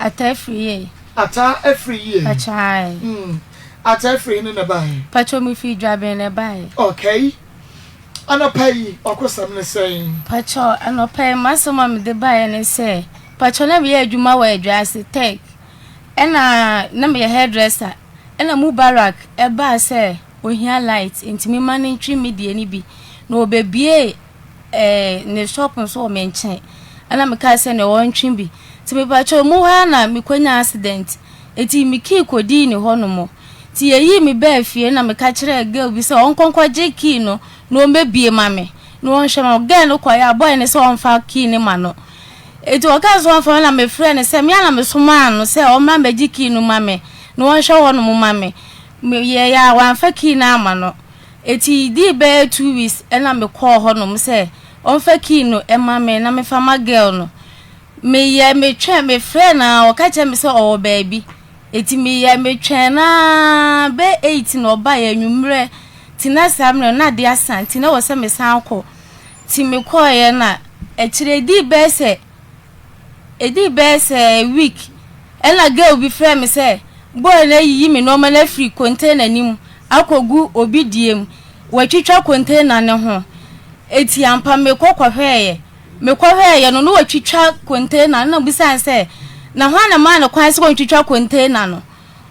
Ataa firi yie. Ataa afiri yie. Pacho ae. Mm. Ataa firi ne na bae. Pacho me firi Dwaben na ɛbae. Okay. Anɔpa yi wakosɛm ne sɛn? Pacho anɔpa yi m'asɛm a mede baeɛ ne sɛ pacho na meyɛ adwuma wɔ Adwaase Tech ɛna na meyɛ hairdresser ɛna Mubarak ɛbaa sɛ ohia light nti mema no ntwi me deɛ no bi na ɔbɛbie eh, ne shop nso wɔ me nkyɛn ɛna mekaa sɛ nea ɔntwe bi nti mepakyɛw mu hɔ ara na mekɔnya accident nti me key kɔdii ne hɔ nom nti yɛyii me baa fie na meka kyerɛɛ girl bi sɛ ɔnkɔ nkɔgye key no na ɔmmɛbie ma me na ɔnhwɛ ma girl no kɔeɛ a boy no sɛ ɔmfa key no ma no nti ɔkaa sɛ ɔmfa ma na mefrɛ no sɛ me a na mesomaa no sɛ ɔmmra mmɛgye key no ma me na ɔnhwɛ hɔ nom ma me meyɛeɛ a wamfa key no amma no. Eti dii bɛyɛ 2 weeks ɛna me kɔɔ hɔ nom sɛ ɔnfa key no ɛma me na me fa ma girl no. Me yɛ me twɛn me frɛ no aa ɔka kyerɛ me sɛ ɔwɔ baabi. Eti me yɛ me twɛn no aa bɛyɛ 8 na ɔbaeɛ anwummerɛ nti na saa mmerɛ no na ade asa nti na ɛwɔ sɛ me san kɔ. Nti me kɔeɛ na akyire edii bɛyɛ sɛ Edii bɛyɛ sɛ week ɛna girl bi frɛɛ me sɛ boy no ayiyi me nnoɔma no afiri container no mu akɔgu obi deɛ mu, watwitwa container no ho. Eti ampa mekɔ kɔhwɛeɛ. Mekɔhwɛeɛ no na watwitwa container no na mebisaa no sɛ na hwan na maa no kwan sɛ ɔntwitwa container no?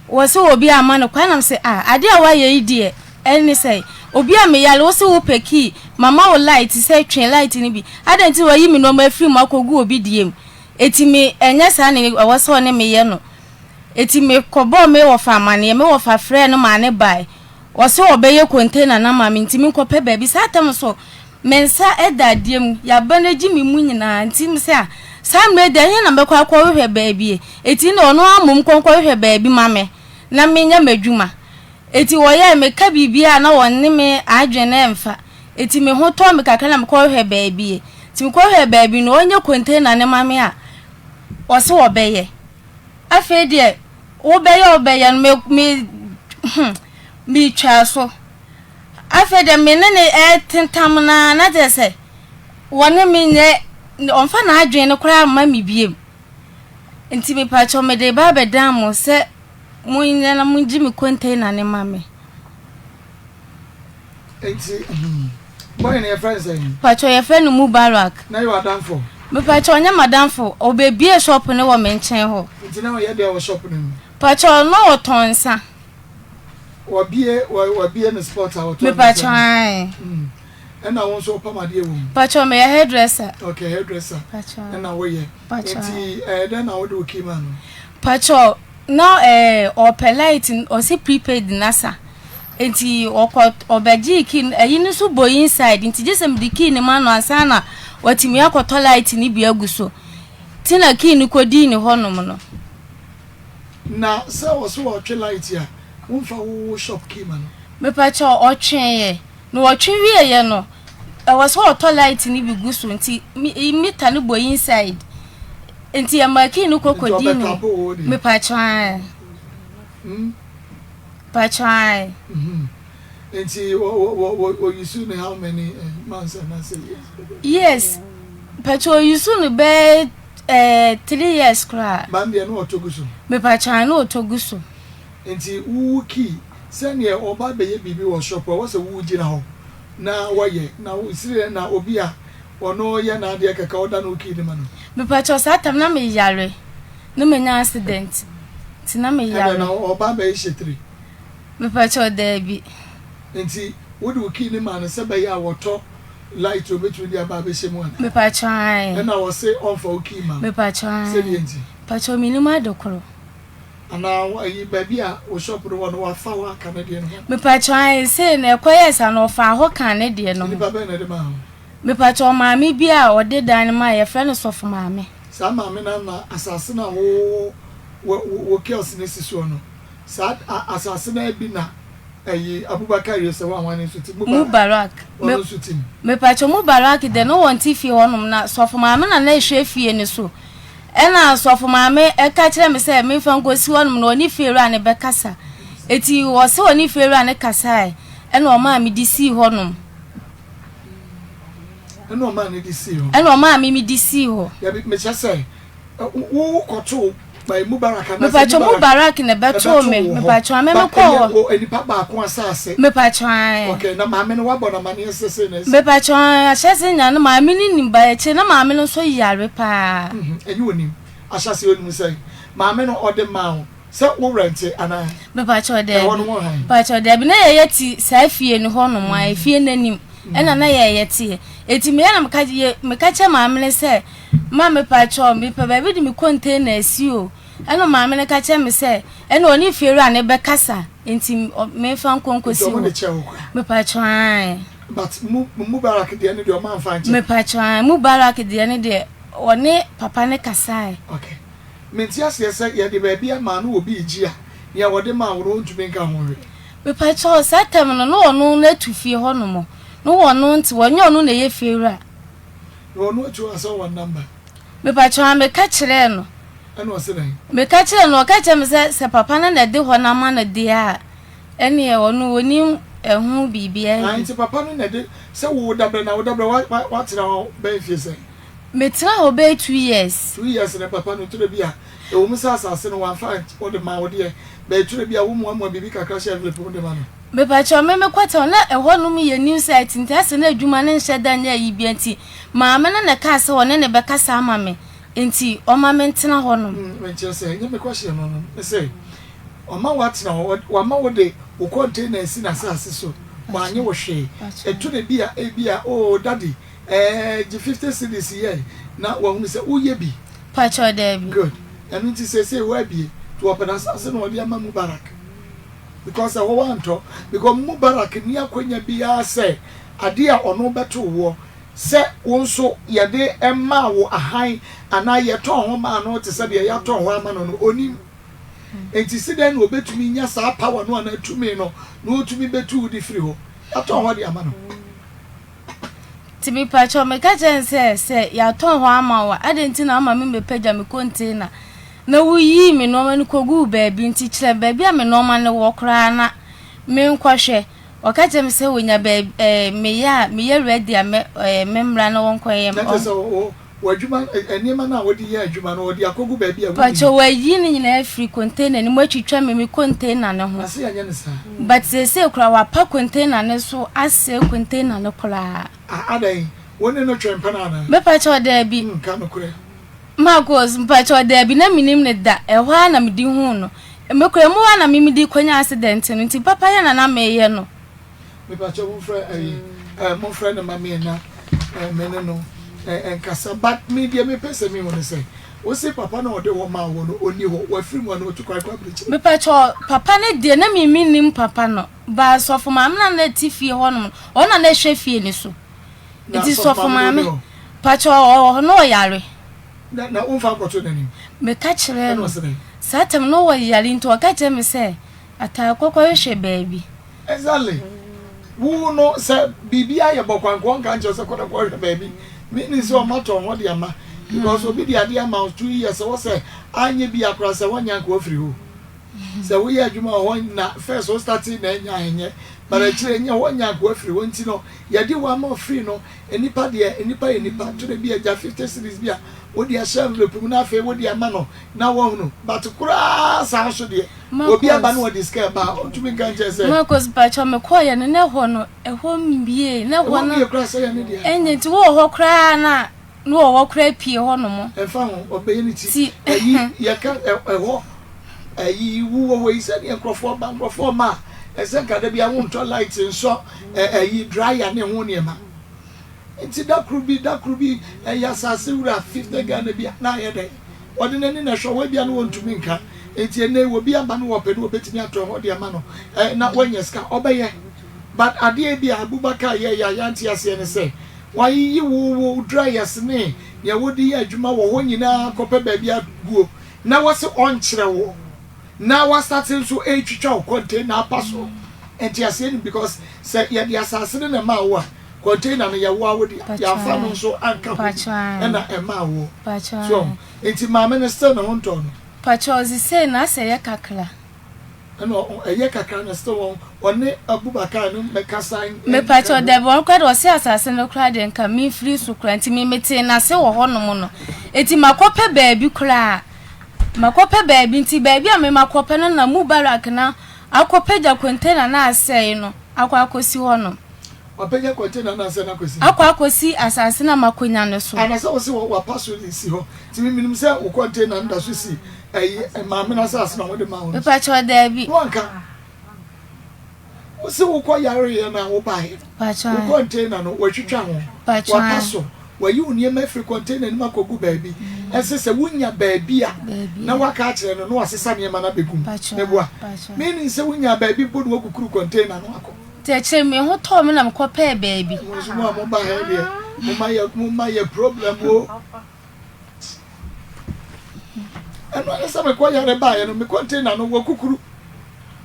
Wɔse obi amma no kwan na mese ah adeɛ a woayɛ yi deɛ ɛne sɛn? Obi a meyare wose wopɛ key mama wo light sɛ twe light no bi adɛn nti na wayi me nnoɔma afiri mu akɔgu obi deɛ mu? Eti me ɛnyɛ saa na ɛwɔ sɛ ɔne me yɛ no. Eti me kɔbɔɔ me wɔfa amaneɛ me wɔfa frɛɛ no maa no bae ɔse ɔbɛyɛ container no ama me nti menkɔpɛ baabi saa tam so Me nsa da adeɛ mu, yaba no agye me mu nyinaa, nti mese ah, saa mmerɛ yi deɛ ɛhe na mɛkɔ akɔhwehwɛ baabi? Enti na ɔno ara mmom nkɔ nkɔhwehwɛ baabi ma me na menyɛ m'adwuma. Enti wɔyɛɛ, meka biribiara a na wɔne me adwene no mfa. Enti me ho tɔɔ me kakra na mekɔhwehwɛɛ baabi. Nti mekɔhwehwɛɛ baabi no, ɔnyɛ container no ma me a, ɔse ɔbɛyɛ. Afei deɛ, wobɛyɛ a wobɛyɛ no, me, me, hmm, metwaa so. Afei deɛ me ne no retentam no ara na kyerɛ sɛ wɔne me nyɛ ɔmfa n'adwene no koraa mma me biem. Nti mepakyɛw mede ba abɛdan mo sɛ monyɛ na mongye me container no ma me. Nti hmm, boy no yɛfrɛ no sɛn? Pakyɛw yɛfrɛ no Mubarak. Na yɛ w'adamfo? Mepakyɛw ɔnyɛ m'adamfo, ɔbɛbie shop no wɔ me nkyɛn hɔ. Nti na ɔyɛ dɛn wɔ shop no mu? Pakyɛw na ɔtɔn nsa. Wabie wabie ne spot a wɔtɔn Mepakyɛw ae. Mm. Ɛna wo nso wopam adeɛ wɔ mu? Pakyɛw meyɛ hairdresser. Okay, hairdresser. Pakyɛw. Ɛna woyɛ. Pakyɛw. Nti ɛyɛ dɛn na wode wo key ma no? Pakyɛw na ɛɛ ɔpɛ light ɔsi prepaid nasa. Nti ɔkɔ ɔbɛgyee key no ɛyi no nso bɔ inside nti gye sɛ mede key no ma no ansa na watumi akɔtɔ light no bi agu so. Nti na key no kɔdii ne hɔnom no. Na sɛ ɔse ɔtwe light a wonfa wo wo shop key ma no. Mepakyɛw ɔtweeɛ na ɔtwe wieɛ no ɛwɔ sɛ ɔtɔ light no bi gu so nti meter no bɔ inside nti ɛmaa key no kɔ kɔdi no mepakyɛw ae pakyɛw ae. Nti wɔ use no how many months anaasɛ years? Years pakyɛw ɔuse no bɛyɛ Eh 3 years koraa. Ban deɛ na ɔtɔ gu so. Mepakyɛw na ɔtɔ gu so. Nti wo key sɛdeɛ ɔba bɛyɛ biribi wɔ shop a ɛwɔ sɛ wo gyina hɔ na wɔyɛ na wo siri na obi a ɔno yɛ n'adeɛ kɛkɛ ɔda no wo key no ma no. Mepakyɛw saa tam na me yare na manya accident nti na me yare. Ɛnɛ na ɔba bɛyɛ hyɛ tiri. Mepakyɛw daabi. Nti wode wo key no maa no sɛ bɛyɛ a wɔtɔ light a obetumi de aba abɛhyɛ mu anaa? Mepakyɛw ae. Ɛna ɔse ɔmfa wo key ma wo. Mepakyɛw ae. Sɛdeɛ nti? Mepakyɛw mennim ade koro. Anaa ayi baabi a wo shop no wɔ no wafa hɔ aka ne deɛ no ho? Mepakyɛw ae sei na ɛkɔyɛɛ saa no ɔfaa hɔ kaa ne deɛ no ho. Nipa bɛn na ɛde maa wo? Mepakyɛw maame bi a ɔde dan no maa yɛfrɛ no Sɔfo Maame. Saa maame no na asase no a wo wo wo kiosk no si soɔ no saa asase no ara bi na Ɛyi Abubakar yɛ sɛ hwan hwan nso ti Mubarak. Ɔno nso ti mu. Mepakyɛ Mubarak deɛ no wɔn ti fie hɔnom na sɔfo maame na na ehwɛ fie no so. Ɛna sɔfo maame ɛka kyerɛ me sɛ memfa nkosi hɔnom na ɔne fie wura no bɛkasa. Eti ɔsɛ ɔne fie wura no kasae ɛna ɔmaa me de sii hɔnom. Ɛna ɔmaa ne de sii hɔ. Ɛna ɔmaa me me de sii hɔ. Dabi mekyɛ sɛ wo kɔto. Mubarak anaasɛ Mepakyɛw Mubarak na ɛbɛtoo me ɛbɛtoo wo hɔ. mepakyɛw ame But mekɔɔ ɛyɛ hɔ o nipa baako asase. mepakyɛw ae. Okay, na maame no wabɔ no amaneɛ sɛ sei na asi. Mepakyɛw ae ahyɛse nyinaa no maame no nim but akyire na maame no nso yare paa. Mhm, ɛnyɛ onim. Ahyɛse onim sɛn? Maame no ɔde maa wo sɛ wo rɛnte anaa? Mepakyɛw Ɛhɔ daabi no wo han? mepakyɛw daabi na yɛyɛ te saa fie no hɔ nom a efie no anim ɛna na yɛyɛ teɛ eti meyɛ na meka yɛ meka kyerɛ maame no sɛ Ma mepakyɛw, mepɛ baabi de me container asi o. Ɛna maame no ka kyerɛ me sɛ, ɛna ɔne fiewura no bɛkasa, nti memfa nkɔ Nti nkɔsi ɔmo de hɔ. kyɛɛ wo koraa? Mepakyɛw, ae. But mu Mubarak deɛ no deɛ ɔmo amfa ankyɛ? Mepakyɛw, ae. Mubarak deɛ no deɛ, ɔne papa no kasae. Okay. Mente aseɛ sɛ yɛde baabi ama no obi regye a, nea wɔde maa wo no ɔntumi nka ho hwee. Mepakyɛw, saa tam no, na ɔno no atu fie hɔnom. Na ɔno nte hɔ, ɛnyɛ ɔno na ɛyɛ fiewura. Na ɔno akyi wansan wɔn number. Mepakyɛw a meka kyerɛɛ no. Ɛna ɔse dɛn? Meka kyerɛɛ no, ɔka kyerɛɛ me sɛ sɛ papa no na ɛde hɔ no ama no deɛ a, ɛneɛ ɔno ɔnim ɛho biribiara Ah, bi. nti papa no na ɛde, sɛ wo dabrɛ na wo dabrɛ wa wa watena hɔ bɛyɛ mfie sɛn? Metenaa hɔ bɛyɛ 2 years. 2 years no papa no twerɛ bi a, ɛwɔ mu sɛ asase no wamfa ɔde maa wo deɛ, but ɛtwerɛ bi a wo muamua biribi kakra hyɛ envelope mu de ma no. Mepakyɛw, me mekɔtɛw na ɛhɔ nom yɛ new site nti asɛ na adwuma no nhyɛ da nyɛ ayi bia nti maame no na ɛkaa sɛ ɔne no bɛkasa ama me nti ɔma me ntena hɔ nom. Mm, menkyerɛ sɛ ɛnyɛ me question no no, mese ɔma woatena hɔ, wama wode wo container asi n'asase so, wanye wo hwee, ɛto da bi a ebia oh daddy ɛɛ gye 50 cedis yɛ na wahunu sɛ woyɛ bi. Pakyɛw, daabi. Good, ɛno nti seesei woabie, nti wɔpɛ n'asase na ɔde ama Mubarak. Because ɛhɔ wantɔ because Mubarak nni akwanya biara sɛ adeɛ a ɔno bɛto woɔ sɛ wo nso yɛde maa wo ahan anaa yɛtɔn hɔ maa no te sɛ deɛ yɛatɔn hɔ ama no no ɔnim. Enti si dɛn na ɔbɛtumi nya saa power no anaa tumi no na ɔtumi bɛtu wo de firi hɔ? Yɛatɔn hɔ de ama no. Nti mepakyɛw meka kyerɛɛ no sɛ, sɛ yɛatɔn hɔ ama wo a, adɛn nti na woma me bɛpagya me container na wuyii me nneɛma no koguu baabi? Nti kyerɛ me baabi a me nneɛma no wɔ koraa na menkɔhwɛ. Ɔka kyerɛɛ me sɛ onya baabi ɛɛ meyɛ a meyɛ ready a mɛ ɛɛ memmra na wɔnkɔyɛ. Na kyerɛ sɛ wo w'adwuma nneɛma no a wode yɛ adwuma no wɔde akɔgu baabi a wonnim. Pakyɛw wayi ne nyinaa afiri container no mu atwitwa me me container no ho. Na sɛ yɛnyɛ no saa. But seesei koraa wapa container no so asɛe container no koraa. Ah adɛn? Wo ne no twe mpena anaa? Me pakyɛw daabi. Hmm ka nokorɛ. Marcus, mpakyɛw daabi na menim no da, ɛhɔ ara na mede huu no. Me koraa emu hɔ ara na me mede kɔnya accident no nti papayɛ na na meyɛ no. Mepakyɛw momfrɛ ɛyi eh, momfrɛ no ma me na eh, me ne no eh, nkasa. But me deɛ mepɛ sɛ mehu ne sɛ, wose papa no a ɔde hɔ maa wo no, ɔnni hɔ, wafiri mu anaa ɔtu kwan kɔ aburokyire? Mepakyɛw, papa no deɛ na me mennim papa no, but sɔfo maame no a na ɛte fie hɔ nom no, ɔno na na ɛhwɛ fie no so. Na Nti sɔfo sɔfo maame no maame, ɔnni hɔ? pakyɛw ɔwɔ hɔ na ɔyare. Na na womfa nkɔto n'anim? Meka kyerɛɛ Ɛna no, ɔse dɛn? saa tam no ɔyare nti ɔka kyerɛɛ me sɛ ataa kɔkɔhwehwɛ baabi. Exactly. Wo no sɛ biribi ayɛ bɔkɔ anka ɔnka nkyerɛ sɛ kɔ na kɔhwɛ baabi. Meaning sɛ ɔma tɔn hɔ de ama. Because obi de adeɛ ama wo 2 years wɔ sɛ anyɛ bi akora sɛ wɔnyɛ anka wafiri hɔ. Sɛ woyɛ adwuma wɔ hɔ na first wo start na ɛnya ɛnyɛ but akyire ɛnyɛ hɔ nya anka wafiri hɔ nti no yɛde wo ama free no nnipa deɛ nnipa yɛ nnipa to da bi agya 50 cedis bi a wode ahyɛ envelope mu na afei wode ama no na wahunu but koraa saa nso deɛ obi aba na Marcus, ɔde sika ɛba a ɔntumi nka nkyerɛ sɛ Marcus pakyɛw mekɔɔyɛ no na ɛhɔ no ɛhɔ mbie na ɛhɔ ɛhɔ no mmie koraa sɛ yɛ ne dea. ɛnyɛ nti wowɔ hɔ koraa na na wɔwɔ hɔ koraa pie hɔ nom. Ɛmfa ho ɔbɛyɛ ne ti Ti ɛyi yɛka ɛhɔ ɛyi wowɔ hɔ yi sɛdeɛ nkurɔfoɔ ba nkurɔfoɔ ma a ɛsɛ nka da bi a wontɔ light nsɔ ɛyi dryer ne ho nneɛma nti da koro bi da koro bi ɛyɛ asase wura 50 Ghana bi a na ayɛ dɛn ɔde n'ani na ɛhwɛ hɔ ebia no wɔntumi nka nti ɛnɛ wɔ bi aba no wɔpɛ no wɔbɛtumi atɔ hɔ de ama no ɛ na wɔanya sika ɔbɛyɛ but adeɛ bi a Abubakar yɛ yɛ a yɛante aseɛ ne sɛ wayiyi wo wo dryers ne nea wode yɛ adwuma wɔ hɔ nyinaa kɔpɛ baabi aguo na wɔse ɔnkyerɛ wo na wasate nso ɛretwitwa wo container apa so nti aseɛ no because sɛ yɛde asase no na ɛmaa wo a container no yɛwo a wode yɛamfa no nso anka ho bi ɛna ɛmaa wo so nti maame no still ne ho ntɔ no. Pakyɛ ɔdze sei na asɛ ɛyɛ kakra. Ɛna ɛyɛ kakra na still wɔn ɔne Abubakar no mɛkasa. Mepakyɛ dabi wɔn koraa de ɔse asase no koraa deɛ nka memfiri so koraa nti me metee n'ase wɔ hɔnom no nti makɔpɛ baabi koraa. Makɔpɛ baabi nti baabi a me makɔpɛ no na Mubarak na akɔpagya container no a asɛe no akɔ akɔsi hɔ nom. Wapagya container no asɛe no akɔsi he? Akɔ akɔsi asase no a makonya no so. Anasɛ wose wapa so de si hɔ? Nti me menim sɛ wo container no da so si ɛyi maame no asase no a wɔde maa wo no so. Mepakyɛw daabi. Na wanka. Wose wokɔ yareɛ no a wobaeɛ no, wo container no watwitwa ho, wapa so, wayi wo nneɛma afiri container no mu akɔgu baabi. Ɛsɛ sɛ wonya baabi a na waka akyerɛ no na wasesa nneɛma no abɛgu mu. Meboa? Meaning sɛ wonyaa baabi mpo na wakukuru container no akɔ. Nti akyire me ho tɔɔ me na mekɔ pɛɛ baabi. Mo nso mo a mo ba ha deɛ mo ma yɛ mo ma yɛ problem o. Ɛno ne sɛ mekɔ yare baeɛ no me container no wɔ kukuru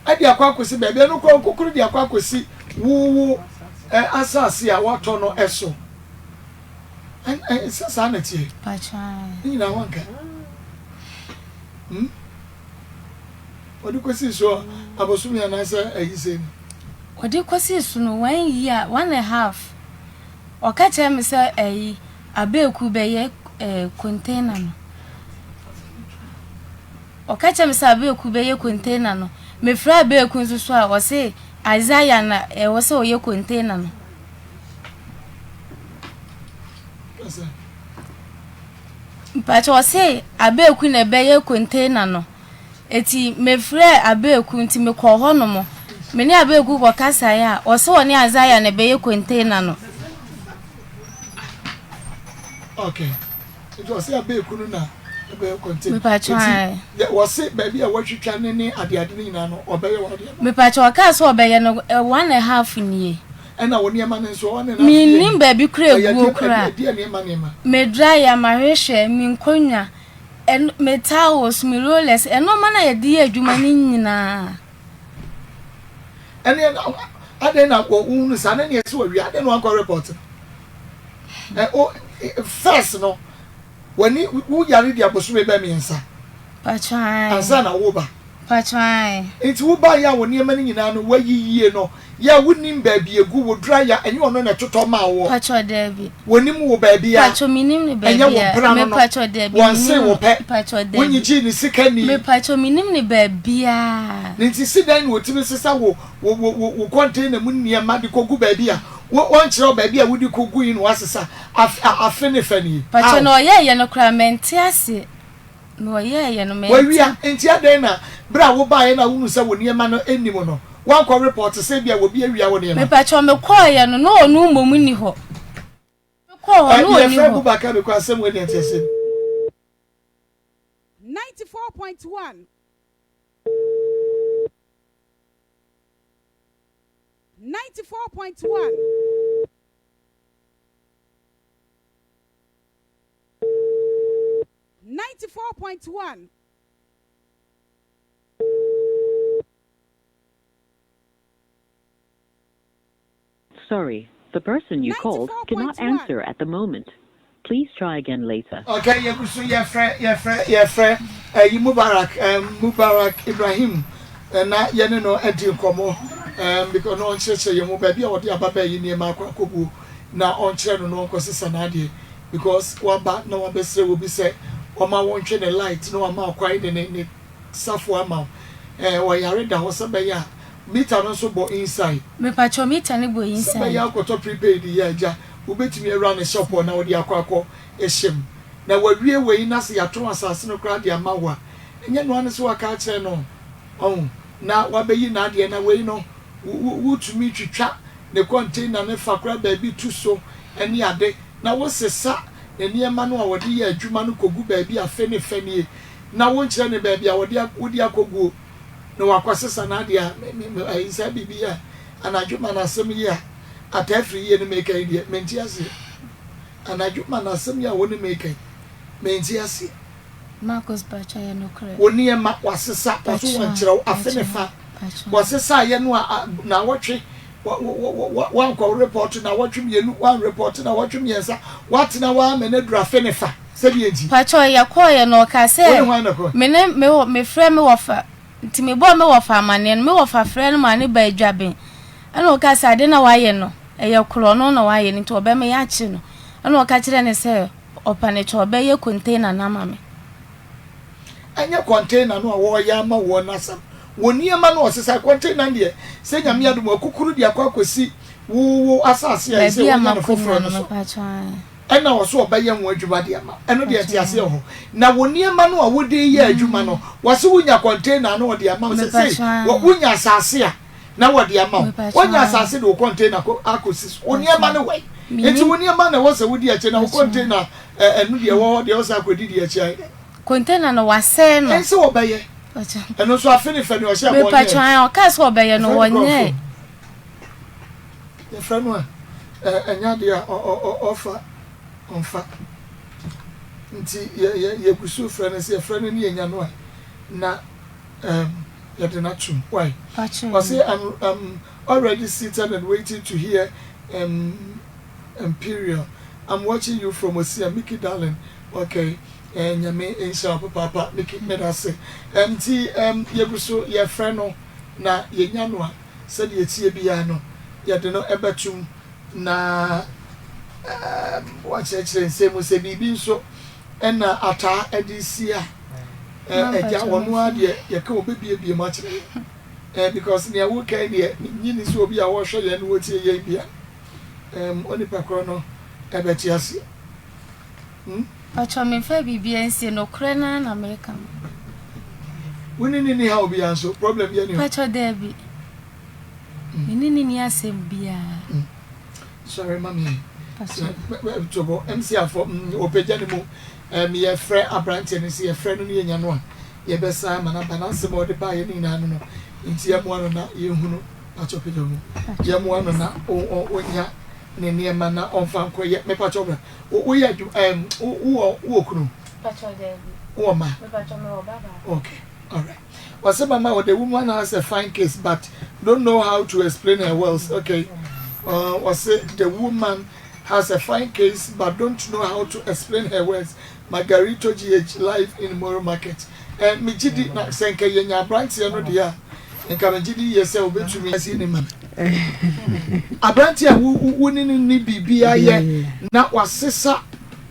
ɛde akɔ akɔsi baabi ɛno kɔ kukuru de akɔ akɔsi wowo ɛ asase a watɔ no ɛso. Ɛ ɛ sɛ saa na ɛteɛ. Ne nyinaa wanka. Hmm. Ɔde kɔsii so abosome anaasɛ ayi sei no. Ɔde kɔsii so no one year, one and half. Ɔka kyerɛɛ me sɛ ayi abeeku bɛyɛ eh, container no. Ɔka kyerɛɛ me sɛ abeeku bɛyɛ container no. Mefrɛ abeeku nso so a ɔse Isaiah na ɛwɔ sɛ ɔyɛ container no. Mpakyɛ ɔse abeeku na ɛbɛyɛ container no eti mefrɛɛ abeeku nti mekɔɔ hɔ nom me ne abeeku kɔ kasaeɛ a ɔse ɔne Isaiah na ɛbɛyɛ container no. Okay nti ɔse abeeku no na ɛbɛyɛ container. Mepakyɛ ae. Nti wɔse baabi a wɔatwitwa ne ne adeade no nyinaa no ɔbɛyɛ wɔ adeɛ no. Mepakyɛ ɔkaa sɛ ɔbɛyɛ no one and half nie. Ɛna wo nneɛma no nso, ɔne n'afie Mennim baabi koraa Ɛyɛ eguo deɛ, koraa. ɛdeɛ nneɛma nneɛma. Me dryer, m'ahwehwɛ, me nkonnwa, ɛn, me towels, me rollers, nnoɔma no a yɛde yɛ adwuma no nyinaa. Ɛneɛ na, adɛn na wɔ, wohunu saa, na neɛ sɛ wɔwia, adɛn na wankɔ report no? Ɛ, o, first no, w'ani, wo yare di abosome bɛɛ miɛnsa. Pakyɛ ae. Ansa na wo ba. Pakyɛ ae. Nti wo ba yɛ a wo nneɛma no nyinaa no wayi yie no yɛ a wonim baabi egu wo dra yɛ a ɛnyɛ ɔno na ɛtotɔ maa woɔ. Pakyɛ daabi. Wɔnim wo baabi a. Pakyɛ menim no baabi a. Ɛnyɛ wo mpena no no. Mepakyɛ daabi. Wɔn se wo pɛ. Pakyɛ daabi. Wonyigyee ne sika nii. Mepakyɛ menim no baabiara. Ne nti si dɛn na otumi sesa wo wo wo wo wo container mu nneɛma de kɔgu baabi a wo wɔnkyerɛ wo baabi a wode kɔgui na wasesa afe afe ne fɛ nie. Pakyɛ How? na ɔyɛɛyɛ no koraa mente aseɛ. Na ɔyɛɛyɛ no mente. Wawia, nti adɛn na bere a wobaeɛ na wohunu sɛ wo nneɛma no nni mu no, woankɔ report sɛ ebia obi awia wo nneɛma? Mepakyɛw mekɔeɛ no na ɔno mmom nni hɔ. Mekɔɔ hɔ na ɔnni Yɛfrɛ hɔ. Bubakar mekɔ asɛm wei deɛ nteaseɛ ni. 94.1. 94.1. 94.1. Sorry, the person you called cannot 94.1. answer at the moment. Please try again later. Okay, yɛgu so yɛfrɛ yɛfrɛ yɛfrɛ ɛyi Mubarak ɛm Mubarak Ibrahim na yɛne no adi nkɔmɔ ɛm because na ɔnkyerɛkyerɛ yɛn mu baabi a ɔde ababaa yi nneɛma akɔ akɔguo na ɔnkyerɛ no na ɔnkɔsesa n'adeɛ because waba na wabɛsrɛ obi sɛ ɔma wɔntwe ne light na wama ɔkwan de ne ne safoa ama wo ɛɛ ɔyare da hɔ sɛ bɛyɛ a meter no nso bɔ inside. Mepakyɛw meter no bɔ Sɛ inside. bɛyɛ akɔtɔ prepaid yi a agya wobɛtumi awura ne shop hɔ na wode akɔ akɔ hyɛ mu na wawie wei na sɛ yɛatɔn asase no koraa de ama wo a ɛnyɛ noa ne sɛ waka akyerɛ no ɔho na wabɛyi n'adeɛ na wei no wo wo wotumi twitwa ne container no fa koraa baabi tu so ne ade na wosesa ne nneɛma no a ɔde yɛ adwuma no kɔgu baabi a fɛ ne fɛ nie na wonkyerɛ no baabi a ɔde wode akɔguo na wakɔsesa n'adeɛ a me me me ayi saa biribi yi a anadwo ma n'asɛm yi a ataa firi yie ne meka yi deɛ mente aseɛ anadwo ma n'asɛm yi a wo ne meka yi mente aseɛ. Marcus pacho ɛyɛ nokorɛ. Wo nneɛma wasesa ɔso wɔnkyerɛ wo afe ne fa wɔsesaeɛ no a naawɔtwe wankɔ report naawɔtwe mmienu wan report naawɔtwe mmiɛnsa watena hɔ ara ma no aduru afe ne fa sɛdeɛ nti. Pacho yɛkɔeɛ no ɔkaa Wo ne sɛ hwan na ɛkɔe? me ne me wɔ mefrɛ me wɔfa nti mebɔɔ me wɔfa amaneɛ no me wɔfa frɛ no maa no baa Adwaben ɛna ɔkaa sɛ adeɛ no a wayɛ no ɛyɛ korɔno na wayɛ no nti ɔbɛma yɛakye no ɛna ɔka kyerɛɛ no sɛ Ɔpa ne kyɛ ɔbɛyɛ container no ama me. Ɛnyɛ container no a wɔreyɛ ama woɔ no asɛm. Wo nneɛma no ɔsesa. Container no deɛ, sɛ Nyame adom a, wakukuru de akɔ akɔsi wo wo asase a ɛsɛ Baabi a wonya no makɔnya foforɔ no, no so. mepakyɛw ae. Ɛna ɔse ɔbɛyɛ ho adwuma de ama wo. Ɛno deɛ Pakyɛw nteaseɛ wɔ ae. hɔ. Na wo nneɛma no a wode reyɛ adwuma no, wɔse wonya container no ɔde ama wo. Sɛsei Mepakyɛw ae. wonya asase a, na wɔde ama wo. Mepakyɛw Wonya ae. asase de wo container kɔ akɔsi so. Wo nneɛma Pakyɛw. no wɔ he? Enti Mennim. wo nneɛma na ɛwɔ sɛ wodi akyire na wo Pakyɛw. container ɛ, ɛno deɛ ɛwɔ hɔ deɛ ɛwɔ sɛ akɔdidi akyi ayɛ dɛn? Container no wasɛe no. Ɛnse wɔbɛyɛ. Ɛno nso afe ne fɛ ne ɔhyɛ bɔ Mepatwa ɔnyɛ. ɔkaa sɛ ɔbɛyɛ no wɔnyɛ. Yɛfrɛ no a ɛnyɛ adeɛ a ɔfa ɔmfa nti yɛgu so frɛ no sɛ yɛfrɛ no ne yɛnya no a na yɛde no atom. Why? Ɔse I'm, I'm already seated and waiting to hear um, Imperial. I'm watching you from Osia, Mickey darling. Okay. Eh Nyame nhyira wo papaapa Mickey medase. Nti em yɛguso yɛfrɛ no na yɛnya no a sɛdeɛ ɛteɛ biara no yɛde no bɛtom na em wakyerɛkyerɛ nsɛm mu sɛ biribi nso na ataa de resi a eh agya ɔno ara deɛ yɛka ɔbɛbiebie mu akyerɛ yɛn eh because nea woka yi deɛ mennye nni sɛ obi a ɔrehwɛ yɛn na ɔretie yɛn bia em onipa korɔ no bɛte aseɛ. Hmm? Pacho me nfa biribiara nsie nokorɛ no ara na meka no. Wo ne no nni haw biara nso problem biara nni hɔ? Pacho daabi me ne no nni asɛm biara. Hmm. Sɔre ma me Tobo MC afɔ mm ɔpagya ne mu um, yɛfrɛ aberanteɛ no sɛ yɛfrɛ no ne yɛnya no a yɛbɛsan ama no aba n'asɛm a ɔde baeɛ no nyinaa no no nti yɛmmoa no na yɛhunu pacho pagya mu yɛmmoa no na ɔnya ne nneɛma na ɔmfa nkɔyɛ mepacho bra Wo woyɛ adwuma ɛɛm wo wowɔ wowɔ kunu? Mpakyɛw daabi. Wowɔ mma? Mepakyɛw mewɔ ba baako. Okay alright. Ɔse mama wɔ the woman has a fine case but don't know how to explain her wells okay uh, ɔse the woman has a fine case but don't know how to explain her words Margarito GH live in Moro market eh, megye di na sɛ nka yɛnya aberanteɛ no deɛ a Nka megye di yie sɛ obetumi asie ne ma me. Aberante a wo ne no nni biribiara yɛ na wasesa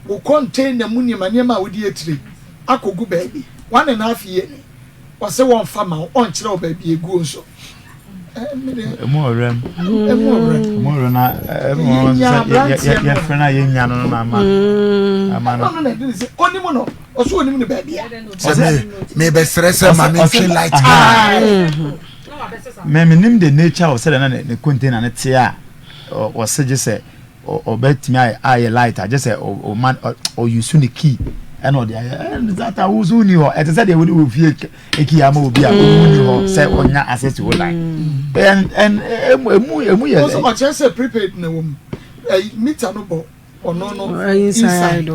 wo container mu nneɛma nneɛma a wode atire akɔgu baabi one and half year ni ɔsɛ wɔmfa ma wo ɔnkyerɛ wo baabi eguo nso. Emu ɔwerɛm. Emu ɔwerɛm. Emu ɔwerɛm na emu ɔwerɛm sɛ yɛfrɛ no a yɛnya no no na ama ama no. Ɔno na ɛde ne sɛ ɔnim no. Ɔsɛ onim ne baabi a. Sɛ me mebɛsrɛ sɛ ma mentwe light Me menim the nature of sɛdeɛ na ne container no te a ɔse gye sɛ ɔbɛtumi ayɛ light a gye sɛ ɔma ɔyusu ne key ɛna ɔde ayɛ ɛn zata wo so wonni hɔ ɛte sɛ deɛ wode wɔ fie key ama obi a wonni hɔ sɛ ɔnya access to wo line ɛn ɛn emu emu yɛ. Ɔkyerɛ sɛ prepaid na ɛwɔ mu ɛyi meter no bɔ. ɔno no inside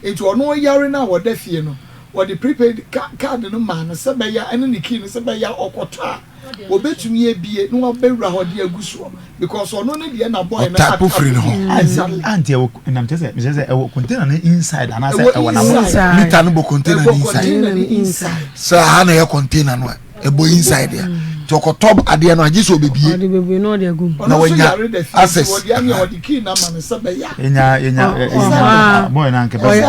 nti ɔno yare no a ɔda fie no wɔde prepaid card no maa no sɛ bɛyɛ ɛne ne key no sɛ bɛyɛ ɔkɔtɔ a wɔbɛtumi abie na wabɛwura hɔ de agu soɔ because ɔno ne deɛ na bɔɛ no ɔtapo firi ne hɔ exactly anti ɛwɔ nam kyɛ sɛ mesɛ sɛ ɛwɔ container no inside anaasɛ ɛwɔ na mita no bɔ container no inside sɛ aha na ɛyɛ container no a ɛbɔ inside a nti ɔkɔtɔ adeɛ no agye sɛ ɔbɛbie na wanya access enya enya enya boy na nkɛ bɛboa yɛ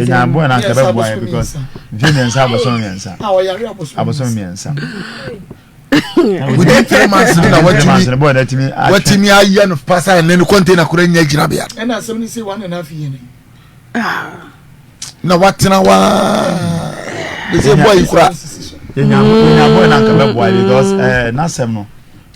enya boy na nkɛ bɛboa yɛ because mfie mmiɛnsa abosom mmiɛnsa abosom mmiɛnsa within 3 months na watumi watumi ayɛ no pasa ɛnɛ no container kora nya gyinabea ɛna asɛm no sɛ one and a half year na watena waa de sɛ bɔ yi kora. yɛnya yɛnya bɔyɛ na nka bɛboa yi because ɛɛ eh, n'asɛm no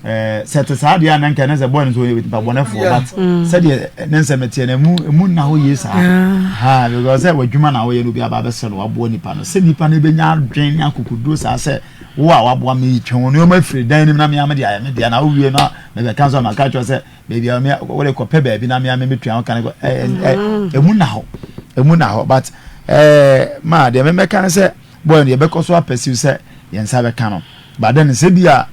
ɛɛ eh, sɛ te saa deɛ a na nka ne sɛ bɔyɛ no nso yɛ nipa bɔnɛfoɔ but mm. sɛdeɛ ne nsɛm teɛ no emu emu nna hɔ yie saa ah. ha because sɛ w'adwuma na wɔyɛ no obi aba abɛsɛ no waboa nipa no sɛ nipa no bɛnya adwene ne akokoduro saa sɛ wo a waboa me yi twɛn wɔn nneɛma firi dan no mu na me ame de ayɛ me deɛ na wowie no mɛbɛka nso a maka kyerɛ sɛ baabi a me wode kɔpɛ baabi na mea me metua ho ka no ɛmu na hɔ ɛmu na hɔ but ɛɛ maa deɛ memɛka ne sɛ bɔyɛ no yɛbɛkɔ so apɛsiw sɛ yɛn nsa bɛka no but then sɛ bi a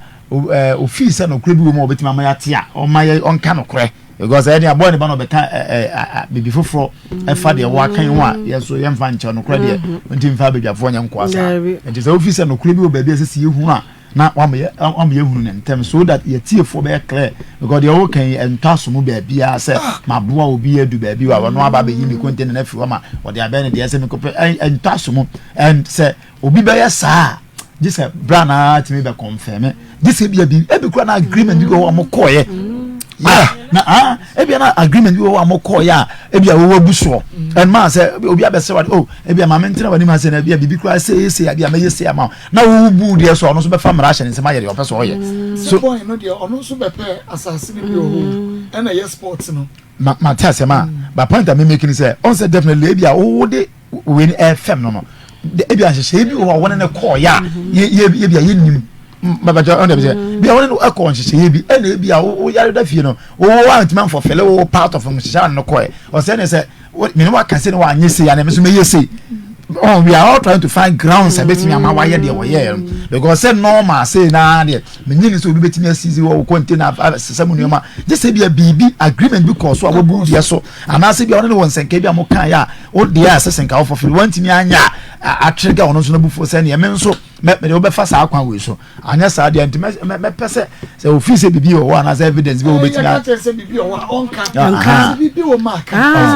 ofii sɛ nokorɛ bi wɔ mu a ɔbɛtumi ama yɛate a ɔma yɛ ɔnka nokorɛ because ɛyɛ deɛ bɔyɛ ne ba na ɔbɛka ɛɛ biribi foforɔ ɛfa deɛ wɔaka yi ho a yɛn so yɛmfa nkyɛw nokorɛ deɛ nti mfa abadwafoɔ nyɛ nkoa saa nti sɛ ofii sɛ nokorɛ bi wɔ baabi a ɛsɛ sɛ yɛhunu a. na wama yɛ wama yɛhunu ne ntɛm so that yɛtiefoɔ bɛyɛ clear because deɛ wɔka yi ɛntɔ aso mu baabiara sɛ ah. maboa obi adu baabi wa wɔn aba abɛyi mi container no afiri hɔ ma wɔde abɛn no deɛ sɛ mekɔpɛ ɛntɔ aso mu and sɛ obi bɛyɛ saa gye sɛ bra na tumi bɛ kɔnfɛmɛ gye sɛ ebi ebi ebi kura na agreement bi wɔ hɔ a wɔn kɔɔyɛ ah na ah ebi na agreement bi wɔ hɔ a wɔn kɔɔyɛ a ebi a wɔwɔ abu soɔ ɛnma sɛ obi abɛsɛ wa oh ebi a maame ntena wɔ anim ase na ebi a bibi kura se se ebi a mɛyɛ se ama na wɔwɔ bu deɛ so ɔno nso bɛfa mmara ahyɛ ne nsam ayɛ deɛ ɔpɛ so ɔyɛ. So boy no deɛ ɔno nso bɛpɛ asase no bi wɔ hɔ ɛna yɛ sports no. Ma ma te asɛm a but point a mi make ni sɛ ɔn sɛ definitely ebi a wɔwɔ de. wei no ɛfɛm no no ebi ahyehyɛ ebi wɔ hɔ a wɔne no kɔɔ yɛ a yɛ yɛ ebi a yɛnnim mbɛbɛtɛ ɔn dɛbi sɛ bi a wɔne no ɛkɔ nhyehyɛ bi ɛna ebi a wo yare da fie no wo antumi anfɔfɛlɛ wo part of nhyehyɛ ano no kɔɛ ɔsɛ ne sɛ mene waka se ne wanyɛ sei ana me nso mɛyɛ sei oh we are all trying to find grounds a bɛtumi ama wayɛ deɛ wɔyɛɛ no because sɛ normal sei naa deɛ menye ne sɛ obi bɛtumi asisi wɔ wo container sɛ mu nneɛma gye sɛ bia biribi agreement bi kɔɔ so a wɔbu deɛ so anaasɛ bia ɔne ne wɔ nsɛnka bi a mokaeɛ a wo deɛ a ɛsɛ sɛ nka wofɔfiri wantumi anyɛ a atrigger ɔno nso no abufuo sɛ neɛ me nso mede wobɛfa saa kwan wei so anyɛ saa deɛ nti mɛpɛ sɛ sɛ ofii sɛ biribi wɔ hɔ anaasɛ evidence bi wɔ wobɛtumi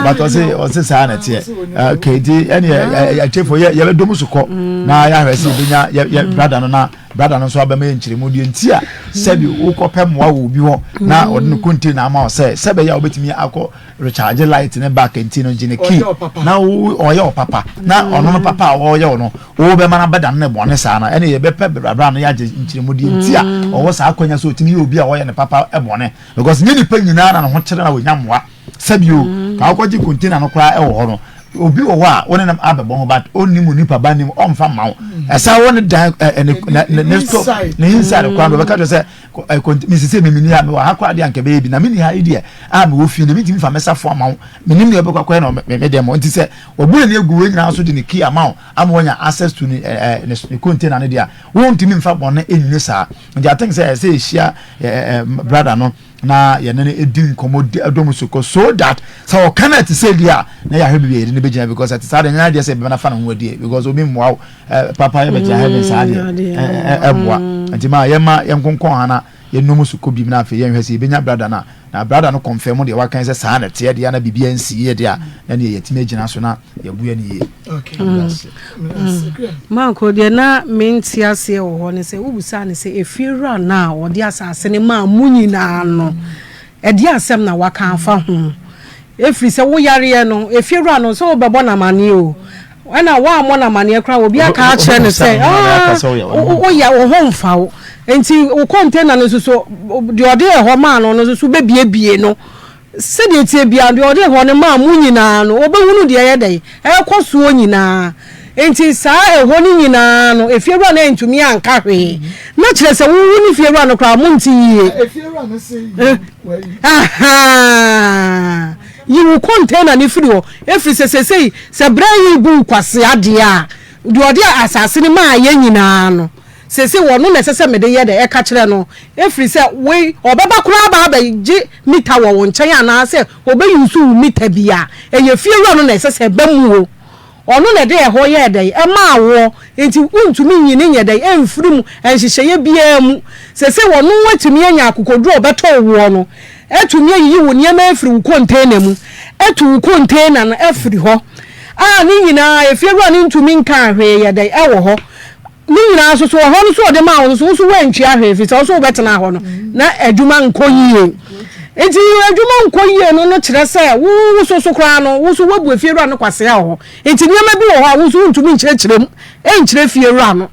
but ɔse ɔse saa na ɛteɛ okay nti ɛneɛ akyefo yɛbɛdɔ mu so kɔ na yɛahwɛ sɛ yɛbɛnya yɛ brada no na brada no nso abɛma yɛ nkyerɛmu deɛ nti a sɛbi wokɔpɛ mmoa wɔ obi hɔ na ɔde no container ama wo sɛ sɛ bɛyɛ a wobɛtumi akɔ recharge light ne back nti no gye ne key na ɔyɛ ɔpapa na ɔno no papa a ɔyɛ wo no wobɛma no abɛda no ne bɔne saa no ɛne yɛbɛpɛ brabra no yɛagye nkyerɛmu deɛ nti a ɔwɔ saa akwanya sɛ ɔtumi yɛ obi a ɔyɛ ne papa bɔne because nyɛ nipa nyinaa na ne ho kyerɛ na wɔnya mmoa sɛbio ka wokɔgye container no koraa ɛwɔ hɔ no obi wɔ hɔ a wo ne no abɛbɔ ho but ɔnnim onipa ba nim ɔmfa mma wo ɛsa wɔ ne dan ne ne store ne inside koraa no ɔbɛka kyerɛ sɛ mesese me meni ha mewɔ ha koraa deɛ anka bɛyɛ bi na meni ha yi deɛ a mewɔ fie no mentumi fa mɛsafo ama wo menim deɛ ɔbɛkɔ akɔyɛ na me deɛ mɔ nti sɛ ɔbu n'ani agu wei nyinaa so de ne key ama wo ama wanya access to ne ne container no deɛ a wontumi mfa bɔne ɛnni saa nti I think sɛ ɛsɛ ɛhyia brother no na yɛne no di nkɔmmɔ di ɛdɔ mu so kɔ so that sɛ ɔka no ɛte sɛ di a na yɛahwɛ baabi a yɛde no bɛgyina because ɛte saa deɛ nyɛ adeɛ sɛ yɛbɛma no afa ne ho adie because obi mmoa wo papa yɛbɛgyina heaven saa deɛ ɛboa nti ma yɛma yɛnkonkɔn ha na yɛnum so kɔ bim na afei yɛnhwɛ sɛ yɛbɛnya brada no a na brada no confirm deɛ waka sɛ saa na ɛteɛ deɛ na biribi ansi yie deɛ a na neɛ yɛtumi agyina so na yɛabu yɛ no yie. Marko, deɛ na mente aseɛ wɔ hɔ ne sɛ, wobisaa no sɛ, Efiewura no a ɔde asase no maa mo nyinaa no, ɛdeɛn asɛm na waka afa ho? Ɛfiri sɛ wo yareɛ no, efiewura no, sɛ wobɛbɔ no amaneɛ o, ɛna woammɔ no amaneɛ koraa, obi aka akyerɛ no sɛ, ah, woyɛ, wo ho mfa wo. Nti wo kɔntena no nso so, deɛ ɔde ɛhɔ maa no no nso so wobɛbiebie no. Sɛdeɛ ɛteɛ biara, deɛ ɔde hɔ no maa mo nyinaa no, ɔbɛhunu deɛ ɛyɛ dɛn? Ɛrekɔ soɔ nyinaa. Enti saa ɛhɔ no nyinaa no, efiewura no antumi anka hwee. Na kyerɛ sɛ wo ne fiewura no koraa monte yie. Efiewura no se yi wayi. Ahaa! Yi wo container no firi hɔ, ɛfiri sɛ seesei sɛ berɛ yi rebu wo kwasea deɛ a, deɛ ɔde asase no maa yɛn nyinaa no, Seesei ɔno na ɛsɛ sɛ mede yɛ dɛ ka kyerɛ no, ɛfiri sɛ wei, ɔbɛba koraa aba abɛgye mita wɔ wo nkyɛn anaasɛ ɔbɛyusu wo mita bi a, ɛyɛ fiewura no na ɛsɛ sɛ ɛba mu o. Ɔno na ɛde ɛhɔ yɛɛ dɛn? Ɛmaa woɔ. Enti wontumi nyi no nyɛ dɛn? Ɛmfiri mu, nhyehyɛeɛ biara mu. Seesei ɔno atumi anya akokoɔduro a ɔbɛtɔ woɔ no, atumi ayiyi wo nneɛma afiri wo container mu, atu wo container no afiri hɔ, a ne nyinaa efiewura no ntumi nkaa hwee yɛ dɛn? Ɛwɔ hɔ. Ne nyinaa nso so, ɛhɔ no so ɔde maa wo no so, wo nso woantua hwee, ɛfiri sɛ wo nso wobɛtena hɔ no, na adwuma nkɔ yie. Nti adwuma nkɔ yie no no kyerɛ sɛ wo wo so so koraa no, wo nso woabu efiewura no kwasea wɔ hɔ. Nti nneɛma bi wɔ hɔ a wo nso wontumi nkyerɛkyerɛ mu nkyerɛ fiewura no.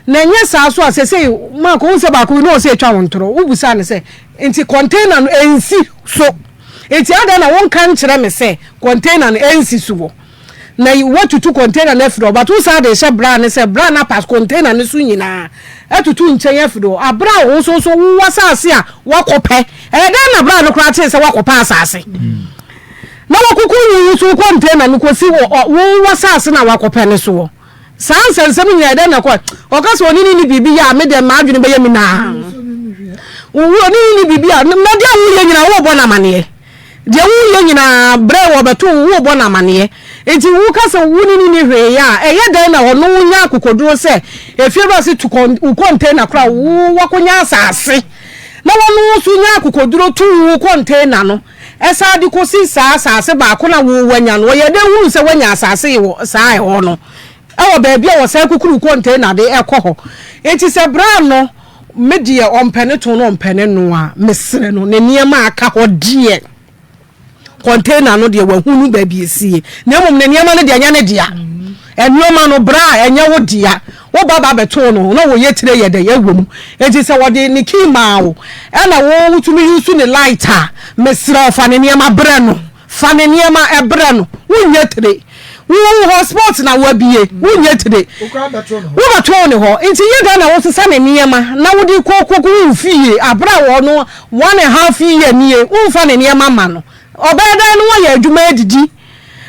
Na ɛnyɛ saa so a, seesei Mark, wohu sɛ baako bi na ɔsɛ ɛtwa wo ntorɔ, wobisaa no sɛ, nti container no ɛnsi so? Nti adɛn na wonka nkyerɛ me sɛ container no ɛnsi soɔ? Na woatutu container no afiri hɔ but wo san de rehyɛ bra no sɛ bra no apa container no so nyinaa atutu nkyɛn afiri hɔ aberɛ a wo nso so wowɔ asase a woakɔpɛ. Ɛyɛ dɛn na bra no koraa tee sɛ woakɔpɛ asase na wakuku wo so container no kɔsi wo w'asase no a woakɔpɛ no soɔ? Saa nsɛnsɛm nyinaa ɛdɛn na ɛkɔ? Ɔka sɛ ɔne ne ni biribi yɛ a me deɛ m'adwene bɛyɛ me naa. Ɔne ne ni biribi a na deɛ woyɛ nyinaa wobɔ no amaneɛ. Deɛ woreyɛ nyinaa, berɛ a wɔbɛto wo, worebɔ no amaneɛ. Nti woka sɛ wo ne no nni hwee yɛ a, ɛyɛ dɛn na ɔno nya akokoduro sɛ efiewura se tu kɔn wo kɔntena koraa wo wakɔnya asase na wɔno nso nya akokoduro tu wo kɔntena no ɛsan de kɔsi saa asase baako na wo wanya no ɔyɛ dɛn hunu sɛ wanya asase wɔ saa ɛhɔ no ɛwɔ baabi a wɔsan kukuru kɔntena de ɛkɔ hɔ nti sɛ bra no me deɛ ɔmpɛ ne to no ɔmpɛ ne no a mesrɛ no ne nneɛma aka hɔ deɛ Container no deɛ wahunu baabi esie na mmom ne nneɛma no deɛ ɛnyɛ ne dea. Nneɛma no bra a ɛnyɛ wo dea. Wo ba ba bɛtoo no na wɔyɛ tire yɛ dɛn ɛwɔ mu. Enti sɛ wɔde ne key maa wo ɛna wo wotumi use ne light a, mesrɛ wo fa ne nneɛma brɛ no. Fa ne nneɛma brɛ no. Wonyɛ tire. Wo hotspot na wabie, wonyɛ tire. Wobɛtoo ne hɔ. Nti yɛ dɛn na wosesa ne nneɛma na wode kɔ kɔgu wo fie aberɛ a ɔno One and half year nie wonfa ne nneɛma ma no ɔbɛyɛ dɛn na wayɛ adwuma adidi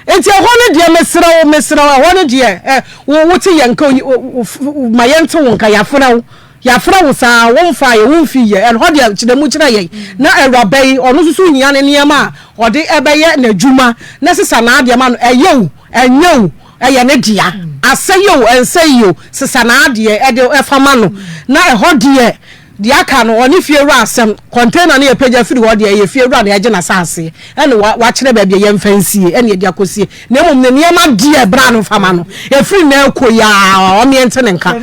nti ɛhɔ no deɛ mesrɛ wo mesrɛ wo ɛhɔ no deɛ ɛ wo wote yɛn nka ma yɛnte wo nka yɛafrɛ wo yɛafrɛ wo saa womfa yɛ womfi yɛ ɛhɔ deɛ kyerɛ mu kyerɛ yɛn na awuraba yi ɔno nso so hia ne nneɛma a ɔde ɛbɛyɛ n'adwuma na sesa n'adeɛ ma no ɛyɛ o ɛnyɛ o ɛyɛ ne dea asɛe o ɛnsɛe o sesa n'adeɛ ɛde ɛfa ma no na ɛhɔ deɛ Deɛ aka no, ɔne fiewura asɛm. Container no yɛpagya firi hɔ deɛ, ɛyɛ fiewura na yɛgye n'asase, ɛna wakyerɛ baabi a yɛmfa nsie, ɛna yɛde akɔsie. Na mmom ne nneɛma deɛ, bra no fa ma no. Ɛfiri nnɛ rekɔ yi ara, ɔmeɛ nte ne nka.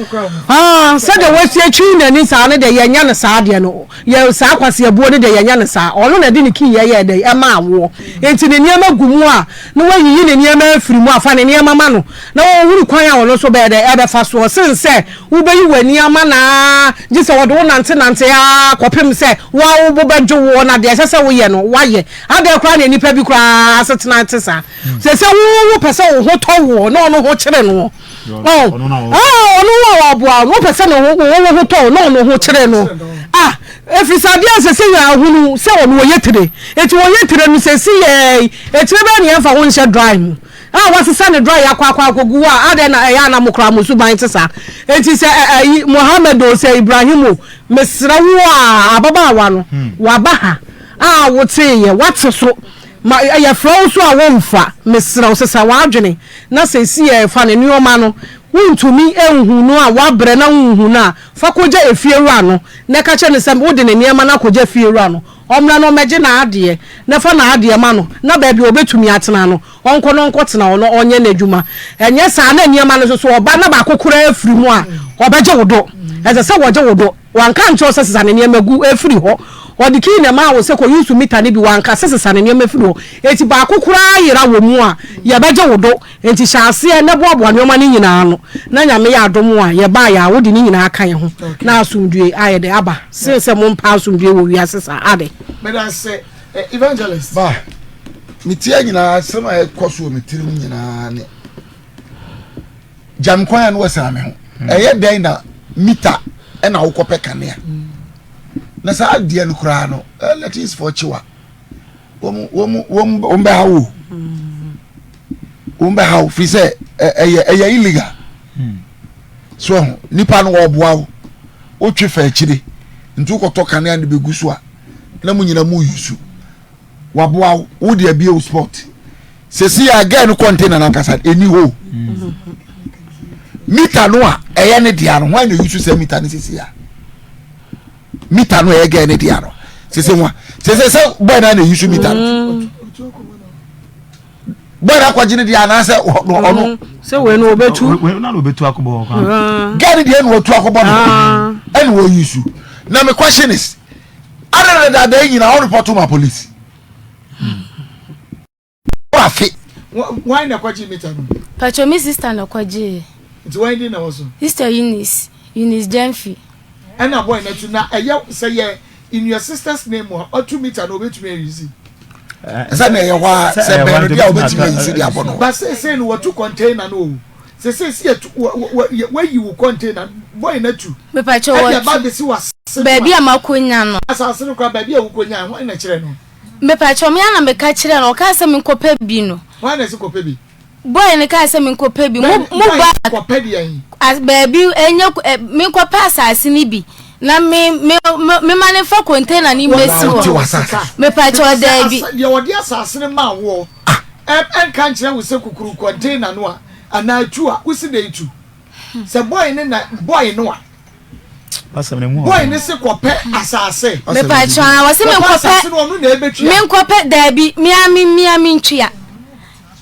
Ah, sɛdeɛ wasi atwi n'ani saa no deɛ, yɛnyɛ no saa deɛ no. Yɛ saa kwaseabuo no deɛ, yɛnyɛ no saa. Ɔno na ɛde ne key yɛɛ dɛn? Ɛmaa woɔ. Enti ne nneɛma gu mu a, na wayiyi ne nneɛma afiri mu a, fa ne nneɛma ma no, na ɔnhunu kwan a ɔno nso bɛyɛ dɛn? Ɛbɛfa soɔ, sen sɛ Wobɛyi w'ani ama no ara, gye sɛ wɔde wo nantenante ara kɔpem sɛ wo ara wo bo bɛdwo woɔ na deɛ ɛsɛ sɛ woyɛ no, woayɛ. Adɛn koraa na nnipa bi koraa asetena te saa? Sɛ sɛ wo wopɛ sɛ wo ho tɔ woɔ na ɔno ho kyere noɔ. Oh, oh, ɔno wo a ɔboa wo no, wopɛ sɛ ne ho, wo wo ho tɔ wo na ɔno ho kyere no. Ah, ɛfiri sɛ adeɛ a sɛ sɛ yɛ ahunu sɛ ɔno ɔyɛ tire. Enti ɔyɛ tire no sɛ si yɛ, etire bɛyɛ ne yɛmfa wo nhyɛ dry mu. a wɔasesa ne dry akɔ akɔ akɔgu hɔ a, adɛn na ɛyɛ a na mo koraa mo suban te saa? Enti sɛ ɛ ayi Mohammed o, sɛ Ibrahim o, mesrɛ wo a, ababaawa no, waba ha a woteeɛ, woate so, ma yɛfrɛ wo so a womfa, mesrɛ wo sesa w'adwene na seesei ɛ fa ne nnoɔma no, wontumi nhu no a, woabrɛ na wonhu no a, fa kɔgya efiewura no na ka kyerɛ no sɛ wode ne nneɛma no akɔgya fiewura no, ɔmmra na ɔmmɛgye n'adeɛ na fa n'adeɛ ma no na baabi a ɔbɛtumi atena no, Ɔnkɔ na ɔnkɔtena hɔ na ɔnyɛ n'adwuma. Ɛnyɛ saa na nneɛma no nso so ɔba na baako koraa firi mu a, ɔbɛgye wo do. Ɛsɛ sɛ wɔgye wo do. Wanka ankyerɛ wo sɛ sesa ne nneɛma gu firi hɔ. Ɔde key na ɛmaa wo sɛ kɔ use meter no bi. Wanka sɛ sesa ne nneɛma firi hɔ. Enti baako koraa yera wɔ mu a, yɛbɛgye wo do. Enti hyɛ aseɛ na boaboa nneɛma no nyinaa ano. Na Nyame yɛ adom a, yɛbaeɛ a, wode ne nyinaa ka yɛn ho na asomdwoeɛ ayɛ dɛ aba. Sen sɛ mompɛ asomdwoeɛ wɔ wiase saa. Ade. Meda ase. Eh, evangelist. Ba, me tia nyinaa asɛm a ɛkɔ so wɔ me tirim nyinaa ne gyam kwan a no wɔsan me ho. Hmm. Ɛyɛ dɛn na mita ɛna wokɔpɛ kanea. Hmm. Na saa adeɛ no koraa no, electricity kyewa. Wɔn wɔn wɔn wɔn bɛha wo. Hmm. Wɔn bɛha wo firi sɛ ɛyɛ ɛyɛ illegal. So nipa no wɔboa wo. Wotwe fa akyire nti wokɔtɔ kanea no bɛgu so a. na mo nyina mo yusu waboa wo wo de abie wo sport sɛsi a gɛɛ no container no ankasa ɛni hɔ mita no a ɛyɛ ne dea no hwan na yusu sɛ mita no sɛsi a mita no ɛyɛ gɛɛ ne dea no sɛsi hwan sɛsɛ sɛ bɔɛ na na yusu mita no bɔɛ no akɔgye ne deɛ anaasɛ ɔno mm. sɛ wei no wɔbɛtu wei na wɔbɛtu akɔbɔ hɔ kwan gɛɛ ne deɛ na wɔtu akɔbɔ no ah. ɛna wɔyusu na me question is Adɛn na daadaa yi nyinaa ɔrepɔto ma polisi? Afe. Wan na ɛkɔgye mita no? Pacho me sister na ɔkɔgye. Nti wan din na ɛwɔ so? Sister Eunice, Eunice Gyamfi. Ɛna boy no atu na ɛyɛ sɛ yɛ in your sister's name a ɔtu mita no obetumi ayusi. Sɛ na ɛyɛ hɔ a sɛ bɛn no deɛ a obetumi ayusi de abɔ no. Ba seesei no watu container no o. Sese si etu wa wa wayi wo container boy na tu. Mepakyɛ wɔ ɛde ɛba besi wase no baabi a makonya no. Asase no koraa baabi a wukonya hwan na kyerɛ no. Mepakyɛ me ara na meka kyerɛ no ɔkaa sɛ menkɔpɛ bi no. Hwan na ɛse kɔpɛ bi. Boy no kaa sɛ menkɔpɛ bi mo mo ba. Kɔpɛ deɛn. Baabi ɛnyɛ menkɔpɛ asase no bi na me me me ma ne fa container no mmesi hɔ. Mepakyɛ daabi. Deɛ ɔde asase no maa woɔ. Ɛnka nkyerɛ wo sɛ kukuru container no a anaa tu a wosi dɛn tu? Sɛ boy no na boy no a boy no se kɔpɛ asase. Mepakyɛw a wɔse Kɔpɛ menkɔpɛ asase no ɔno na ɛbɛtua. menkɔpɛ daabi mea me mea mentua.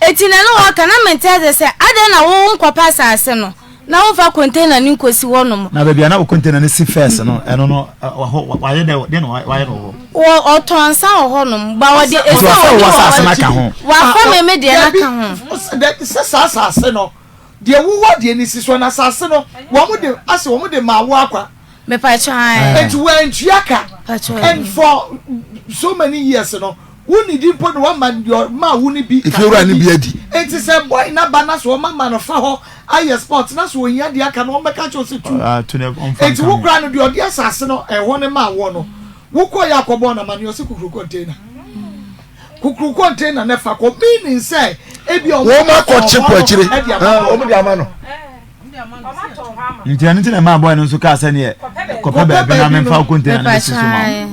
Eti na ne wɔka na mente ase sɛ adɛn na wo nkɔpɛ asase no na womfa container no nkosi hɔnom. Na baabi a na wo container no si first no ɛno no ɛhɔ wayɛ dɛ dɛn na wayɛ no wɔ hɔ. Wɔ ɔtɔn nsa wɔ hɔnom ba wɔde Nti esi a wafa ɔde wo wɔ asase no hɔ aka ho. wafa me me deɛ no aka ho. Sɛ saa asase no deɛ wowɔ deɛ no si so na asase no wɔn de asɛ wɔn de maa wo akwa. Mepakyɛw ae. Nti wantua ka Pakyɛw. and for so many years no wo nidi mpo na wama deɛ ɔmaa wo no bi Efiewura no bi adi. Nti sɛ boy no aba na sɛ ɔma ma no fa hɔ ayɛ sport na sɛ ohia deɛ aka no ɔmmɛka kyerɛ wo sɛ tu. Ah, tu na ɔmfa Nti nka wo ho. koraa no deɛ ɔde asase no ɛhɔ no maa woɔ no wokɔeɛ akɔbɔɔ no amaneɛ ɔse kukuru container. Kukuru container no fa kɔ meaning sɛ ebia ɔmo Wɔn akɔkye atɔn kɔ hɔ akyire. no de ama Ah, no. wɔn de ama no. Nti ɛno nti na ɛmaa boy no nso kaa sɛ neɛ kɔpɛ baabi na memfa wo container no bɛsi so ma wo.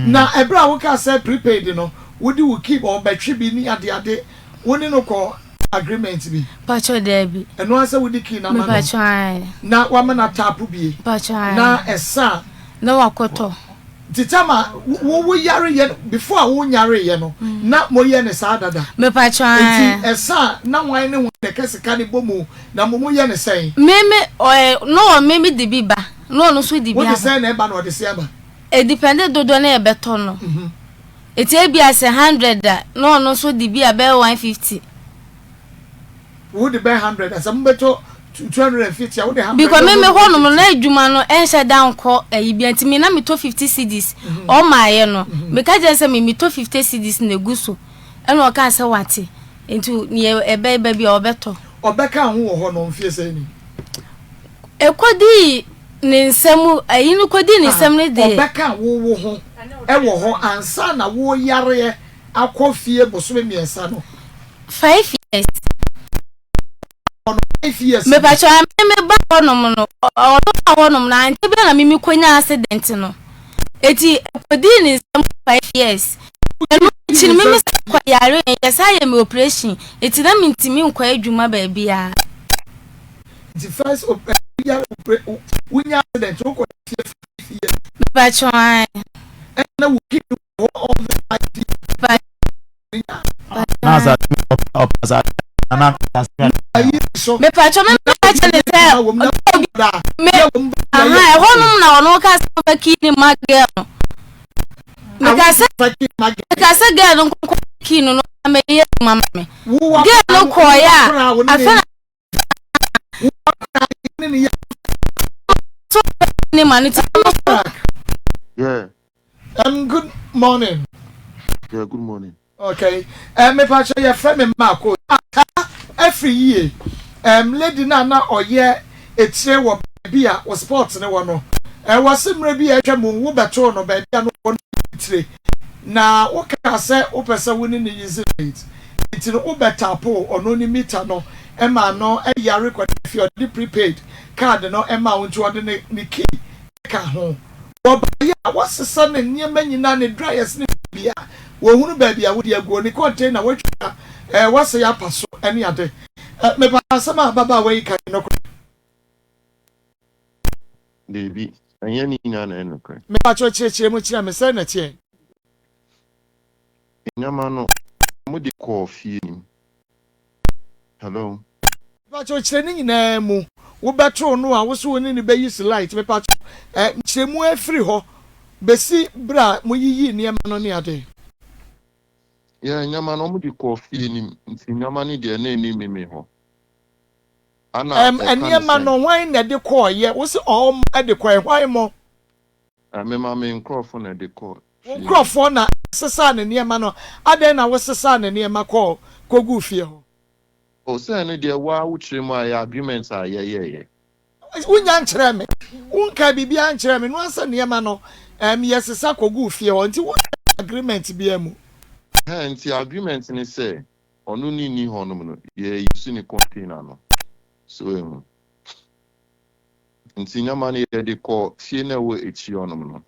Na ɛberɛ a wokaa sɛ prepaid no wode wo key ɔbɛtwe bi ne adeade wo ne no kɔ agreement bi? Mpakyɛw daabi. Ɛno ara sɛ wode key no ama no Mepakyɛw ae. na wama no ataapo bie Mpakyɛw ae. na ɛsa a. Na wakɔtɔ. Nti time a wo wo yare yɛ before a wo nyare yɛ no na mo yɛ ne saa dada? Mepakyɛw ae. Nti ɛsa a na hwan ne hwan na ɛka sika no bɔ mu na mo mo yɛ ne sɛn? Me me ɔɛ na ɔ me me de bi ba na ɔno nso de bi Wo de aba. sɛn na ɛba na ɔde sɛn aba? Edipɛnde dodoɔ na yɛbɛtɔ no. Nti ebia sɛ hundred a na ɔno nso de bi a bɛyɛ 150. Wo de bɛyɛ hundred a sɛ mo bɛtɔ 250 a wo de hundred. Because me me hɔ nom no na adwuma no ɛnhyɛ da nkɔ ɛyi bia nti me na me tɔ 50 cedis ɔmaayɛ no me ka kyerɛ sɛ me me tɔ 50 cedis na egu so ɛna ɔkaa sɛ wate nti neɛ ɛbɛba bi a ɔbɛtɔ. Ɔbɛka ho wɔ hɔ no mfie sɛn ni? Ɛkɔdii ne nsam ɛyi no kɔdii ne nsam no deɛ. Ɔbɛka wo wo ho ɛwɔ hɔ ansa na wo yareɛ akɔ fie bosome mmiɛnsa no. 5 years. 5 years. Mepakyɛw me me ba hɔnom no ɔno ba hɔnom no ankyɛ biara na me me kɔnya accident no eti ɛkɔdii ne nsam 5 years ɛno akyi no me me san kɔ yare yɛ saa yɛ me operation eti na me ntumi nkɔ adwuma baabiara. Nti first yare wonya accident wokɔ fie 5 years. Mepakyɛw ae. Ɛna wo kidney wɔ all the 5 years. Na asase ɔpɛ asase na asase. Mepakyɛw me me ka kyerɛ ne sɛ me aha ɛhɔnom na ɔno ka sɛ ɔbɛ kii ne ma girl no meka sɛ meka sɛ girl no nkɔnkɔ kii no no mɛyɛ adwuma ma me girl no kɔɔeɛ a afei na so ne ma no ti no. Yeah. Good morning. Yeah, good morning. Okay. Mepa kyɛ yɛfrɛ me Marco. Aka afiri yie. Lady no a na ɔyɛ etire wɔ baabi a wɔ sport no wɔ no. Wɔse mmerɛ bi a atwa mu wo bɛtoo no baabi a na ɔwɔ no tire. Na wokaa sɛ wopɛ sɛ wo ne no use rate. Nti no wo bɛ tapo ɔno ne meter no ma no yare kɔ ne fie ɔde prepaid card no ma wo nti ɔde ne ne key ka ho. Wɔbaeɛ a, wɔasesa ne nneɛma nyinaa, ne dryers ne biribiara. Wɔhunu baabi a wode aguo, ne container wɔatwa, ɛɛ wɔasɛe apa so ne ade. Ɛ mepa asɛm a ababaawa yi ka yɛ nokorɛ? Dabi, ɛnyɛ ne nyinaa na ɛyɛ nokorɛ. Mepa kyɛw kyerɛkyerɛ mu kyerɛ me, sɛn na ɛteɛ? Nneɛma no, wɔde kɔɔ fie no mu. Hello. Mepakyɛw kyerɛ ne nyinaa mu. Wo bɛtoo no a wo so wo ne no bɛyi si light mepakyɛw eh kyerɛ mu ɛfiri hɔ bɛsi berɛ a mo yiyii nneɛma no ne ade. Yeah nneɛma no wɔn de kɔɔ fie no mu nti nneɛma no deɛ na ɛni mimi hɔ. Ana Ɛm ɛka ne nneɛma sɛn? no hwan na ɛde kɔɔyɛ wo se ɔɔmo ɛde kɔɛ hwan mo? Mema me nkorɔfo na ɛde kɔɔ Wo fie no mu. nkorɔfoɔ na sesaa ne nneɛma no adɛn na wo sesaa ne nneɛma kɔɔ kɔguu fie hɔ? Oh sɛ ɛno deɛ wo ara wo kyerɛ mu a ɛyɛ agreement a yɛyɛeɛ. Wonnya nkyerɛɛ me. Wonkaa biribiara nkyerɛɛ me. Noa sɛ nneɛma no ɛɛm yɛsesa kɔguu fie hɔ nti wonhyɛɛ agreement biara mu. Ɛhɛn nti agreement ne sɛ ɔno ne nni hɔnom no yɛ use ne container no. So ehu. Nti nneɛma no yɛde kɔ fie no a ɛwɔ akyiri hɔnom no.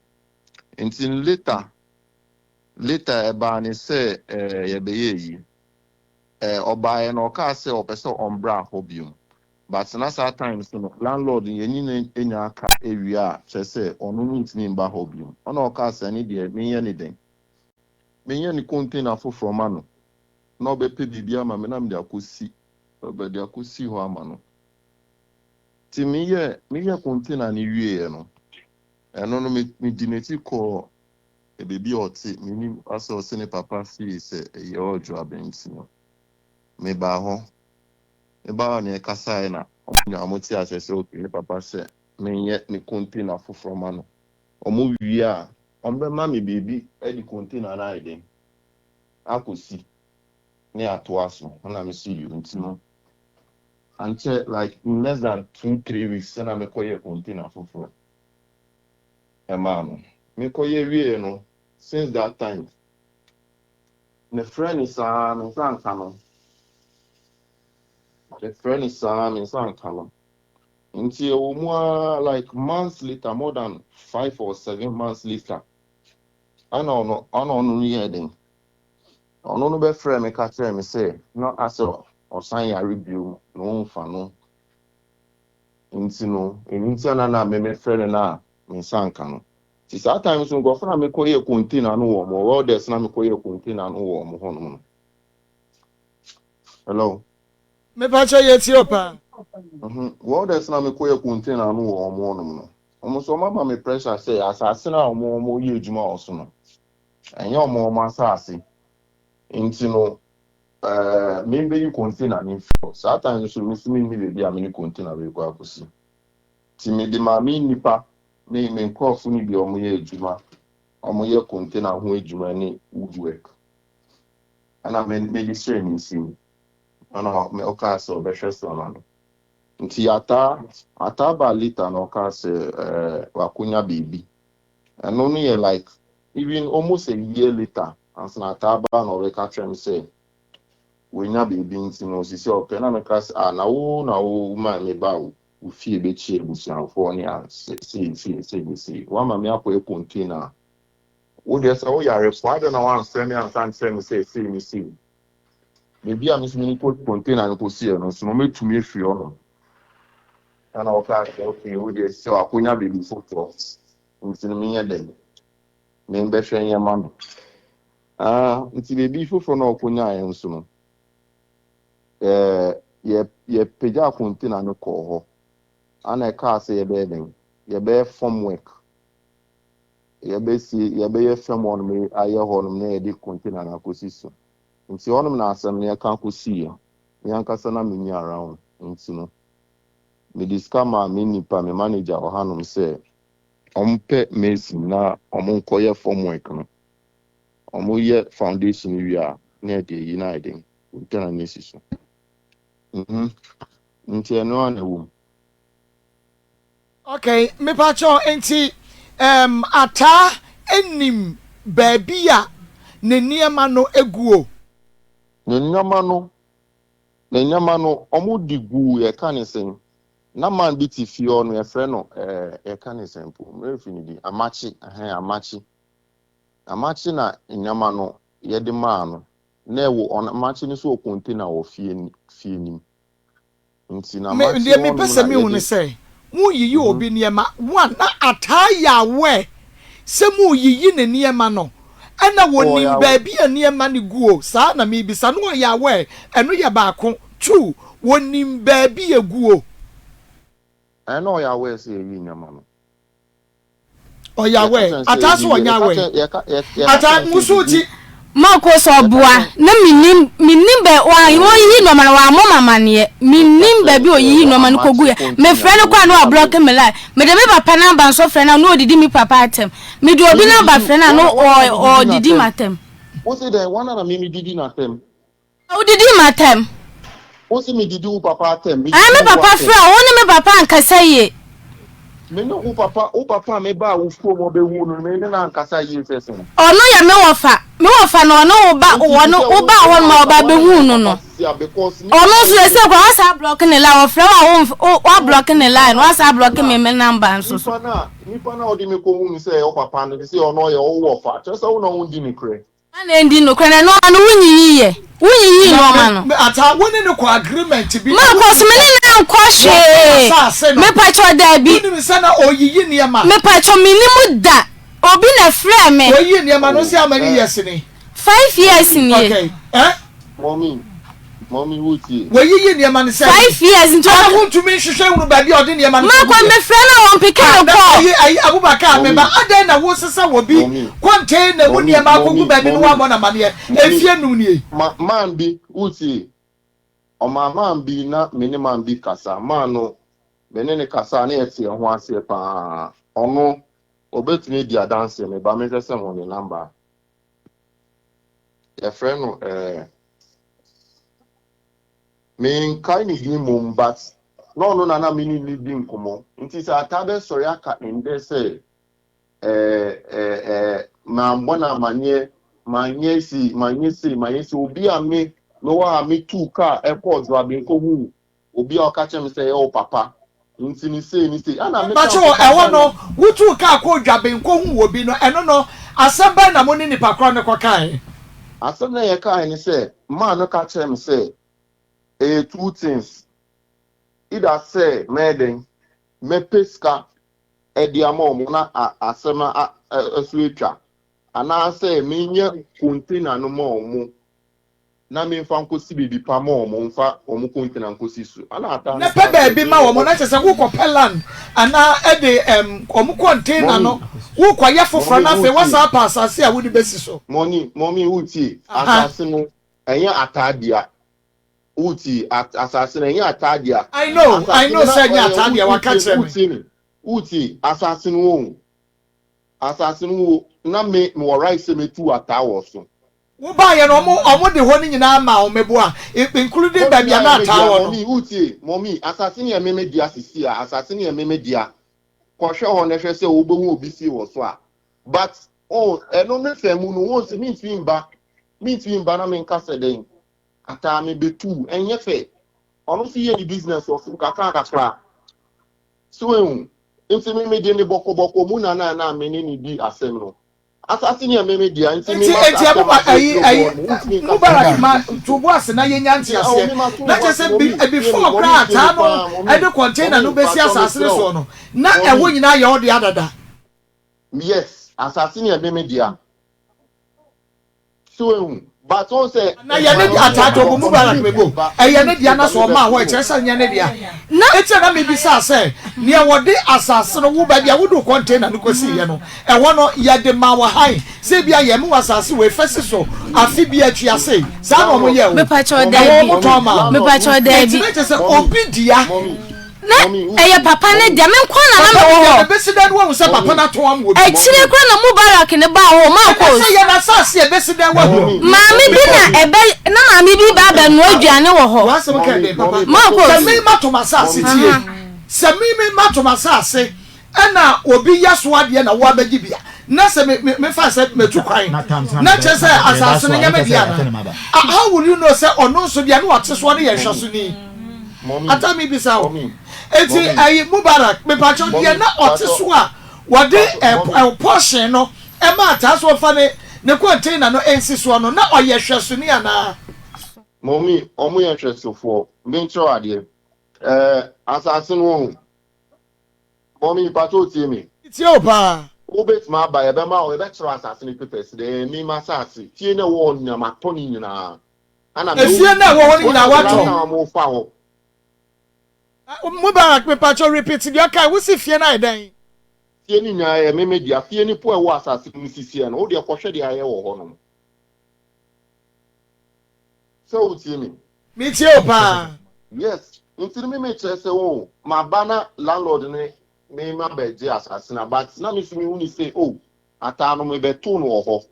Nti later. Later ɛbaa ne sɛ ɛɛ yɛbɛyɛ yi. Ɛɛ ɔbaeɛ no ɔkaa sɛ ɔpɛ sɛ ɔmbra hɔ biom. But na saa times no landlord no yɛnye no anya aka awie a kyerɛ sɛ ɔno no ntumi mba hɔ biom. Ɔna ɔkaa sɛ ɛne deɛ menyɛ ne dɛn? Menyɛ ne container foforɔ ma no na ɔbɛpɛ biribi ama me na mede akɔsi ɔbɛde akɔsi hɔ ama no. Nti meyɛ meyɛ container no wieɛ no ɛno no me medi n'akyi kɔɔ baabi a ɔte menim asɛ ɔse ne papa fie sɛ ɛyɛ ɔdwo abɛnti no mebaa hɔ mebaa hɔ na yɛkasaeɛ na ɔmo nyinaa ɔmo te aseɛ sɛ okay ne papa sɛ menyɛ ne container foforɔ ma no ɔmo wie a ɔmo bɛma me biribi de container no ayɛ den akɔsi ne atoa so ɛna mese yo nti no ankyɛ like in less than 2-3 weeks ɛna mekɔyɛ container foforɔ ɛmaa no. Mekɔyɛ wieɛ no since that time mefrɛ no saa me nsa nka no mefrɛ no saa me nsa nka no nti ɛwɔ mu ara like months later more than 5 or 7 months later ɛna ɔno ɔna ɔno no yɛɛ den ɔno no bɛfrɛ me ka kyerɛ me sɛ na asɛ ɔsan yare bio na ɔmfa no nti no ɛno nti ana na me mefrɛ no na me nsa nka no. Nti saa time so nkurɔfoɔ na mekɔyɛ container no wɔ ɔmo welders na mekɔyɛ container no wɔ ɔmo hɔnom no. Hello? Mepakyɛ yɛtie o paa. Welders na mekɔyɛ container no wɔ ɔmo hɔnom no, ɔmo nso ɔmo ama me pressure sɛ asase no a ɔmo yɛ adwuma wɔ so no ɛnyɛ ɔmo asase nti no membɛyi container no mfiri hɔ. Saa time nso me nso menni baabi a mene container bɛkɔ akɔsi nti mede maa me nnipa me nkurɔfo no bi a ɔmo yɛ adwuma ɔmo yɛ container ho adwuma ne woodwork ɛna me mede hyɛɛ ne nsam ɛna ɔkaa sɛ ɔbɛhwɛ so ama no. Nti ataa ba later na ɔkaa sɛ wakonya biribi. Ɛno no yɛ like even almost a year later ansa na ataa ba na ɔbɛka kyerɛ me sɛ wanya biribi nti no osisi ɔpɛ na meka sɛ ah na wo na wo ma me ba wo fie bɛkyi abusuafoɔ ne a sei sei sei sei wama me akɔyɛ container wo deɛ sɛ woyare po adɛn na woamfrɛ me ansa nkyerɛ me sɛ sei ne sei baabi a me nso mene kɔ container no kɔsiɛ no nso no mɛtumi afiri hɔ no ɛna ɔkaa sɛ okay wo deɛ sɛ wakonya biribi foforɔ nti no menyɛ dɛn membɛhwɛ nneɛma no ah nti baabi foforɔ na ɔkɔnyaeɛ nso no yɛ yɛpagya container no kɔɔ hɔ ana ɛkaa sɛ yɛbɛyɛ dɛn yɛbɛyɛ form work yɛbɛsie yɛbɛyɛ fam hɔnom ayɛ hɔnom na yɛde container no akɔsi so nti hɔnom na asɛm no yɛka kɔsiiɛ. Me ankasa na menni around nti no mede sika maa me nipa me manager wɔ hanom sɛ ɔmpɛ mason na ɔmo nkɔyɛ form work no ɔmo yɛ foundation wie a na yɛde ayi no ayɛ den container no asi so nti ɛno a na ɛwɔ mu. Okay, mepakyɛw nti ataa nim baabi a ne nneɛma no gu o? Ne nneɛma no ɔmo de gu yɛka ne sɛn na man bi te fie hɔ no yɛfrɛ no yɛka ne sɛn po mmerɛ fi ne di Amakye ɛhɛn Amakye Amakye na nneɛma no yɛde maa no na ɛwɔ ɔno Amakye no so wɔ container wɔ fie nim nti na Amakye deɛ mepɛ sɛ mehu ne sɛ moyiyi obi nneɛma one na ataa yɛ aware sɛ moyiyi ne nneɛma no ɛna wɔnim baabi a nneɛma no gu o saa na mebisa no ɔyɛ aware ɛno yɛ baako two wɔnim baabi egu o. Ɛna ɔyɛ aware sɛ yɛyi nneɛma no. Ɔyɛ aware ataa so ɔnyɛ aware ataa nso ti. Mako sɛ ɔboa na minim minim bɛ wa wɔyiyi nneɛma no wɔamɔ ma amaneɛ minim baabi a oyiyi nneɛma no kogu yɛ mefrɛ no kɔ a na wa block me line mede me papa number nso frɛ no a na odidi mi papa atɛm mede obi number frɛ no a na ɔdidi m'atɛm. Wosi dɛn wɔn na mi mi didi n'atɛm. Wodidi m'atɛm. Wosi mi didi wo papa atɛm. Ɛɛ me papa frɛ wo ne me papa ankasa yie. Me ne wo papa, wo papa a mebaa wo kurom ɔbɛhuu no no, me ne no ankasa yie sɛ sɛn? Ɔno yɛ me wɔfa, me wɔfa no ɔne wo ba, ɔne wo baa hɔ nom a ɔba bɛhuu no no. Ɔno nso seesei koraa wasan ablɔke ne line, ɔfrɛ wo a womf, wo, woablɔke ne line, wasan ablɔke me me number nso so. Nipa no a, nipa no a ɔde me kɔhuu no sɛ ɛyɛ wo papa no, seesei ɔno ɔyɛ wo wɔfa, kyerɛ sɛ wo na wondi nokorɛ. Hwan na ɛndi nokorɛ na nnoɔma no wonyiyii yɛ? Wonyiyii nnoɔma no? Ata wo ne no kɔ agreement bi. Mankɔ so me ne no ankɔ hwee. Mepakyɛw daabi. Wonim sɛ na ɔyiyi nneɛma. Mepakyɛw mennim da. Obi na ɛfrɛɛ me. Ɔyiyi nneɛma no sɛ how many years ni? 5 years nie. Okay. Eh? Mommy, mommy wotie. Wɔyiyi nneɛma no sɛ. 5 years nti. Ɛna wontumi nhwehwɛ nhunu baabi a ɔde nneɛma no kɔgu. Makɔ mefrɛ no a wɔmpeke me kɔ. Ayi ayi Abubakar meba adɛn na wosesa wɔ bi container mu nneɛma akɔgu baabi no woammɔ no amaneɛ mfie num nie. Ma man bi wotie ɔmaa man bi na me ne man bi kasa man no me ne ne kasa na yɛte yɛn ho aseɛ paa ɔno ɔbɛtumi adi adanseɛ meba mehwɛ sɛ ho ne number. Yɛfrɛ no eh, menkae ne din mmom but na ɔno na na me ne no di nkɔmmɔ. Nti sɛ ataa bɛsɔre aka ndɛ sɛ eh, eh, eh, mambɔ no amanneɛ, manyɛ sei, manyɛ sei, manyɛ sei, obi a me mewɔ ha metuu kaa ɛkɔɔ Dwoaben kɔhuu Obi a ɔka kyerɛ me sɛ ɛyɛ wo papa nti ne sei ne sei ɛna meka Mpakyɛw, nso papa ɛhɔ no. no, wotuu kaa kɔɔ Dwaben kɔhuu obi no, ɛno no, asɛm bɛn na mo ne nipa korɔ no kɔkae? Asɛm no a yɛkae ne sɛ, man no ka kyerɛɛ me sɛ ɛyɛ two things, either sɛ mɛyɛ dɛn, mɛpɛ sika de ama wɔn na asɛm no so atwa, anaasɛ menyɛ container no ma wɔn na memfa nkɔsi baabi pa ma wɔn, mfa wɔn container nkɔsi so. Ɛna ataa Na no pɛ kaa sɛ, baabi ma Meyɛ wɔn, na kyerɛ sɛ wokɔpɛ land anaa ɛde ɛm wɔn container Mɔmi, no wokɔyɛ foforɔ mɔmi na afei wotie, woasan apɛ asase a wode bɛsi so. mɔni, mɔmi wotie, Aha. asase no ɛnyɛ ataa dea, wotie, asase no ɛnyɛ ataa dea, I know, I asase know no na sɛ ɛnyɛ ɛyɛ ataa deɛ waka wotie, kyerɛ me. wotie me, wotie, asase no o, asase no o, na me mewɔ right sɛ mɛtu ataa wɔ so. Wo baeɛ no ɔmo ɔmo de hɔ no nyinaa maa wo meboa including Hɔ baabi a nyinaa na yɛ me ataa dea wɔ no. mummy wotie mummy asase no yɛ me me dea sisi a asase no yɛ me me dea kɔhwɛ hɔ na hwɛ sɛ wobɛhu obi fie wɔ so a but oh ɛno me fɛ mu no wɔn sɛ mentumi mba mentumi mba na menka sɛ dɛn ataa me bɛtu ɛnyɛ fɛ ɔno nso yɛ ne business wɔ so kakra kakra so ehu nti me me de ne bɔkɔbɔkɔ mu na na na me ne ne di asɛm no Asase no yɛ me me dea, nti me Enti masa enti asɛm ɛbo ba ase ɛyi efiri ɛyi boɔ no, wontumi nka sɛ Mubarak me ma de si to so. bo ase na yɛnya Nti ao nteaseɛ me mato na me bo kyerɛ ase, sɛ mɔmi bi tie me, before mɔmi koraa tie me ataa no paa, mɔmi, ɛde container mɔmi no bɛsi mpakyɛw asase no mesrɛ wo, soɔ no na ɛhɔ mɔmi, nyinaa yɛ wo dea dada. yes, asase no yɛ me me dea. So ehu, but wɔn sɛ. Na yɛ ne dea ataa to bo Mubarak me bo ɛyɛ ne dea na sɛ ɔmaa hɔ ɛkyerɛ sɛ nyɛ ne dea. Na. Enti na mebisaa sɛ nea wɔde asase no wo baabi a wode wo container no kɔsiiɛ no Ɛhɔ no, yɛde maa wɔ hann, sɛ ebia yɛn wɔ asase wei fɛ si so afe bi akyi ase. Saa na wɔyɛɛ o. Mepakyɛw Ɛhɔ daabi. wɔtɔn maa wo. Mepakyɛw Enti daabi. na kyerɛ sɛ obi dea. Na ɛyɛ papa no dea. Me nko ara na na Papa mewɔ no dea hɔ. na ebesi dɛn na wahu sɛ papa no atɔn ama obi? Akyire koraa na Mubarak no baa hɔ, Ɛna Marcos. sɛ yɛn asase a ebesi dɛn wahu? Maame bi na ɛbɛ, na maame bi ba abɛnoa aduane wɔ hɔ. W'asɛm ka den papa. Marcos. Sɛ me mato m'asase tie. Sɛ me me mato m'asase Ɛna obi yɛ so adeɛ na wo abɛgye bi a, na sɛ me me mefa sɛ metu kwan Na tam na kyerɛ sɛ asase no nyɛ me dea anaa? Ah, how will you know sɛ ɔno nso deɛ na ɔte soɔ no yɛ nhwɛsoni? Ata mebisa wo. Enti ɛyi Mubarak, mepakyɛw deɛ na ɔte so a wɔde ɛ ɛ portion no ɛma ataa so ɔfa ne ne container no nsi soɔ no, na ɔyɛ hwɛsoni anaa? Mummy, wɔn yɛ nhwɛsofoɔ. Menkyerɛ wo adeɛ. Ɛɛ, asase no wɔn. Mummy mpakyɛ otie me. Me tie wo paa. Wo bɛtumi aba yɛbɛma wo yɛbɛkyerɛ wo asase no papers dɛ ɛyɛ me m'asase fie no ɛwɔ hɔ no nyinaa matɔ ne nyinaa ɛna me Efie no a ɛwɔ hɔ no nyinaa wɔn watɔ. last time a mo fa hɔ. Mubarak mepakyɛw repeat deɛ ɔkae wo se fie no ayɛ dɛn. Fie no nyinaa ɛyɛ me me dea fie no po a ɛwɔ asase no mu sisiɛ no wo deɛ kɔhwɛ deɛ ayɛ wɔ hɔ nom sɛ wo tie me. Me tie wo paa. Yes nti no me me kyerɛ sɛ oh maba na landlord no me ma bɛ gye asase na but na me so me hu ne sɛ oh ataa no me bɛ too no wɔ hɔ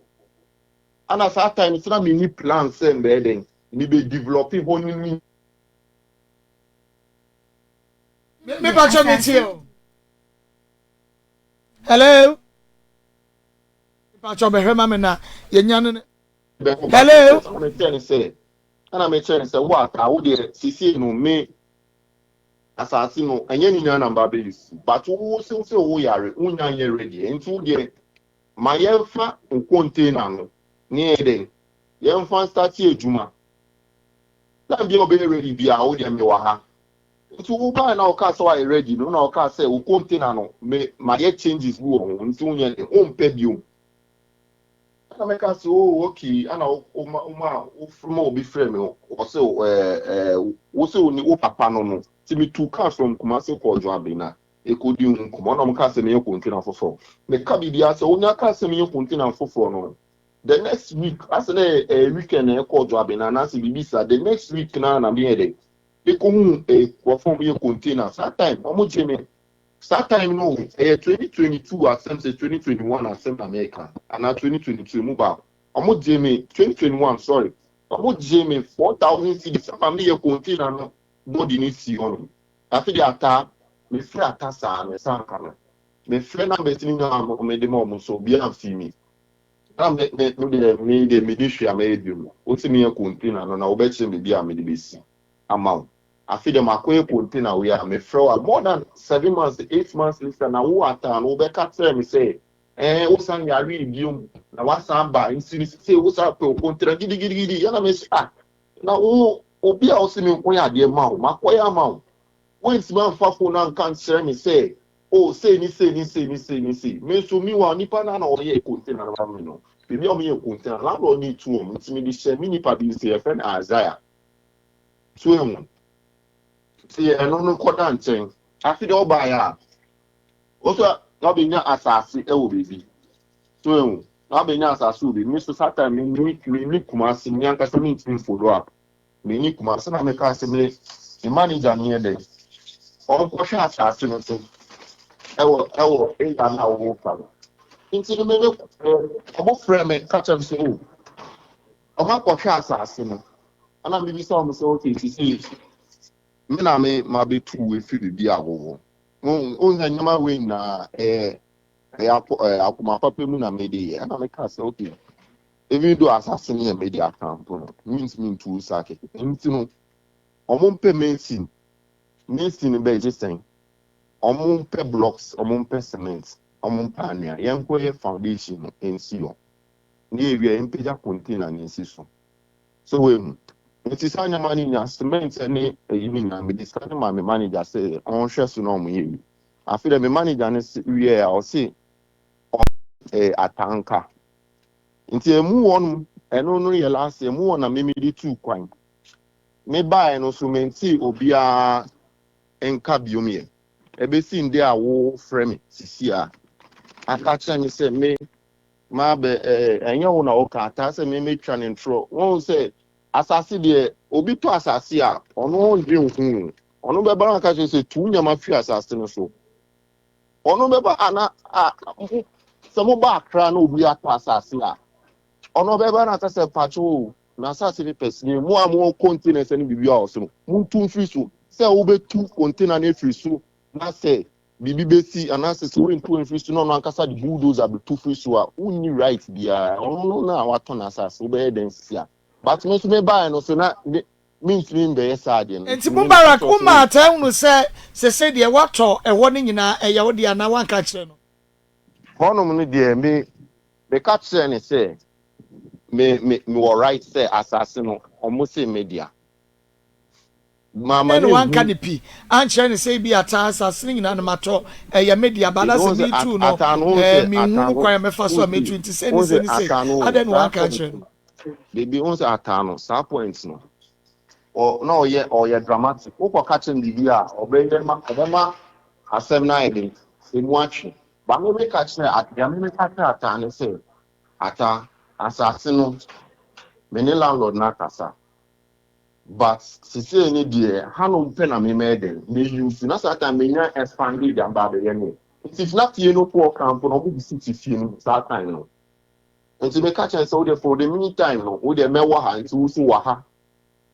ana saa time no na me ni plan sɛ mbɛyɛ dɛn me bɛ develop hɔ no ni. Me pa kyɛ me tie o. Hello. Mpatsɔ bɛhwɛ ma me na yɛnya no. Hello. Ɛna mekyerɛ no sɛ ɛna mekyerɛ no sɛ wo ata wo deɛ sisi no me asase no ɛnyɛ ne nyinaa na mba bɛyi si but wo se wo sɛ wo yare wo nya nyɛ ready nti wo deɛ ma yɛmfa wo container no ne yɛ dɛn yɛmfa nstate adwuma time bi a ɔbɛyɛ ready bi a wo deɛ mewɔ ha nti wo baa na ɔkaa sɛ wayɛ ready no na ɔkaa sɛ wo container no me mayɛ changes bi wɔ ho nti wonyɛ dɛn wompɛ biom Ɛna mɛka sɛ, oh, okay. Ɛna woma woma woma obi frɛ me, ɔsɛ ɛɛ ɛɛ wosɛ wo ne wo papa no no. Nti metu kaa from Kumasi kɔɔ Dwoabena ekodi ho nkɔmmɔ. Ɛna wɔn kaa sɛ meyɛ container foforɔ. Meka biribiara sɛ wonya kaa sɛ meyɛ container foforɔ no, the next week asɛ na ɛyɛ ɛyɛ weekend na ɛkɔɔ Dwoabena anaasɛ biribi saa. The next week na na meyɛ dɛ ekohu nkurɔfoɔ a wɔyɛ container. Saa time wɔn gye me Saa time no o, ɛyɛ 2022 asɛm sɛ 2021 asɛm na meka anaa 2022 emu baako. Ɔmo gyee me 2021 sorry, ɔmo gyee me 4000 cedis ama meyɛ container no body no sii hɔ nom. Afei deɛ Ataa, mefrɛ Ata saa me nsa nka no. Mefrɛ numbers no nyinaa a mede ma ɔmo nso obiara amfii me. Na me me me deɛ me deɛ menni hwee a mɛyɛ biom. Wose menyɛ container no na wobɛkyerɛ me baabi a mede bɛsi ama wo. Afei deɛ makɔyɛ container wei a mefrɛ wo a more than 7 months 8 months later na wo ataa no wobɛka kyerɛ me sɛ ɛɛ wosan yaree biom na wasan ba nti no sɛ wosan pɛ wo container gidigidigidi ɛna me sɛ ah na wo obi a ɔsɛ me nkɔyɛ adeɛ ma wo makɔyɛ ama wo wontumi amfa phone anka nkyerɛ me sɛ oh sei ne sei ne sei ne sei ne sei me nso meanwhile nipa no a na ɔyɛ container no ma me no baabi a ɔmeyɛ container landlord ne tu wɔn nti mede hyɛ me nipa bi nsa yɛfrɛ no Isaiah. So ehu? Nti ɛno no kɔda nkyɛn. Afe deɛ ɔbaeɛ a, wo nso na wabɛnya asase wɔ baabi. So ehu? Na wabɛnya asase wɔ baabi. Me nso saa time menni menni Kumasi, me ankasa mentumi follow up. Menni Kumasi na mekaa sɛ me me manager no yɛ dɛn? Ɔnkɔhwɛ asase no so ɛwɔ ɛwɔ area no a wɔwɔ no. Nti no me me ɔmo frɛ me ka kyerɛ me sɛ o Ɔmo akɔhwɛ asaase no. Ɛna mebisa ɔmo sɛ okay sisei me na me mabetu wo efiri baabi a wowɔ. Wohu sɛ nneɛma wei nyinaa ɛyɛ ɛyɛ akɔ ɛɛ akoma papa mu na mede yɛ. Ɛna meka sɛ okay even though asase no yɛ me de aka mpo no mentumi ntu wo saa kɛkɛ. Nti no ɔmo mpɛ mason mason no bɛgye sɛn? Ɔmo mpɛ blocks, ɔmo mpɛ cement, ɔmo mpɛ anwea. Yɛnkɔyɛ foundation no nsi hɔ. Na yɛwie a yɛmpagya container no nsi so. So woahu? Nti saa nneɛma no nyinaa, cement ne ayi no nyinaa, mede sika no maa me manager sɛ ɔnhwɛ so na wɔnyɛ bi. Afei deɛ me manager no wieɛ a, ɔse ɔyɛ atanka. Nti emu hɔ nom, ɛno no yɛ last year, emu hɔ na me mede tuu kwan. Mebaeɛ no nso mentee obiara nka biom yɛ. Ɛbɛsi ndɛ a wofrɛ me sisi a, aka kyerɛ me sɛ me Mabɛ eh, ɛnyɛ wo na woka ataa sɛ me mɛtwa ne ntorɔ. Wohu sɛ asase deɛ, obi tɔ asase a, ɔno ɔndwen ho o. Ɔno bɛba na aka kyerɛ sɛ tu wo nneɛma firi asase no so. Ɔno bɛba ana a, sɛ moba Accra na obi atɔ asase a, ɔno ɔbɛba na aka sɛ mpakyɛw o, na asase papers ni, mo a mowɔ containers ne biribi a wɔ so no, montu mfiri so. Sɛ wobɛtu container no afiri so na sɛ biribi bɛsi anaasɛ sɛ worentu mfiri so na ɔno ankasa de bulldozer bɛtu firi so a, wonni right biara. Ɔno no na watɔ n'asase, wobɛyɛ dɛn sisi a? But me nso mebaeɛ no so na me mentumi mbɛyɛ saa adeɛ no. Nti Mubarak, wo maa taa hunu sɛ sesei deɛ woatɔ ɛhɔ no nyinaa ɛyɛ wo dea anaa woanka ankyerɛ no? Hɔnom no deɛ me meka kyerɛɛ no sɛ me me mewɔ right sɛ asase no ɔmo se me dea. Mamma Adɛn na no wanka anhu. no pi ankyerɛ no sɛ ebia ataa asase no nyinaa na matɔ, ɛyɛ me dea, but Wohu anaasɛ sɛ meretu no, ataa no, wohu eh, sɛ menhu ataa no no, kwan a mɛfa so a wotie, mɛtu nti sei ne wohu sei sɛ ne sei. ataa no, Adɛn na saa wanka point ankyerɛ no? no, baby, wohu sɛ ataa no, saa point no, ɔ, na ɔyɛ, ɔyɛ dramatic. Wokɔka kyerɛ no biribi a, ɔbɛyɛ ma, ɔbɛma asɛm no ayɛ den, emu atwe. But me meka kyerɛ, deɛ me meka kyerɛ ataa ne sɛ, ataa, asase no, me ne landlord no akasa. But sesei no deɛ hanom pɛ na me mɛyɛ dɛn me use na saa time menya expande de aba abɛyɛ me nti na fie no foɔ kra mpo na ɔmo de si te fie no mu saa time no nti meka kyerɛ sɛ wodeɛ for the mean time no wodeɛ mɛwɔ ha nti wo so wɔ ha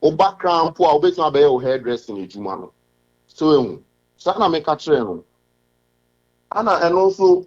woba kra mpo a wobɛtumi abɛyɛ wo hair dressing adwuma no so ehu saa na meka kyerɛ no ana ɛno nso.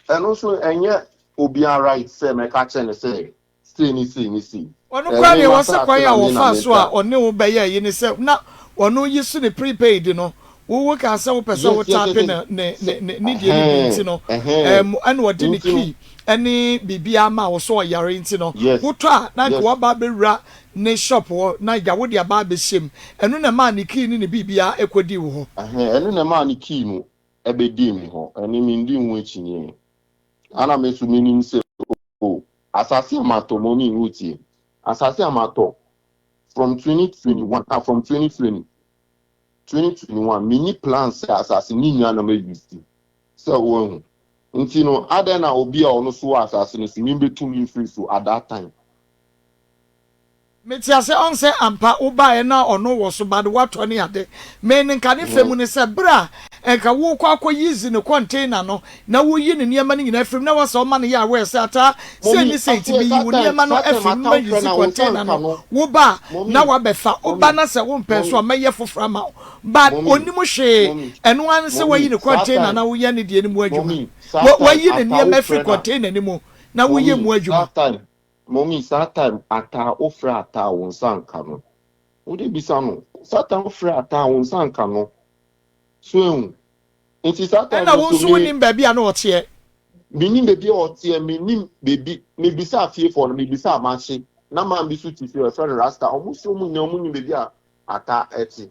Ɛno nso ɛnyɛ obiara right sɛ mɛka akyerɛ no sɛ sei ne sei ne sei. Ɔno koraa Ɛme deɛ wɔse m'asaase kwan a na me na wɔfaa so a mepɛ a. ɔne wo bɛyɛɛ yi ne sɛ na ɔno yi so ne prepaid no, wo wo kaa sɛ wopɛ sɛ wo Yes, yes, yes, tape yes. ne ne Sɛ ne ne ne deɛ no bi nti ɛhɛn no ɛhɛn ɛɛm ɛna ɔde ne nti no key ɛne biribiara maa wo sɛ ɔyare nti no yes wotɔ a na anka yes. waba abɛwura ne shop hɔ na agya wode aba abɛhyɛ mu ɛno na ɛmaa ne key ne ne biribiara ɛkɔdii wo hɔ. Ɛhɛn ɛno na ɛmaa ne key no ɛbɛdii me hɔ ɛne mendii ho akyinnyeɛ. Ana me nso menim sɛ o asase a matɔ mɔmi wotie asase a matɔ from 2021 ah from 2020 2021 menni plan sɛ asase ne nua na ma use sɛ woahu nti no adɛn na obi a ɔno so wɔ asase no so membɛtu me mfiri so at that time. Mete ase ɔn sɛ ampa wo baeɛ na ɔno wɔ so but woatɔ ne ade. Me no nka ne fɛ mu ne sɛ berɛ a nka worekɔ akɔ yizi ne container no na woyi ne nneɛma no nyinaa afiri mu na wɔ sɛ ɔma no yɛ aware sɛ ataa sei ne Mommy, sei nti afei meyi saa wo time nneɛma no saa time afiri mu ata ma wofrɛ yizi no a wo nsa container nka no no. wo ba a na Mommy, wabɛfa wo ba mommy, na sɛ wompɛ nso a mommy, mɛyɛ foforɔ ama wo but mommy, ɔnnim hwee mommy, ɛno ara ne sɛ wayi mommy, ne saa container time na woyɛ ne deɛ no mu adwuma mommy, saa Wa time wayi ne ata nneɛma afiri wofrɛ no a container no mu na woyɛ mommy, mu saa adwuma. time Mommy saa time ataa wo frɛ ataa wo nsa nka no wo de bisa no saa time wo frɛ ataa wo nsa nka no so ehu nti saa time Ɛna no wo so nso me wonim baabi a na ɔteɛ. Me nim baabi a ɔteɛ me nim baabi me bisa afiefoɔ no me bisa amakye na man bi so te fie ɔfrɛ no rasta ɔmo so ɔmo nyinaa ɔmo nim baabi a ataa ɛte.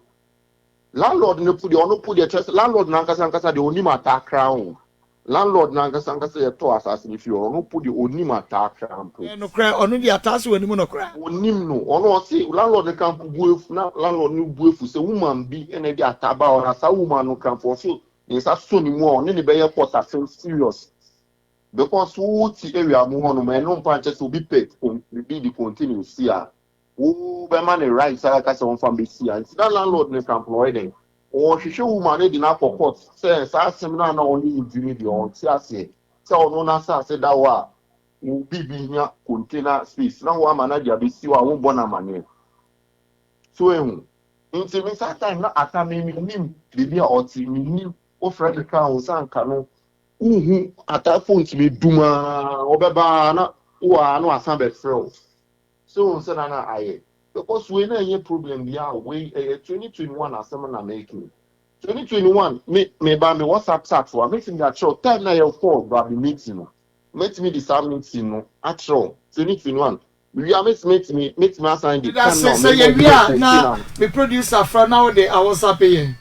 Landlord no po deɛ ɔno po deɛ kyerɛ sɛ landlord no ankasa ankasa deɛ ɔnim ataa koraa o. Landlord no ankasa ankasa yɛtɔɔ asase no fie hɔ ɔno po deɛ ɔnim ataa koraa mpo. Ɛyɛ nokorɛ ɔno deɛ ataa so ɔnim no koraa. Ɔnim no ɔno ɔse landlord no koraa mpo bo afu na landlord no bo afu sɛ woman bi na ɛde ataa baa hɔ na saa woman no koraa mpo ɔse ne nsa sɔ ne mu a ɔne no bɛyɛ court asɛm serious because wo te area mu hɔnom ɛno mpo ankyɛ sɛ obi pɛ biribi de continue si a Wo bɛma no right sɛ aka sɛ ɔmfa mbɛsi ha nti na landlord no kampo no ɔyɛ dɛn ɔhwehwɛ woman no de no akɔ court sɛ saa asɛm no a na ɔne no di no deɛ ɔnte aseɛ sɛ ɔno n'asase da hɔ a wo biribi hia container space na wo ama no de abɛsi hɔ a wombɔ no amaneɛ so ehu nti me saa time na ata me menim biribi a ɔte menim wofrɛ no kaa wo nsa nka no wohu ata phone tumi dum a ɔbɛba na wo a na wasan bɛfrɛ wo So wohu sɛ na na ayɛ? Because wei na ɛnyɛ problem biara o, wei ɛyɛ 2021 asɛm na meka yi. 2021 me me ba me WhatsApp chat hɔ a mɛtumi de akyerɛ wo time na yɛkɔɔ Brabi meeting no, mɛtumi de saa meeting no akyerɛ wo 2021. Mewie a mɛtumi mɛtumi mɛtumi asan de Meda time ase na sɛ me na yɛwie ɔmo yɛ a na container no. me producer frɛ na wode awɔsape yɛn.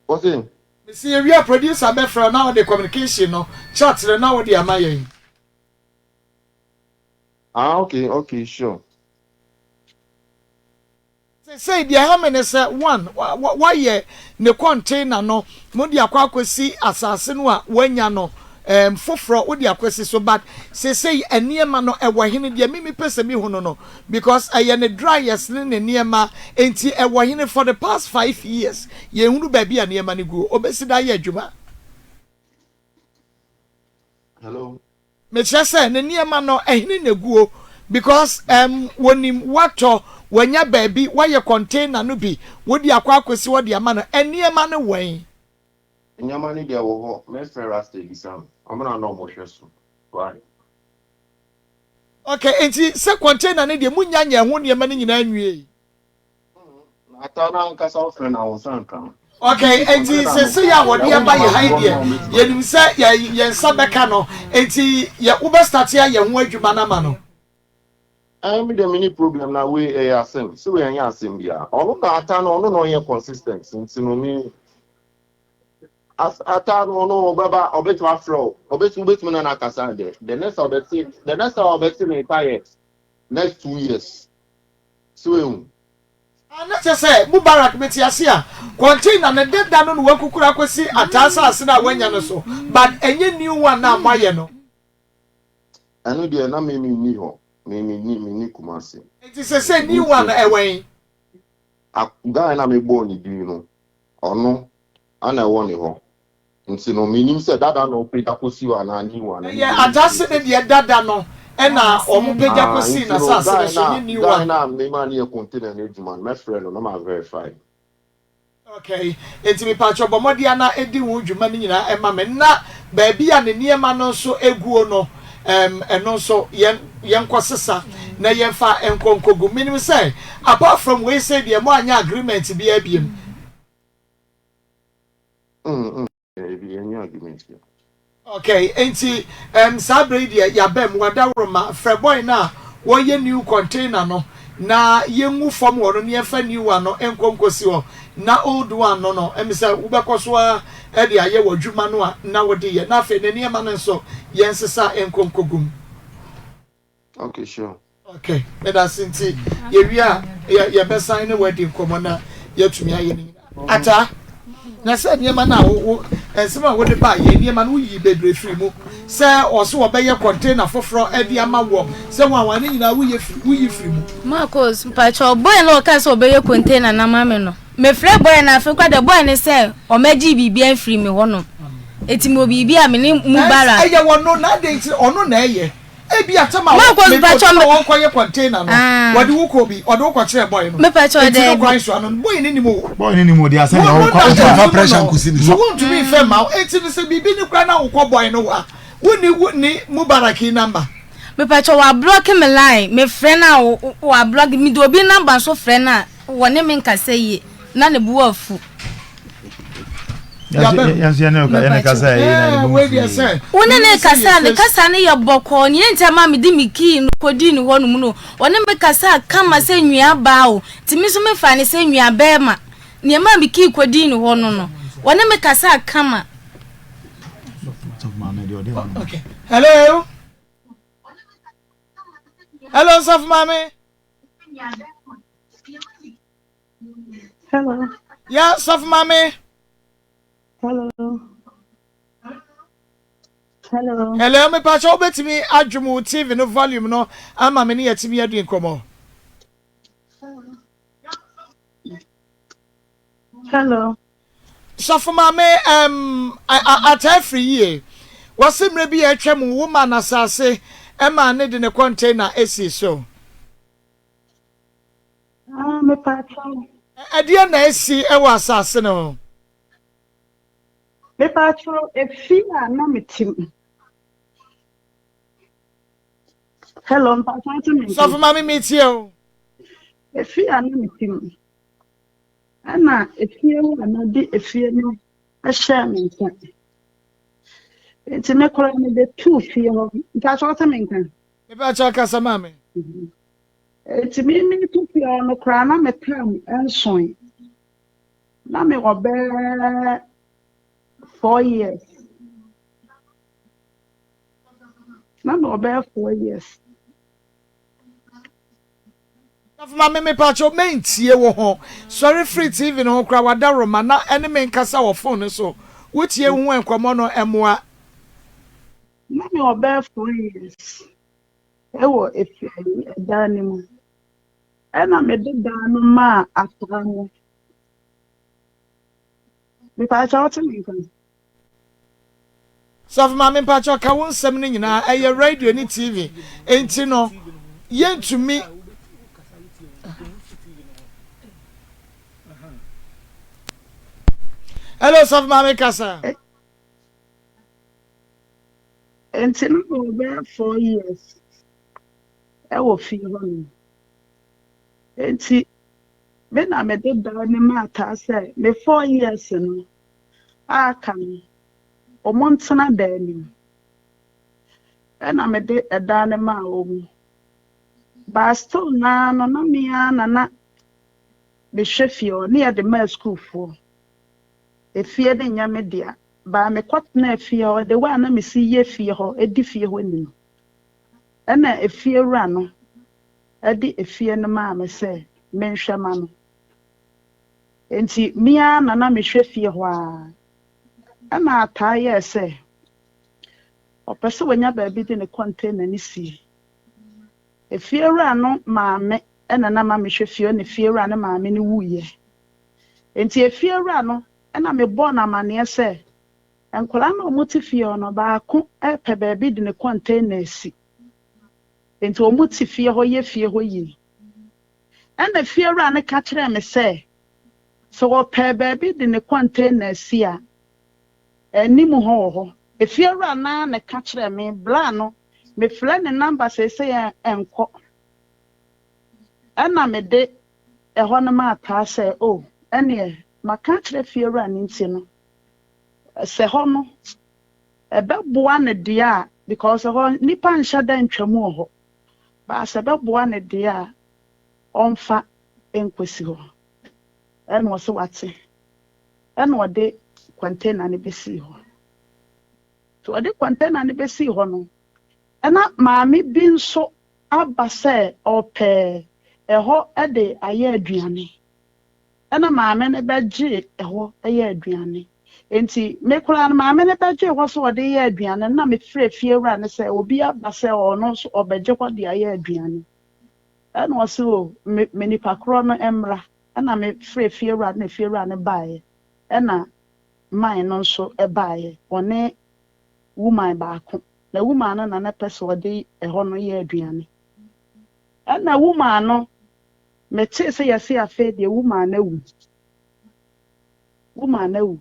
Ɔse. Mese yɛwie a producer bɛfrɛ wo na wode communication no chat no na wode ama yɛn. Ah okay okay sure. Sesei deɛ ɛha me ne sɛ one wayɛ ne container no mode akɔ akɔsi asase no a wanya no um, foforɔ wode akɔsi so but sesei nneɛma no ɛwɔ hene deɛ me mepɛ sɛ mehu no no because ɛyɛ ne dryers ne ne nneɛma nti ɛwɔ hene for the past 5 years yɛnhunu baabi a nneɛma no guo obɛsi da ayɛ adwuma. Hello. Mekyerɛ sɛ ne nneɛma no ɛhene na eguo because um, wɔnim watɔ wanya baabi wayɛ container no bi wode akɔ akɔsi hɔ de ama no nneɛma no wɛn. Nneɛma no deɛ wɔ hɔ mɛfrɛ Rasta ebisa no ɔmo na na ɔmo hwɛ so why. Okay, nti sɛ container no deɛ munya nyɛ ho nneɛma no nyinaa nwie. Ata no ankasa wofrɛ no a wo nsa nka no. Okay, nti sese yɛ a wɔde aba yɛ ha yi deɛ yɛnim sɛ yɛ yɛn nsa bɛka no nti yɛ wobɛ start ayɛ ho adwuma no ama no. Ɛn mi deɛ mi ni problem na wei ɛyɛ asɛm sɛ wei ɛnyɛ asɛm bia ɔno na ata no ɔno na ɔnyɛ consistent nti no mi ata no ɔno ɔbɛba ɔbɛtumi afrɛ o ɔbɛtumi ɔbɛtumi na n'akasa deɛ the next time ɔbɛte the next time ɔbɛte ne nka yɛ next 2 years so ehu. Ah, na kyerɛ sɛ Mubarak mete ase a container no deda no na wakukura akɔsi ataa asase no a wanya no so but ɛnyɛ new one na moayɛ no. Ɛno deɛ na mi mi ni hɔ mi mi ni mi ni Kumasi. Nti sɛ sɛ new one no ɛwɛn. Guy na mi bɔɔ ne din no ɔno ana ɛwɔ ne hɔ nti no mi nim sɛ dada na ɔpagya kɔsi hɔ anaa new one. Ɛyɛ atase ne deɛ dada no ɛna ɔmo pagya kɔsi n'asase no so nye new guy one. Na mi ma ne yɛ container no adwuma no mɛfrɛ no na ma verify. Okay, nti mipatwɛ bɔ mmɔden ana edi ho dwuma no nyinaa ɛma me na Baabi a ne nneɛma no nso guo no, ɛm, ɛno nso yɛn, yɛnkɔsesa na yɛmfa nkɔ nkɔgu. Menim sɛ apart from wei sei deɛ moanyɛ agreement biara biom. Mm, mm. Ebi yɛnyɛ agreement biara. Okay, enti ɛm saa berɛ yi deɛ yɛaba mu, wadaworoma, frɛ boy no a wɔyɛ new container no na yɛngu fam hɔ no na yɛmfa new one no nkɔ nkɔsi hɔ na old one no no ɛm sɛ wobɛkɔ so ara de ayɛ w'adwuma no a na wode yɛ na afei ne nneɛma no nso yɛnsesa nkɔ nkɔgu mu. Okay, sure. Okay, medase nti yɛwie a yɛbɛsan ne wadi nkɔmmɔ na yɛatumi ayɛ no nyinaa. Ataa, na sɛ nneɛma no a wo nsɛm a wode baa yɛ nneɛma no woyi bebree firi mu sɛ ɔso wɔbɛyɛ container foforɔ de ama wɔ sɛ wɔn a wɔn ne nyinaa woyɛ firi woyi firi mu. Marcus, mpakyɛ boy no ɔka sɛ ɔbɛyɛ container na ma me no mefrɛ boy no afei kora deɛ boy no sɛ ɔmɛgye biribi afiri me hɔ nom eti mewɔ biribi a me ne mu bara. Ɛyɛ wɔn no na adɛn nti ɔno na ɛyɛ. Ebia tam a Marcus, me mpakyɛ obi ma me. wɔnkɔyɛ container no, Ah. wɔde wo kɔ bi, ɔde wo kɔkyerɛɛ boy no. Mepakyɛ Enti no daabi. kwan so ano no, boy no nim wo. Boy no nim wo deɛ asɛ Wo deɛ no wokɔ na wokɔ. Fa ɛnim pressure no, nkosi ne so so. wontumi mfɛ mma wo. Enti no sɛ biribi ni koraa na wokɔ boy no hɔ a, wonni wonni Mubarak yi number. Mepakyɛ wa block me line, me frɛ no a wa block, mede obi number nso frɛ no a, wɔne me nkasa yie. Na ne bo afu. Wo ne ne kasa ne kasa no yɛ bɔkɔɔ nea nti ama mede me kii no kɔdii ne hɔ nom no ɔne me kasa kama sɛ nua baa o nti me nso mefa ne sɛ nua bɛrima nea ma me kii kɔdii ne hɔ no no ɔne me kasa kama. Okay. Hello. Hello, Nsafo Mame. Hello. Yeah, sɔfo maame. Hello. Hello. Hello, me pacha wobɛtumi adwom wo TV no volume no ama me ne yɛtumi adi nkɔmmɔ. Hello. Sɔfo maame um, ataa firi yie. Wɔse mmerɛ bi a atwa mu wo ma n'asase ɛma ne de ne container esi so. Ah, mepaakyɛw. Ɛdeɛn na asi wɔ asase no ho? Mepaakyɛw, efi a na mete mu. Hello, mpaakyɛw te me nka. Sɔfo maame metie o. Efi a na mete mu. Ɛna efie wura no de efie no hyɛɛ me nsa. Nti me koraa mebɛtuu fie hɔ. Mpaakyɛw te me nka. Mepaakyɛw kasa maame. Mhm. Enti me meto fie hɔ no koraa na me tam nsoe. Na mewɔ bɛɛ four years. Na mewɔ bɛyɛ four years. Sɔfo maame mepakyɛw mentie wo ho. Sɔre firi TV no ho koraa wadawroma na ɛne me nkasa wɔ phone no so. Wotie wo ho nkɔmmɔ no ɛmmoa. Na mewɔ bɛyɛ four years. wɔ efie dan no mu. Ɛna mede dan no maa ataa no. Mepaakyɛ wote me nka? Sɔfo maame mpakyɛ ka wo nsɛm no nyinaa ɛyɛ radio ne TV nti no yɛntumi. Hello sɔfo maame kasa. Nti na mewɔ bɛyɛ four years wɔ fie hɔ nom. Nti me na mede dan no maa taa sɛ me four years no a aka no wɔn ntena dan no mu. Ɛna mede ɛdan no maa wɔn. But still naa no na me ara na na mehwɛ fie hɔ ne yɛde maa sukuufoɔ. Efie no nyɛ me dea. Baa mekɔtenaa fie hɔ, the way a na mesi yɛ fie hɔ, di fie hɔ ni no, ɛna efiewura no de efie no maa me sɛ menhwɛ ma no. Enti me ara na na mehwɛ fie hɔ ara. Ɛna Ataa yɛɛ sɛ ɔpɛ sɛ wanya baabi de ne container no sie. Efiewura no maame na na ma mehwɛ fie hɔ na efiewura no maame no wuiɛ. Enti efiewura no Ɛnna mebɔɔ no amanneɛ sɛ, nkwadaa no a wɔte fie hɔ no, baako repɛ baabi de ne kɔntena asi. Enti wɔte fie hɔ yɛ fie hɔ yie. Ɛnna fiewura no ka kyerɛɛ me sɛ, sɛ ɔpɛ baabi de ne kɔntena asi a, anim hɔ wɔ hɔ. Efiewura no ara na ɛka kyerɛɛ me, bra no, mefrɛ ne number seesei a ɛnkɔ. Ɛna mede ɛhɔ no maa Taa sɛ, oh, ɛneɛ maka akyerɛ fiewura no nti no, sɛ hɔ no ɛbɛboa no deɛ a, because ɛhɔ nnipa nhyɛ da ntwam wɔ hɔ, but sɛ ɛbɛboa no deɛ a, ɔmfa nkɔsi hɔ. Ɛna ɔse wate. Ɛna ɔde container no bɛsii hɔ. Nti ɔde container no bɛsii hɔ no, ɛna maame bi nso aba sɛ ɔpɛ ɛhɔ de ayɛ aduane. Ɛna maame no bɛgyee ɛhɔ yɛ aduane. Nti me koraa no maame no bɛgyee hɔ sɛ ɔde yɛ aduane no na mefrɛ fiewura no sɛ obi aba sɛ ɔno nso ɔbɛgye hɔ de ayɛ aduane. Ɛna ɔse o me me nipa korɔ no mmra. Ɛna mefrɛɛ fiewura no na fiewura no baeɛ. Ɛna man no nso baeɛ, ɔne woman baako. Na woman no na na pɛ sɛ ɔde ɛhɔ no yɛ aduane. Ɛna woman no, metee sɛ yɛse afei deɛ woman no awu. Woman no awu.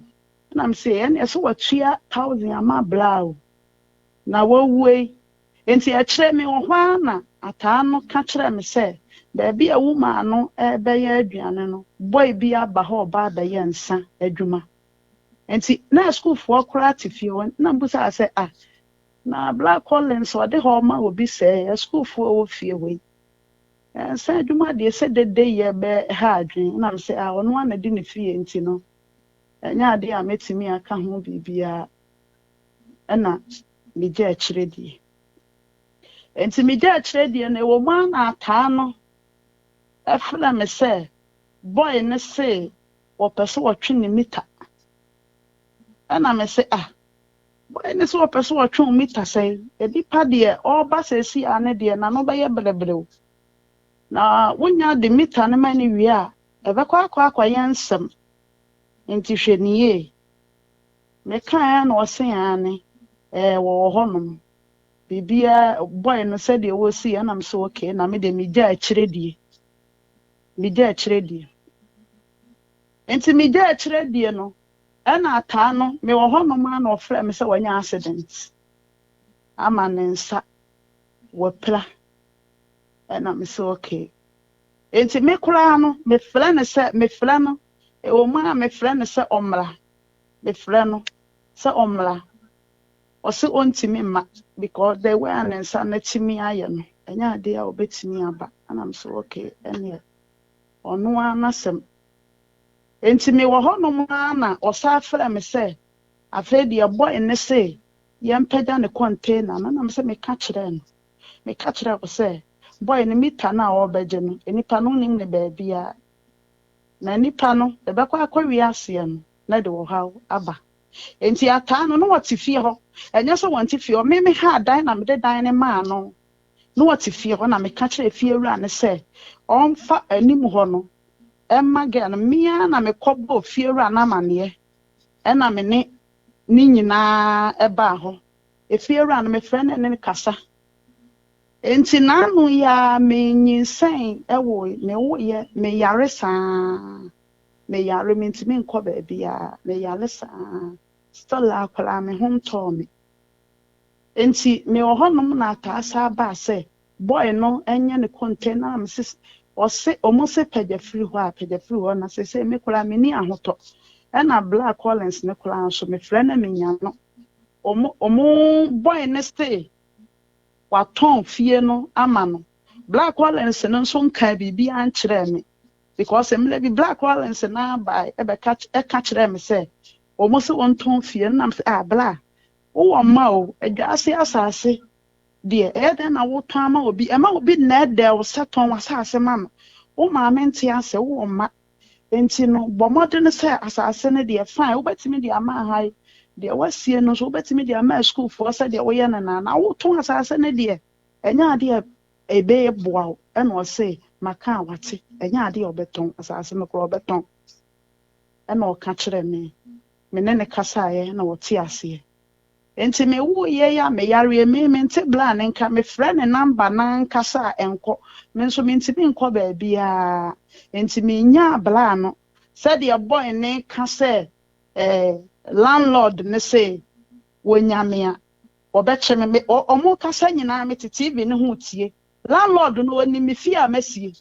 Ɛna mese ɛneɛ sɛ watua thousand ama bra o. Na wawue yi. Enti ɛkyerɛ me wɔ hɔ ara na ataa no ka kyerɛɛ me sɛ baabi a woman no rebɛyɛ aduane no, boy bi aba hɔ reba abɛyɛ nsa adwuma. Enti na asukuufoɔ koraa te fie hɔ. Na mebisaa sɛ, ah, na Black Collins ɔde hɔ rema obi sɛɛ, asukuufoɔ a ɛwɔ fie hɔ yi, nsa adwuma deɛ sɛ dede yɛ bɛha adwene. Na mese, ah, ɔno ara na ɛde ne fie nti no, ɛnyɛ adeɛ a mɛtumi aka ho biribiara. Ɛna megya akyire die. Enti megya akyire die no, ɛwɔ mu ara na ataa no frɛ me sɛ boy no se wɔpɛ sɛ wɔtwe ne mita. Ɛna me se ah, boy no se wɔpɛ sɛ wɔtwe wo mita sɛn? Nipa deɛ ɔreba seesei ara no deɛ n'ano bɛyɛ brɛbrɛw. Na wonya de mita no ma no wie a, ɛbɛkɔ akɔ akɔyɛ nsɛm. Enti hwɛ no yie. Mekae a na ɔse aane, ɛɛ wɔwɔ hɔ nom. Biribiara, boy no sɛdeɛ wɔsi yɛ na mese okay, na me deɛ megya akyire die. Megya akyire die. Nti megya akyire die no, ɛna ataa no, mewɔ hɔ nom a na ɔfrɛ me sɛ wanya accident ama ne nsa wapira. Ɛna mese okay. Nti me koraa no, mefrɛ no sɛ, mefrɛ no, ɛwɔ mu a mefrɛ no sɛ ɔmmra. Mefrɛ no sɛ ɔmmra, ɔse ɔntumi mma because the way a ne nsa no atumi ayɛ no, ɛnyɛ adeɛ a ɔbɛtumi aba. Ɛna mese okay, ɛneɛ ɔno ara n'asɛm. Enti mewɔ hɔnom ara na ɔsan frɛɛ me sɛ afei deɛ boy no se yɛmpagya ne container no, ɛna mese meka kyerɛɛ no, meka kyerɛɛ wo sɛ boy no meter no a ɔrebɛgye no, nipa no wonim no baabiara. Na nnipa no, yɛbɛkɔ akɔwie aseɛ no, na ɛde ɔhaw aba. Enti ataa no, na ɔte fie hɔ. Ɛnyɛ sɛ wɔnte fie hɔ. Me, mehaa dan na mede dan no maa no. Na ɔte fie hɔ, na meka kyerɛɛ fiewura no sɛ ɔmfa anim hɔ no mma girl no. Me ara na mekɔbɔɔ fiewura no amanneɛ, ɛnna me ne ne nyinaa baa hɔ. Efiewura no, mefrɛ no ne no kasa. Enti n'ano yi ara menyinsɛn woe, mewoeɛ, meyare saa, meyare, mentumi nkɔ baabiara, meyare saa, still a koraa me ho ntɔɔ me. Enti mewɔ hɔnom na ataa saa baa sɛ boy no nyɛ ne container na mese ɔse ɔmo se pagya firi hɔ a pagya firi hɔ na seesei me koraa menni ahotɔ. Ɛna Bla Collins no koraa nso mefrɛ na menya no, ɔmo ɔmo boy no se watɔn fie no ama no. Black Collins no nso nkaa biribiara nkyerɛɛ me because mmerɛ bi Black Collins no ara bae bɛka ɛka kyerɛɛ me sɛ wɔn se wɔntɔn fie no na me sɛ ah bla wowɔ mma o, adwaase asase deɛ ɛyɛ dɛn na wotɔn ama obi, ɛma obi nnɛɛdɛɛ wo sɛ tɔn w'asase ma no, wo maame nte ase, wowɔ mma. Enti no, bɔ mmɔden sɛ asase no deɛ, fine, wobɛtumi de ama ha yi, deɛ woasie no nso, wobɛtumi de ama asukuufoɔ sɛdeɛ woyɛ no no a, na wotɔn asase no deɛ, ɛnyɛ adeɛ a ɛbɛboa wo. Ɛna ɔse, maka a wate, ɛnyɛ adeɛ a ɔbɛtɔn, asase no koraa ɔbɛtɔn. Ɛna ɔka kyerɛɛ me, me ne no kasaeɛ na ɔte aseɛ. Enti me woeɛ yi a me yareɛ me mente bla ne nka me frɛ ne number no ankasa a ɛnkɔ me nso mentumi nkɔ baabiara enti me nyaa bla no sɛdeɛ boy no ka sɛ eh landlord no se. Wɔnya me a, wɔbɛkye me. Me, wɔ, wɔrekasa nyinaa mete TV no ho retie. Landlord no, ɔnim me fie a masie.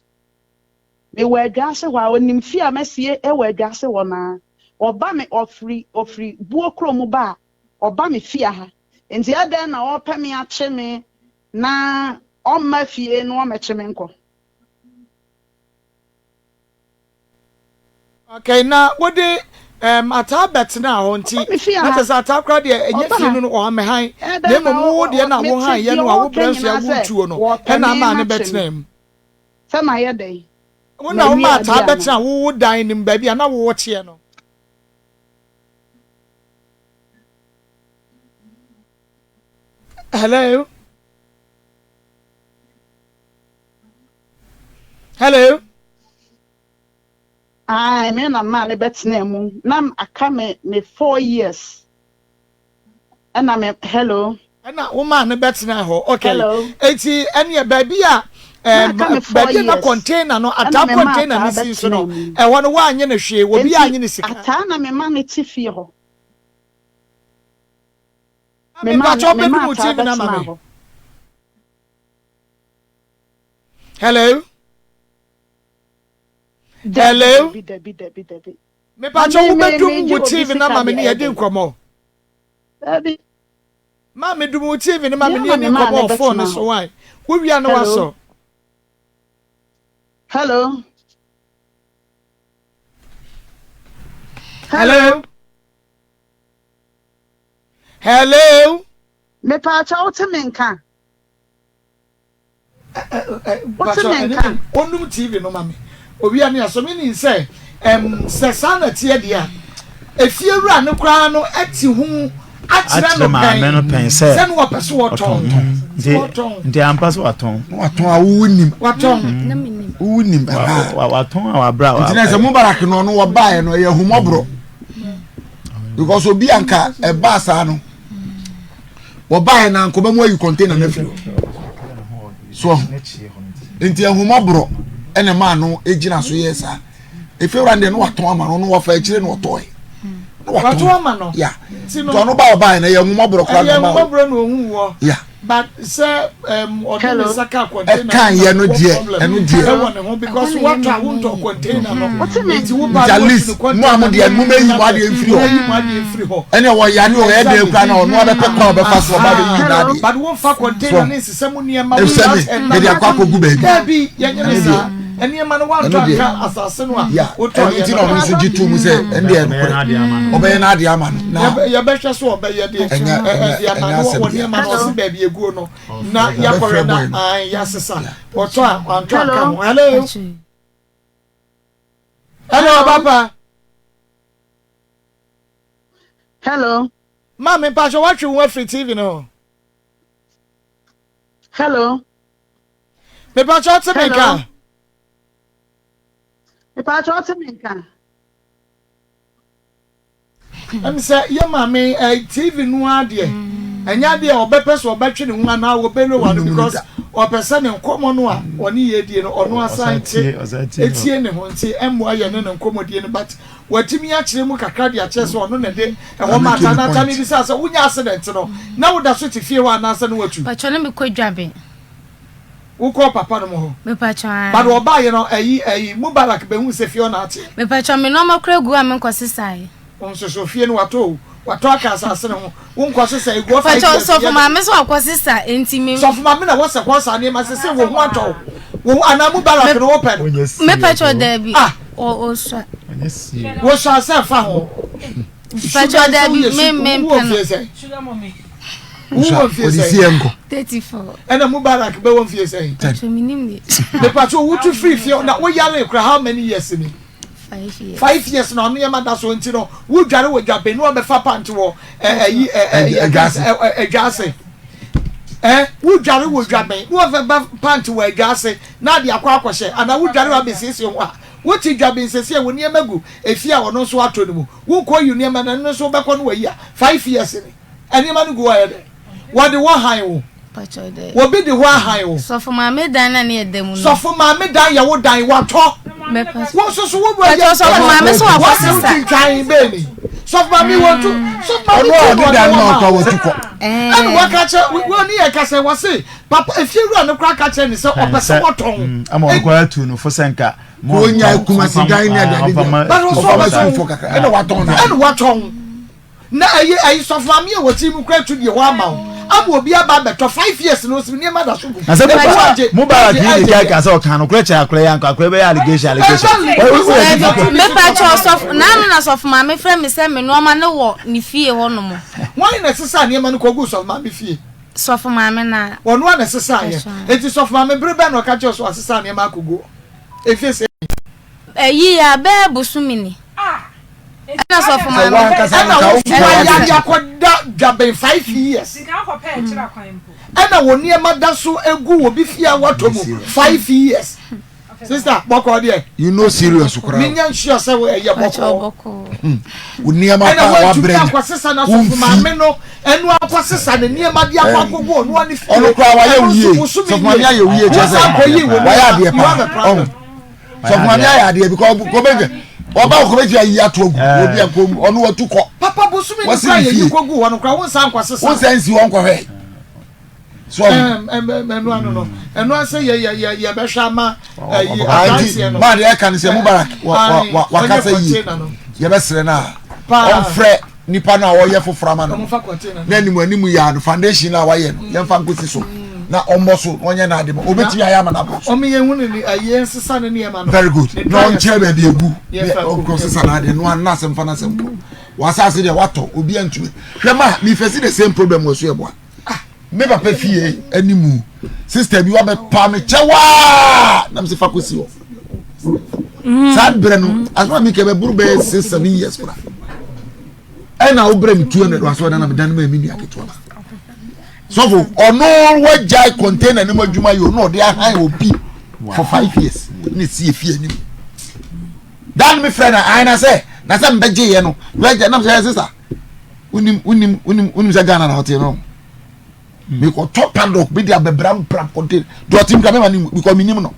Mewɔ Adwaase hɔ a, ɔnim fie a masie wɔ Adwaase hɔ no ara. Ɔba me, ɔfiri, ɔfiri Buo kurom ba a, ɔba me fie ha. Nti adɛn na ɔrepɛ me akye me na ɔmma fie na ɔmmɛkye me nkɔ? Okay, na wode um, ataa bɛtenaa hɔ nti Ɔba me fie na ha. kyerɛ sɛ ataa koraa deɛ ɛnyɛ Ɔba fie ha. no no ɔamɛhan Ɛyɛ na dɛn mmom na wo deɛ na mete wo han yɛ deɛ no a wo ɔreka brɛ nso nyinaa a sɛ wotuo no wɔrepɛ ɛna me ama ne akye me. bɛtenaa mu. Sɛ mayɛ dɛn? Wo na woma Mawie ataa adeɛ anaa? bɛtena wo wo dan no mu baabi a na wowɔ teɛ no. Hello? Hello? Ae, me na maa me bɛtenaa mu. Na aka me me 4 years. Ɛna me, hello? Ɛna wo maa no bɛtenaa hɔ. Okay. Hello? Eti ɛneɛ baabi a Na aka me 4 baabi a na years. container no, Ɛna ataa me maa container no ataa si so no, bɛtenaa mu. ɛhɔ no woanye no hwee, obi Enti anye ne sika. ataa na me ma no te fie hɔ. Me Maame maa mpakyɛ me wobɛdum maa wo ataa TV no ama bɛtenaa me. hɔ. Hello? Dabi, Hello? dabi, dabi, dabi, dabi. Na Mepakyɛ me me wobɛdum megye wo obi TV no sika ama me deɛ ne ɛyɛ yɛdi dɛn? nkɔmmɔ. Dabi. Maame dum wo TV no ma me Me ne na yɛdi me maa nkɔmmɔ no wɔ phone no bɛtenaa so hɔ. why? Wowia no Hello? wasɔ. Hello? Hello? Hello? Hello? Mepaakyɛ wote me nka? Wote me nka? Ɔnum TV no ma me. Owia ne asɔ me nim sɛ ɛm sɛ saa na ɛteɛ deɛ a, efie wura no koraa no ɛte ho akyerɛ no pɛn sɛ no wɔpɛ so wɔtɔn. Nti nti ampa so watɔn. Watɔn a wowu nim. Watɔn. Wowu nim. Watɔn a wabra. Nti na sɛ Mubarak no ɔno wɔbaeɛ no ɛyɛ ahumɔborɔ because obi anka ɛbaa saa no. Wɔbaeɛ na anka ɔbɛmu ayi container no afiri hɔ so nti ahumɔborɔ ɛna ɛmaa no gyina so yɛ saa efewura deɛ no watɔn ama no no wɔfa akyire na ɔtɔɛ na watɔn ama no ya nti ɔno ba ɔbaeɛ no ɛyɛ ahumɔborɔ koraa na ɔma ɛyɛ ahumɔborɔ na ohun wɔ ya but sɛ ɔde ne nsa ka container ɛka yɛ no deɛ ɛno deɛ ɛwɔ ne ho because wɔtɔ a wontɔ container no nti wo ba at least mo a mo deɛ mo bɛ yi mo adeɛ mfiri hɔ yi mo adeɛ mfiri hɔ ɛnna wɔ yare o ɛyɛ deɛ kura na ɔno abɛpɛ kwan a ɔbɛfa so ɔba bɛyi n'adeɛ but wɔnfa container ne nsesɛ mu nneɛma efisɛ me mede akɔ akɔgu baabi dabi yɛnyɛ ne saa nneɛma no wantɔ anka asase no a wotɔ ɛno nti na ɔno nso gye to mu sɛ ɛno deɛ nokorɛ ɔbɛyɛ n'adeɛ ama no na yɛbɛhwɛ so ɔbɛyɛ deɛ ɛde ama no wɔ nneɛma no ɔse baabi eguo no na yɛakɔhwɛ na yɛasesa ɔtɔ a wantɔ anka ho hello hello papa hello maame mpatsɔ watwe wo afiri tv no ho hello mepatsɔ ɔte me nka mepatsɔ ɔte me nka Ɛm sɛ yɛ maame eh, TV no ara deɛ ɛnyɛ adeɛ a ɔbɛpɛ sɛ ɔbɛtwe ne ho anaa ɔbɛlowa no because ɔpɛ sɛ ne nkɔmmɔ no a ɔne yɛ die no ɔno asan te etie ne ho nti ɛmmoa yɛ ne ne nkɔmmɔdie no but watumi akyerɛ mu kakra de akyerɛ sɛ ɔno na ɛde ɛhɔ ma ata na ata mebisa sɛ wonya accident no na woda so te fie hɔ anaasɛ ne watu. Pakyɛ na mekɔ dwaben. Wokɔɔ papa nom hɔ? Mepakyɛ ae. But ɔbaeɛ no ayi ayi Mubarak bɛhuu sɛ fie hɔ na ateɛ. Mepakyɛ me nnoɔma koraa gu hɔ a menkɔ sesaeɛ. Wo nso so fie no watɔ o, watɔ aka asase no ho, wonkɔ sesa egu hɔ 5 Mepakyɛ years sɔfo yɛ dɛn? maame so akɔ sesa nti me. Sɔfo maame na wɔsɛ kɔ saa nneɛma sese wo ho atɔ wo, wo ho anaa Mubarak no wopɛ no? Mepakyɛ daabi, Ah! ɔsua. Wosua sɛ fa ho. Pacho dabi me me Wowɔ mpɛ no. mfie sɛn? Wowɔ mfie Ɔde sɛn? si yɛn nkɔ. 34. Ɛna Mubarak bɛwɔ mfie sɛn? Pacho me nim de. Mepacho wotu firi fie na woyare kora how many years ni? 5 years. 5 years na ɔno yɛma da so nti no wodware wɔ dwaben na wabɛfa pant wɔ ɛyi ɛyi adwa ase. Ɛ wodware wɔ dwaben na wabɛfa pant wɔ adwa ase na ade akɔ akɔhyɛ anaa wodware wɔ abɛsiesie ho a wote dwaben sɛsie wo nneɛma gu efie a ɔno nso atɔ no mu. Wo kɔ yi nneɛma no ɛno nso wobɛkɔ no wayi a 5 years ni nneɛma no gu hɔ ayɛ dɛn wɔde hɔ han wo wɔbi de hɔ ahan wo. Sɔfo maame dan na ne yɛ da mu no. Sɔfo maame dan yɛ wo dan watɔ wo nso so wo yɛ. Sɔfo maame so wakɔ sisa. Wɔn twintwan bɛɛ ni. Sɔfo maame wɔ tu sɔfo maame Ɔno a tu ɔde dan ma ɔkɔ wɔn wɔtu kɔ. ɛna wɔka kyerɛ wɔn ne yɛ kasa wɔ se papa efie wura no koraa ka kyerɛ ne sɛ ɔpɛ sɛ wɔtɔn. Ama ɔno koraa tu no fo sɛ nka. Kò nya Kumasi dan ne ade ade deɛ. But ɔsɔ Ɔfa ma ɔbɛtɔn sukuufoɔ kakra ɛna watɔn na. Ɛna watɔn na ɛyi ɛyi sɔfo maame a wɔte mu kura tu deɛ wɔama wo ama obi aba abɛtɔ 5 years na osi nneɛma da so gu. Na sɛ Ebi wagye, Mubarak agye, yi di agye. ka sɛ ɔka no korɛ kyerɛ akora yi anka akora bɛyɛ allegation allegation. Wɔyɛ difficult. Mepa kyɛ ɔsɔfo naanu na sɔfo maame frɛ me sɛ me nneɛma no wɔ ne fie hɔ nom. Wɔn na ɛsesa nneɛma no kɔgu sɔfo maame fie. Sɔfo maame na. Wɔn a na ɛsesa yɛ eti sɔfo maame bere bɛn na ɔka kyerɛ so asesa nneɛma akɔgu efie sɛ. Ɛyi yɛ abɛɛ bosomi ni. Ɛna sɔfo Sɛ maame. wankasa Ɛna nka wo wo fua nkoa yare deɛ. akɔda dwaben 5 years. Ɛna wɔ nneɛma da so egu wɔ bi fie a watɔ mu 5 years. Sister bɔkɔ deɛ. You no serious koraa. Minya nsua sɛ ɛyɛ Pakyɛ bɔkɔ. ɔbɔkɔ. Wo nneɛma Ɛna pa a wantumi wabrɛ ni. akɔsesa na sɔfo Womfi. maame no ɛnu akɔsesa ne nneɛma de akɔ akɔgu ɔno ani fie. Ɔno koraa wayɛ Ɛno wo nso yie. bosome Sɔfo maame nie. ayɛ wo yie kyerɛ sɛ Wosan kɔyi wo wayɛ nneɛma. adeɛ You have a paa. problem. Ɔho. Sɔfo maame ayɛ adeɛ because kɔbɛgye ɔba kɔbɛgye ayi ato agu obi akɔ mu ɔno watu kɔ. Papa bosome ni Wɔsi koraa ne yɛyi fie. kɔgu hɔ no koraa wonsan nkɔsesa. Wonsan nsi hɔ nkɔhwɛ. So ɔho. Ɛnu ano no ɛnu asɛ yɛ yɛ yɛ yɛbɛhwɛ ama ɛyi Nti aberanteɛ no. maa deɛ ɛka ne sɛ Mubarak Aye, wakasa ɔnyɛ yie container no. yɛbɛsrɛ no a Paa. ɔmfrɛ nipa no a ɔyɛ foforɔ ama no Ɔmfa container no. na anim anim yɛ ano foundation no a wayɛ no yɛmfa nkɔsi so na ɔmmɔ so na ɔnyɛ n'ade ma obɛtumi ayɛ ama no abɔ so Ɔmo yɛn hu ne ne ɛyɛ nsesa ne nneɛma no. Very good. Ne Na dryers ɔnkyerɛ baabi egu. Yɛmfa nko- Ɔnkɔ sesa n'ade no ano n'asɛm fa n'asɛm kɔ. W'asase deɛ watɔ obi antumi. Hwɛ ma mi fɛsi the same problem wɔ so yɛ boa. Me papa fie animu sister bi wabɛ pa me kyɛ waa na mi sɛ fa kɔ si hɔ. Saa brɛ no asoma mi kɛ bɛ buru bɛyɛ 6, 7 years kora. Ɛna wo brɛ mi 200 wɔ asɔ dan na mi dan ma mi nua ketewa ba. Sɔfo ɔno wagyae container ne mu adwuma yi ɔno ɔde ahan obi for 5 years ne si efie anim. Dan mi frɛ na ayi na sɛ na sɛ mbɛgye yɛ no wɛgya nam sɛ ɛsesa wonim wonim wonim wonim sɛ Ghana na ɔte no mekɔtɔ padlock bi de abɛbra mbra container deɛ ɔte mu kura mɛma ne mu because mi nim no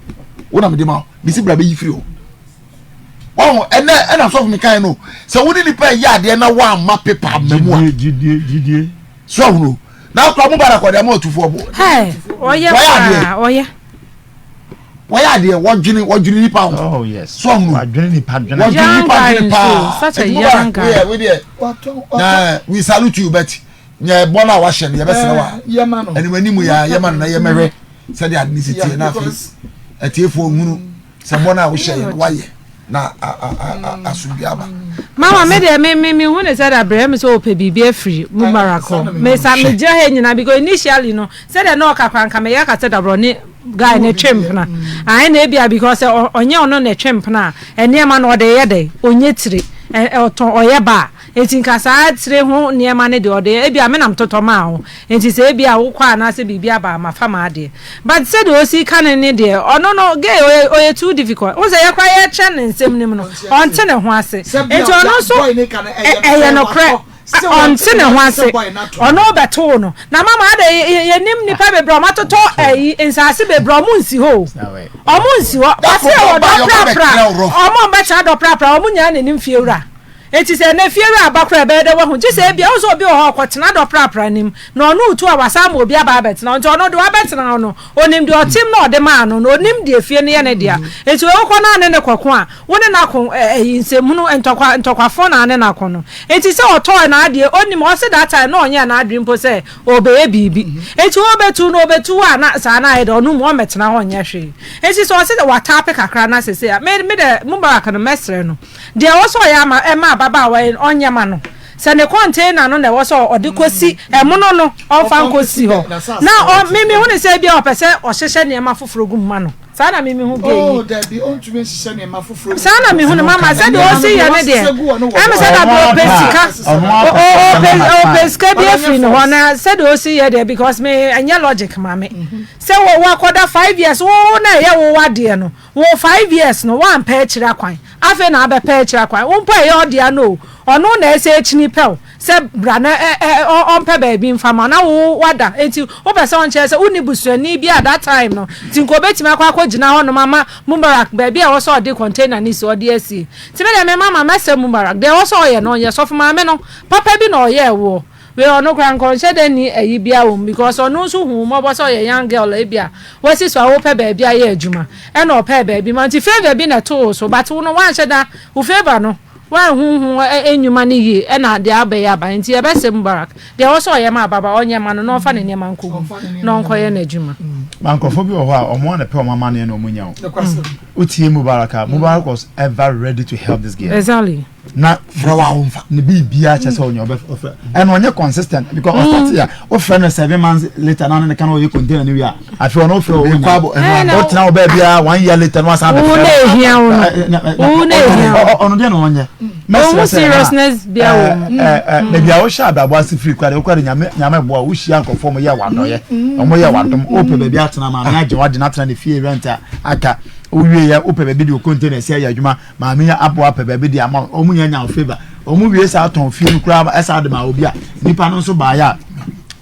wo na mi de ma wo mi si bra bɛyi firi hɔ wɔn ɛnɛ ɛna sɔfo mi kan no sɛ wo ne nipa yɛ adeɛ na wɔamma paper ama mu a Gyidie gyidie. So ahunu na akora mo bara kɔde ama ɔtufoɔ bo. Hey, ɔyɛ Wɔyɛ paa adeɛ. ɔyɛ. Wɔyɛ adeɛ, wɔdwene wɔdwene nipa ho. Oh yes. So ahunu Wadwene nipa dwene. Wɔdwene Young nipa guy dwene nso, paa. such a Eti mo young bara guy. wedeɛ wedeɛ Watɔn na we salute you but nyɛ bɔ no a wahyɛ no yɛbɛsrɛ wa yɛma no. anim anim yɛ a yɛma no na yɛmɛhwɛ sɛdeɛ ade ne si tie na afei because- atiefoɔ nhunu sɛ bɔ no a wohyɛ yɛ no wayɛ na asomdwe aba. Mama me deɛ me me me hu ne sɛ da brɛ me sɛ ɔpɛ biribi afiri Mubarak hɔ me sa me gyina ha nyinaa because initially no sɛdeɛ na ɔka kora nka meyɛ ka sɛ dabrɔ ne guy ne twe mpena ae na ebia because sɛ ɔnyɛ ɔno na ɛtwe mpena a nneɛma no ɔde yɛ dɛ ɔnyɛ tire ɔtɔn ɔyɛ ba a eti nka saa tire ho nneɛma no deɛ ɔde ebia me nam totɔ maa ho nti sɛ ebia wokɔ anaasɛ biribi aba a mafa m'adeɛ but sɛdeɛ osi ka ne ne deɛ ɔno no gay ɔyɛ ɔyɛ too difficult wo sɛ yɛkora yɛkyɛ ne nsɛm no mu no ɔnte ne ho ase nti ɔno nso ɛyɛ nokorɛ ɔnte ne ho ase ɔno bɛtoo no na mama ada yɛnim nipa bebree ɔmo atotɔ ɛyi nsaase bebree ɔmo nsi hɔ o ɔmo nsi hɔ wɔsi ɛwɔ dɔ prapra ɔmo mbɛkyerɛ dɔ prapra ɔmo nyinaa n'anim fie wura eti sɛ ne fie wura aba koraa ɛbɛyɛ dɛ wahu gye sɛ ebia ɔsɛ obi wɔ hɔ ɔkɔtena dɔ prapra nim na ɔno otu a wasa ama obi aba abɛtena nti ɔno de wabɛtena hɔ no onim deɛ ɔtem na ɔde maa no na onim deɛ fie no yɛ ne dea eti ɔkɔ na ne ne kɔko a wo ne n'ako ɛyi nsɛmhunu ntɔkwa ntɔkwafo na ne n'ako no eti sɛ ɔtɔɔ n'adeɛ onim ɔsi that time na ɔnyɛ n'adwene mpo sɛ ɔbɛyɛ biribi eti ɔbɛtu no ɔbɛtu a na saa na ayɛ dɛ ɔno mu ɔmɛtena hɔ nyɛ hwee eti sɛ ɔsi dɛ wataape kakra na sese a me me dɛ Mubarak no mɛsrɛ no deɛ ɛwɔ sɛ ɔyɛ ama ɛma ababaawa yi ɔnyɛ ma no sɛ ne container no na ɛwɔ sɛ ɔde kɔsi ɛmono no ɔmfa nkɔsi hɔ na ɔ mimi hu ne sɛ bi a ɔpɛ sɛ ɔhyehyɛ nneɛma foforɔ gu mu ma no saa na mimi hu gay yi. Oh dabi ɔntumi nhyehyɛ nneɛma foforɔ. Saa na mi hu no mama sɛdeɛ ɔsi yɛ ne deɛ ɛmi sɛ dabi ɔpɛ sika ɔpɛ ɔpɛ sika bi efiri ne hɔ na sɛdeɛ ɔsi yɛ deɛ because me ɛnyɛ logic ma me sɛ wɔ wakɔda 5 years wo na ɛyɛ wo wadeɛ no wo 5 years no wampɛ akyire akwan afei na abɛpɛ akyire akwan wo mpo ɛyɛ ɔdea no o. Ɔno na ɛsɛ ɛkyini pɛ wo sɛ bra na ɔmpɛ baabi mfa ma na wo wada nti wopɛ sɛ ɔnkyerɛ sɛ wonni busuani bi a that time no nti nka ɔbɛtumi akɔ akɔ gyina hɔ nom ama Mubarak baabi a ɛwɔ sɛ ɔde container no si ɔde asie nti me deɛ me mama mɛsɛ Mubarak deɛ ɛwɔ sɛ ɔyɛ no ɔnyɛ sɔfo maame no papa bi na ɔyɛɛ woɔ Wei ɔno koraa nka ɔnhyɛ da nni ayi biara wɔ mu because ɔno nso hu wo mmɔbɔ sɛ ɔyɛ young girl a ebia wasi so a wopɛ baabi ayɛ adwuma ɛna ɔpɛɛ baabi ma nti favour bi na ɛtoo wo so but wo no woanhyɛ da wo favour no woanhu ho nnwuma no yie ɛna deɛ aba yi aba nti yɛbɛsɛ Mubarak deɛ ɛwɔ sɛ ɔyɛ ma ababa ɔnyɛ ma no na ɔmfa ne nneɛma nkɔ mu na ɔnkɔyɛ n'adwuma. Ma nkurɔfoɔ bi wɔ hɔ a wɔn a na pɛ wɔn amaneɛ na wɔn nya o. Wotie Mubarak a, Mubarak was ever ready to help this girl. Exactly. Na frɛ wa wo nfa ne biribiara kyɛ sɛ ɔnyɛ ɔbɛ ɔfrɛ ɛna ɔnyɛ consistent because ɔstart mm. a wofrɛ no seven months later na ne ka na ɔyɛ container ne wie a afei ɔno wofrɛ ɔwɔ nya ɔtena wɔ baabi a one year later na wasan abɛfrɛ no ehia wo no wo na ehia wo ɔno deɛ na ɔnyɛ mɛsrɛ sɛ seriousness bia wɔ mu baabi a wohyɛ abrabɔ ase firi kora de wokora de nyame nyame boa wohyia nkurɔfoɔ ɔmo yɛ wadɔyɛ ɔmo yɛ wadom wopɛ baabi atena maame agye wade no atena ne fie rent a aka wowie yɛ wopɛ baabi de wo container si ayɛ adwuma Maame yi aboa apɛ baabi de ama wɔn nyinaa nya favor. Wɔn wie saa tɔn fie no koraa ɛsaa de ma obi a nipa no nso baayɛ a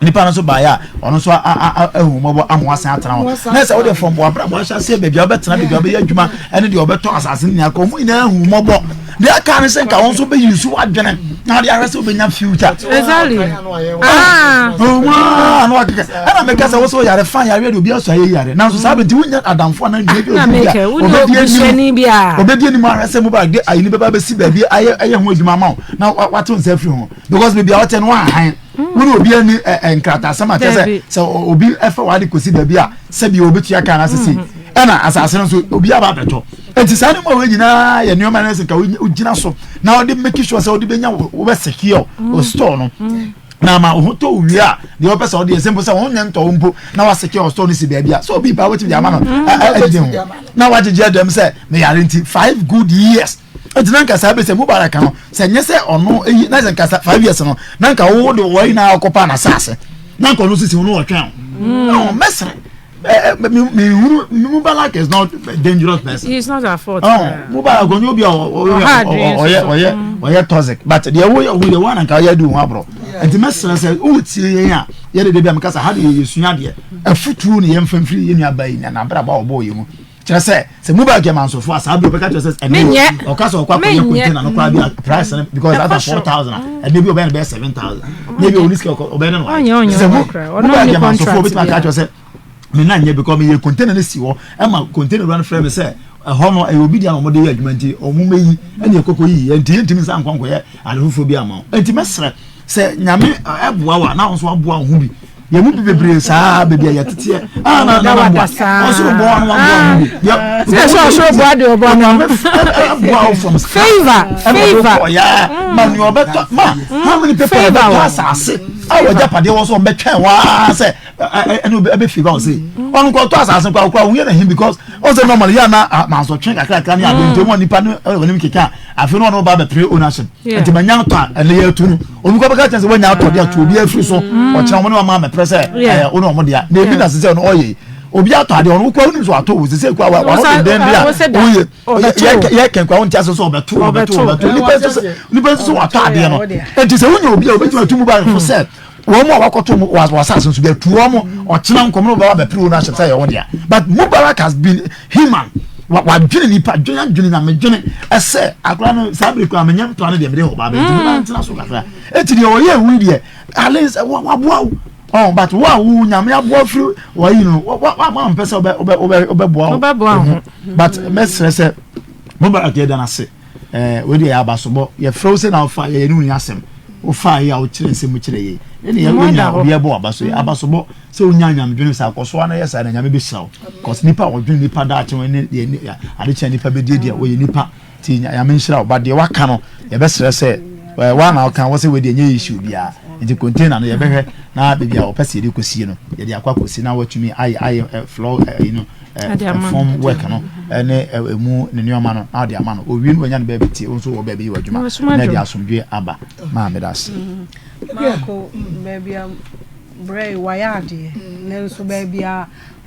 nipa no nso baayɛ a ɔno nso ahu mmɔbɔ ama wasan atena hɔ. Na sɛ wode fam wɔ abrabɔ ahyɛ aseɛ baabi a wobɛtena baabi a wobɛyɛ adwuma ɛne deɛ ɔbɛtɔ asase no nyinaa kɔ wɔn nyinaa ahu mmɔbɔ. Deɛ aka ne sɛ nka wɔn nso bɛyi nso wadwene na ɔde ahwɛ sɛ wobɛnya future. Exactly. Ah. Ah, na wakeka. Ɛna meka sɛ wo sɛ woyare fa yareɛ de obi asɔ ayɛ yare. Nanso saa bɛnti wonya adamfo anaa nua bi obi bi a obɛdi anim obɛdi anim ahwɛ sɛ mobile de ayi bɛba bɛsi baabi ayɛ ayɛ ho adwuma ama wo na wato nsa afiri ho because baabi a wɔte no wɔahan wo ne obi ani nkratasɛm akyɛ sɛ sɛ obi ɛfa wade kɔsi baabi a sɛbi obetua kan asese ɛna asase no nso obi aba abɛtɔ nti saa nneɛma wei nyinaa yɛ nneɛma no sɛ nka wogyina so na wɔde make sure sɛ wɔde bɛnya wobɛ secure o store no na ama wo ho tɔ wo wie a deɛ wɔpɛ sɛ wɔde yɛ sɛ mpo sɛ wɔn nyɛ ntɔ wo mpo na wasecure o store no si baabi a sɛ obi ba wotumi de ama no ɛdidi ho na wagyegye ɛdɛm sɛ meyare nti five good years nti na nka saa bɛ sɛ mubarak no sɛ nyɛ sɛ ɔno eyi na sɛ nka 5 years no na nka wo de wɔyi na akɔpa na saase na nka ɔno sisi ɔno ɔtwɛn o mɛsrɛ mehunu mubarak is not a dangerous person. He is not at fault. Oh, mubarak onye obi a ɔyɛ ɔyɛ ɔyɛ toxic but deɛ wɔyɛ ɔhu deɛ wɔn anka ɔyɛ di ho aborɔ nti mɛsrɛ sɛ wotie yɛn a yɛde de bi a mekasa ha de yɛ yɛsua adeɛ afutuo ne yɛn mfimfini yɛn nua ba yi na n'abrabɔ a ɔbɔ yɛ mu kyerɛ sɛ sɛ mubarak yɛ mansofo a saa bi ɔbɛka kyerɛ sɛ ɛnɛ ɔka sɛ ɔkɔ akɔyɛ container no koraa bi a price no because that's 4,000 a ɛnɛ bi ɔbɛyɛ no bɛyɛ 7,000 na ebi ɔni sika ɔbɛyɛ no no sɛ mubarak yɛ mansofo ɔbɛtumi aka kyerɛ sɛ me nan nyɛ because meyɛ container no si hɔ ɛma container wura no frɛ me sɛ ɛhɔ no ɛyɛ obi deɛ na wɔde yɛ adwuma nti wɔn mɛyi ɛna ɛkɔkɔ yi nti yɛntumi nsa nkɔ nkɔyɛ ade foforɔ bi ama wo nti mɛsrɛ sɛ nyame ɛboa wa na nso aboa wo ho bi yɛn mu bi bebree saa beebi a yɛteteɛ a na na na boa ɔsoro boa no waboa ho bi sɛ sɛ ɔsoro boa deɛ ɔboa no ɛboa wo from favor favor ɔya ma nea ɔbɛtɔ ma how many people ɛbɛtɔ asase a wɔgya padeɛ wɔ so ɔbɛtwɛn waa sɛ ɛne ɛbɛ favor wo se ɔno nkɔ ɔtɔ asase nkɔ akɔ ahoyɛ na him because ɔsɛ normally yɛ na mansɔtwe kakrakra ne ade nti wɔn nipa no ɛwɔ ne keka afei na ɔno ba bɛpere ownership nti ma nya atɔ a ɛnɛ yɛ atu no obi kɔ bɛka kyɛn sɛ wɔnya atɔ de ato obi afiri so ɔkyerɛ wɔn ne wɔn ama mɛpere sɛ ɛyɛ wɔn ne wɔn dea na ebi na sisɛ ɔno ɔyɛ obi atɔ adeɛ ɔno kura onim so atɔ o sisɛ kura wa wɔn den bi a ɔyɛ yɛ kɛn kura wɔn ti ase so ɔbɛto ɔbɛto ɔbɛto nipa nso sɛ nipa nso so watɔ adeɛ no nti sɛ wonya obi a obetumi atu mu ba fo sɛ wɔn mu a wakɔto mu wɔ asase nso bi atu wɔn ɔkyena nkɔm no bɛba bɛpere wɔn ahyɛ sɛ yɛ wɔn dea but Mubarak has been human wadwene nipa dwene adwene nyame dwene ɛsɛ akora no saa bere kora menyɛ ntoa no deɛ mede hɔ ba bɛnti meba ntena so kakra eti deɛ ɔyɛ ewu deɛ at least waboa wo ɔn but wo a wo nyame aboa firi wɔyi no wa wa wa mpɛ sɛ ɔbɛ ɔbɛ ɔbɛ ɔbɛboa wo ho but mɛsrɛ sɛ Mubarak yɛ dan ase. Ɛɛ wei deɛ yɛ abasobɔ. Yɛfrɛ wo sɛ na wofa yɛyɛ ne wo ni asɛm. Wofaa yi a wokyerɛ nsɛm mu kyerɛ yei. Ɛne yɛ wonya obi ɛbɔ waba so yɛ abasobɔ sɛ wonya nyamedwene sɛ akɔso ara na yɛ saa na nyame bɛhyira wo. Cause nipa a ɔdwene nipa daakye ho ne deɛ ade kyɛn nipa bɛdie deɛ ɔyɛ nipa ti nyame nhyira wo. But deɛ waka no yɛbɛsrɛ sɛ waa na woka wɔ sɛ wei deɛ nyɛ issue biara. Nti container no yɛbɛhwɛ na baabi a wɔpɛ sɛ yɛde kɔsie no yɛde akɔ akɔsi na watumi ayɛ ayɛ floor you know fam work no ne emu ne nneɛma no na ɔde ama no owie no wanya no baabi tie nso wɔ baabi yɛ adwuma na ɛde asomdwe aba maa meda ase. Maako baabi a brɛ wayɛ adeɛ nanso baabi a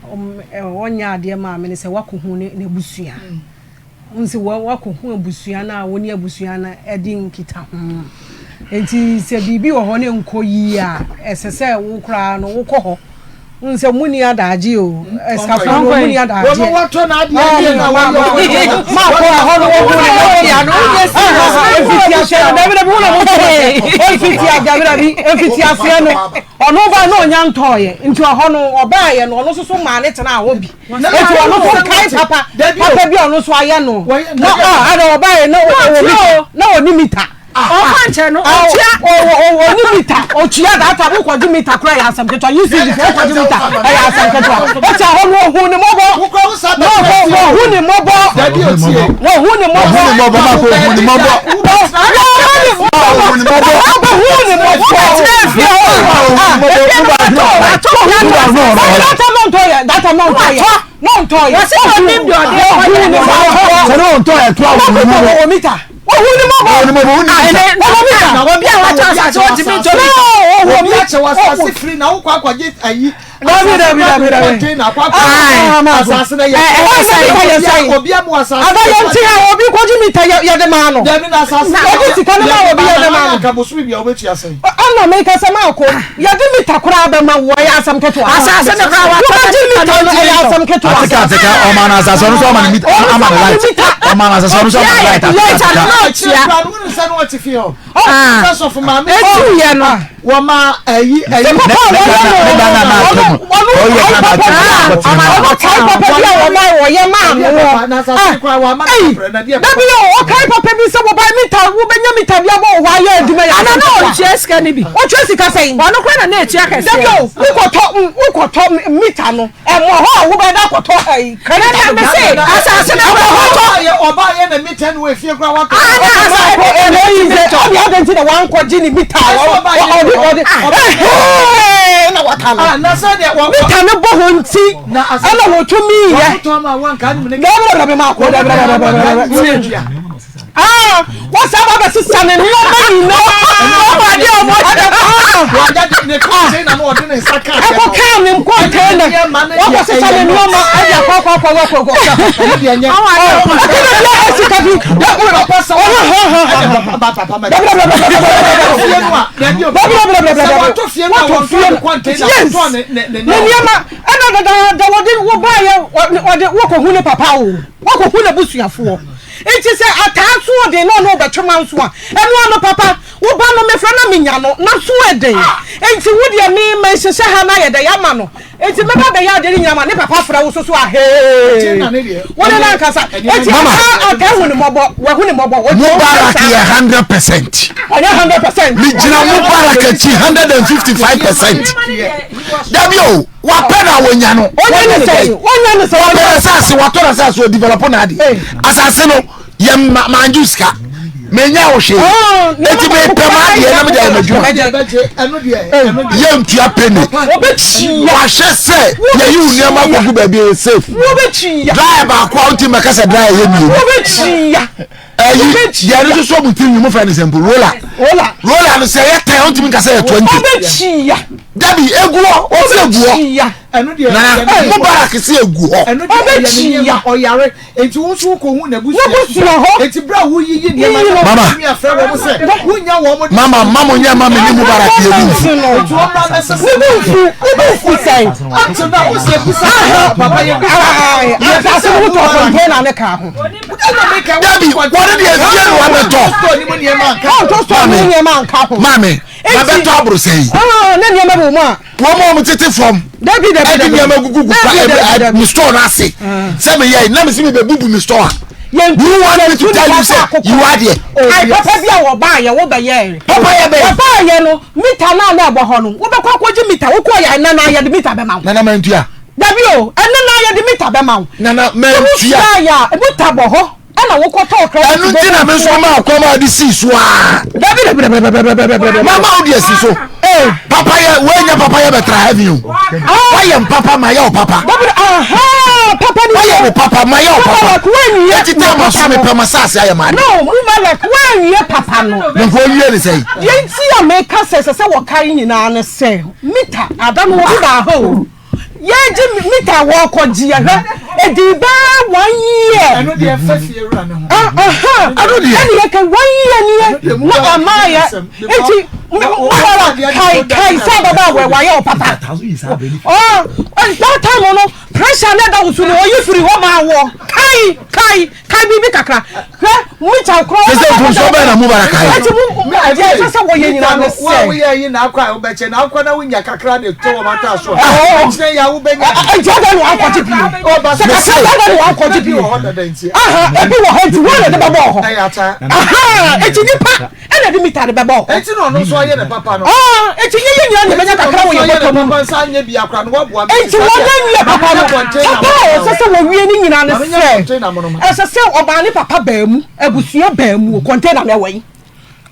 ɔnyɛ adeɛ maa me ne sɛ wakɔhu n'abusua. Wohu sɛ woakɔhu abusua no a wo ne abusua no adi nkitaho. Enti sɛ biribi wɔ hɔ na ɛnkɔ yie a, ɛsɛ sɛ wo koraa no wokɔ hɔ. Wohu sɛ monni adagye o. Asikafoɔ no wɔnni adagye. Wɔn wɔtɔ n'adeɛ awie na wɔyɛ wɔn. Maakɔ ɛhɔ no wɔhu ne mɔtia no. Mfiti aseɛ no dabi dabi wo na mo tɔ mfiti dabi dabi mfiti aseɛ no ɔno ba na ɔnya ntɔɔyɛ nti ɔhɔ no ɔbaayɛ no ɔno nso so maa ne tena hɔ bi. Eti ɔno nso kae papa papa bi a ɔno nso ayɛ no na ɔ ada ɔbaeɛ na ɔwɔ mita na ɔni mita. Ɔfa nkyɛn no ɔtua. Ɔni mita ɔtua data wokɔgye mita kora yɛ asɛm ketewa UCG fo wokɔgye mita ɛyɛ asɛm ketewa. Eti ahɔ no ɔhu ne mɔbɔ na ɔhu ne mɔbɔ ɔhu ne mɔbɔ ɔhu ne mɔbɔ ɔhu ne mɔbɔ ɔhu ne mɔbɔ Obi kɔgye mita yɛde maa no yɛde sika no maa obi yɛde maa no Ɛna meka sɛ maako yɛde mita koraa bɛma wo ɛyɛ asɛm ketewa. Asase no koraa watɔ wobɛgye mita no ɛyɛ asɛm ketewa. Ateka ateka ɔma no asase ɔno nso ɔma no mita ama no light ɔma no asase ɔno nso ɔma no light ateka ateka. Etu yɛ no. Wɔma ɛyi ɛyi. Sɛ papa a wɔyɛ no ne da na na atɔ mu ɔno ɔyɛ kae na na papa atɔ bi a mu ɔno kae papa bi a wɔma wɔyɛ maa no ɛyi dabi o ɔkae papa bi sɛ wɔba mita wobɛnya mita bi abɔ wɔ hɔ ayɛ adwuma yɛ Ana na ɔntua sika no bi. ɔtua sika sɛn Ɔno koraa na na etua dabi kɛseɛ. o wokɔtɔ wokɔtɔ mita no ɛmɔ hɔ a wobɛda akɔtɔ ɛyi credit Nana me se asase no koraa watɔ. Ɔbaayɛ na mita no wɔ efie koraa watɔ. Ana asase ɔde ɔde adi nti na wankɔgye ne mita a ɔde ɔde ɛhɛɛ na waka no mita no bɔ hɔ nti ɛna wɔtumi yɛ dɛbɛdɛbɛ ma akɔ dɛbɛdɛbɛdɛbɛ aa wɔsan ba bɛsesa ne nneɛma nyinaa Ɔmo adeɛ a ɔmo ahyɛ. ɛkɔ kaa ne nkɔntɛnɛ wɔkɔsesa ne nneɛma ɛde akɔ akɔ akɔ akɔ akɔ ɛkɛnɛ bi a ɛsi kafi ɔno ha ha ha yes ne nneɛma ɛna dadaada wɔde wɔbaayɛ wɔde wɔkɔhu ne papa o wɔkɔhu n'abusuafoɔ nti sɛ ataa so ɔden na ɔne ɔbɛtwe ma nso a ɛno ano papa wo ba no mefrɛ na menya no na so ɛden nti wo deɛ me mɛhyehyɛ ha na ayɛ dɛ yɛama no nti mɛba bɛyɛ adeɛ no nyinaa ma ne papa frɛ wo so so ahee wo ne no ankasa nti ataa ataa hu ne mmɔbɔ wahu ne mmɔbɔ Mubarak yɛ 100%. Ɔnyɛ 100%. Megyina Mubarak akyi 155%. Dabi o, wapɛ na wonya no. Ɔnyɛ ne sɛ, ɔnyɛ ne sɛ. Wapɛ asase, watɔ n'asase, ɔdevelop n'ade. Asase no, yɛ ma mangye sika. Menya wo hwee. Eti mepɛ m'adeɛ na mede ayɛ m'adwuma. Yɛntua penny. Wahwɛ sɛ yɛyi wo nneɛma kɔgu baabi a ɛyɛ safe. Dryer baako a wontumi bɛka sɛ dryer yɛ mmienu. Ɛyi deɛ no soso mu tirinwi mo fɛ ne sɛ mpo roller. Roller no sɛ ɛyɛ tɛn wontumi nka sɛ yɛ 20. Dabi egu hɔ wɔsi egu hɔ. Nana Mubarak si egu hɔ. Ɔyare Enti wo nso wokɔhu n'abusua hɔ. Enti berɛ a woyiyi nneɛma no, Mama. wotumi afrɛ wɔn sɛ wonya wɔn de. Mama, mma mo nyɛ mma me ne Mubarak yɛ bo mfu. Enti wɔn mmra mmɛsesa Ne bo mfu, ne bo mfu sɛn? Up to now, wosɛ bisa papa yɛ bisa. Asase no wotɔ container ne ka ho. Dabi, wɔne deɛ efie na wabɛtɔ. Ɔntɔ store ne nneɛma nka ho. Maame, mabɛtɔ aboro sɛn. Ne nneɛma wɔ mu a. Wɔn a wɔn tete fam. Dabi dabi dabi. Ɛde nneɛma gugu gu pa mi store no ase. Sɛ mi yɛ na mi si mi bɛ bubu mi store a. Yɛn You want me to tell you sɛ yiwa adeɛ. Ayi papa bi a wɔbaa yɛ wo bɛ yɛ. Papa yɛ bɛ. Wɔbaa yɛ no mita naa na ɛbɔ hɔ no wobɛkɔ akɔgye mita wokɔ yɛ ɛnɛ naa yɛde mita bɛma wo. Nana mantua. Dabi o ɛnɛ naa yɛde mita bɛma wo. Nana mantua. Sɛ wotua yɛ a mita bɔ hɔ. Ɛna wokɔtɔɔ credit Ɛno nti na me nso maa kɔm a de sii so aa. Dabi dabi dabi dabi dabi dabi dabi. Mama wo de asi so. Papa yɛ woanya papa yɛ bɛtra heaven o. Wayɛ mpapa ma yɛ wo papa. Dabi aha papa ni. Wayɛ wo papa ma yɛ wo papa. Woanwie. Eti ta ma so mepɛ ma saase ayɛ ma ade. No Mubalak woanwie papa no. Na nka owie ne sɛn. Deɛ nti a meka sɛ ɛsɛ sɛ wɔkae nyinaa ne sɛ mita ada no obi baa hɔ o. Yɛgye mita a wɔkɔgye yɛ hwɛ. Ɛdii bɛɛ one year. Ɛno deɛ ɛfɛ fie wura ne ho. Ɛno deɛ. Ɛne yɛ kɛ one year nie na ɔmaa yɛ. Eti mobara kai kai sɛ ababaawa wayɛ wo papa. Oh, that time no pressure na ɛda wo so no ɔyi firi hɔ maa wɔ. Kai kai kai biribi kakra. Hwɛ mita korɔ. Sɛ mfomsoɔ bɛn na Mubarak ayɛ. Eti mu adeɛ ɛsɛ sɛ wɔyɛ nyinaa ne sɛ. Wo a woyɛ yi na akɔ a wobɛkyɛ na akɔ na wonya kakra de to wɔn ata so a. Ɛkyerɛ yɛ a wobɛnya. Nti adɛn na wankɔgye bio? Sɛ kakra bi adɛn na wankɔgye bio? Aha ebi wɔ hɔ nti wɔn na ɛde bɛbɔ hɔ. Aha eti nipa ɛna ɛde mita de bɛbɔ hɔ. Eti na ɔno nso ɔyɛ ne papa no. Eti yɛ yɛ nyinaa na ɛbɛnya kakra wɔ yɛn bɔtɔ mu. Enti wɔn awie papa no, papa a ɛsɛ sɛ wɔwie ne nyinaa ne sɛ, ɛsɛ sɛ ɔbaa ne papa baa mu, abusua baa mu, container no ɛwɔ yi.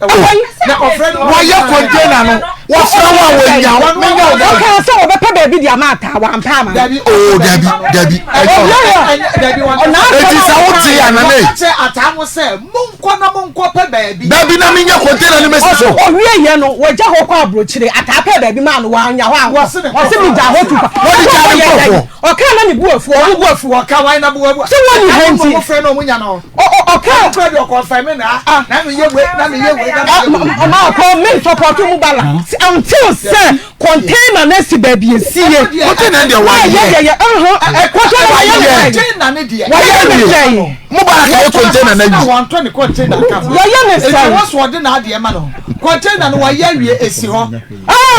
Ɛwɔ yi. Wɔyɛ container no, wɔfrɛ wo a wɔnya wo, menya wo. Wɔkaa sɛ wɔbɛpɛ baabi de ama ataa, wɔampɛ ama no. Oo, dabi, dabi, ɛnyɛ ɔno. Eti sɛ wote anane. Wɔka kyerɛ ataa no sɛ, Monkɔ na monkɔpɛ baabi. Dabi na menyɛ container no mesi so. Ɔwie yɛ no, wɔgya hɔ kɔ aburokyire. Ataa pɛɛ baabi maa no, wanya hɔ ankɔ. Ɔse megya hɔ tu kwa. Wɔde gyaa ne nkurɔfoɔ. Ɔkaa na ne bu afu, ɔmo bu afu. Ɔka wan na bu afu. Sɛ wɔnni ha nti. Ɔmo frɛ no ɔmo nya no. Ɔka. Ɔmo frɛ deɛ ɔkɔnfɛn me na. Na meyɛ wei, na meyɛ wei, na meyɛ wei. Ɔma ɔkɔ me nsɔpɔto mu bala. Until sɛ container no asi baabi esie. Container deɛ wayɛ. Container wayɛ ne sɛn. Container ne deɛ. Wayɛ ne sɛn. Mubarak ayɛ container na awie. Wɔntɔ ne container ka ho. Yɛyɛ ne sɛn. Eti wɔn so ɔde n'adeɛ ma no. Container no wayɛ awie esi hɔ.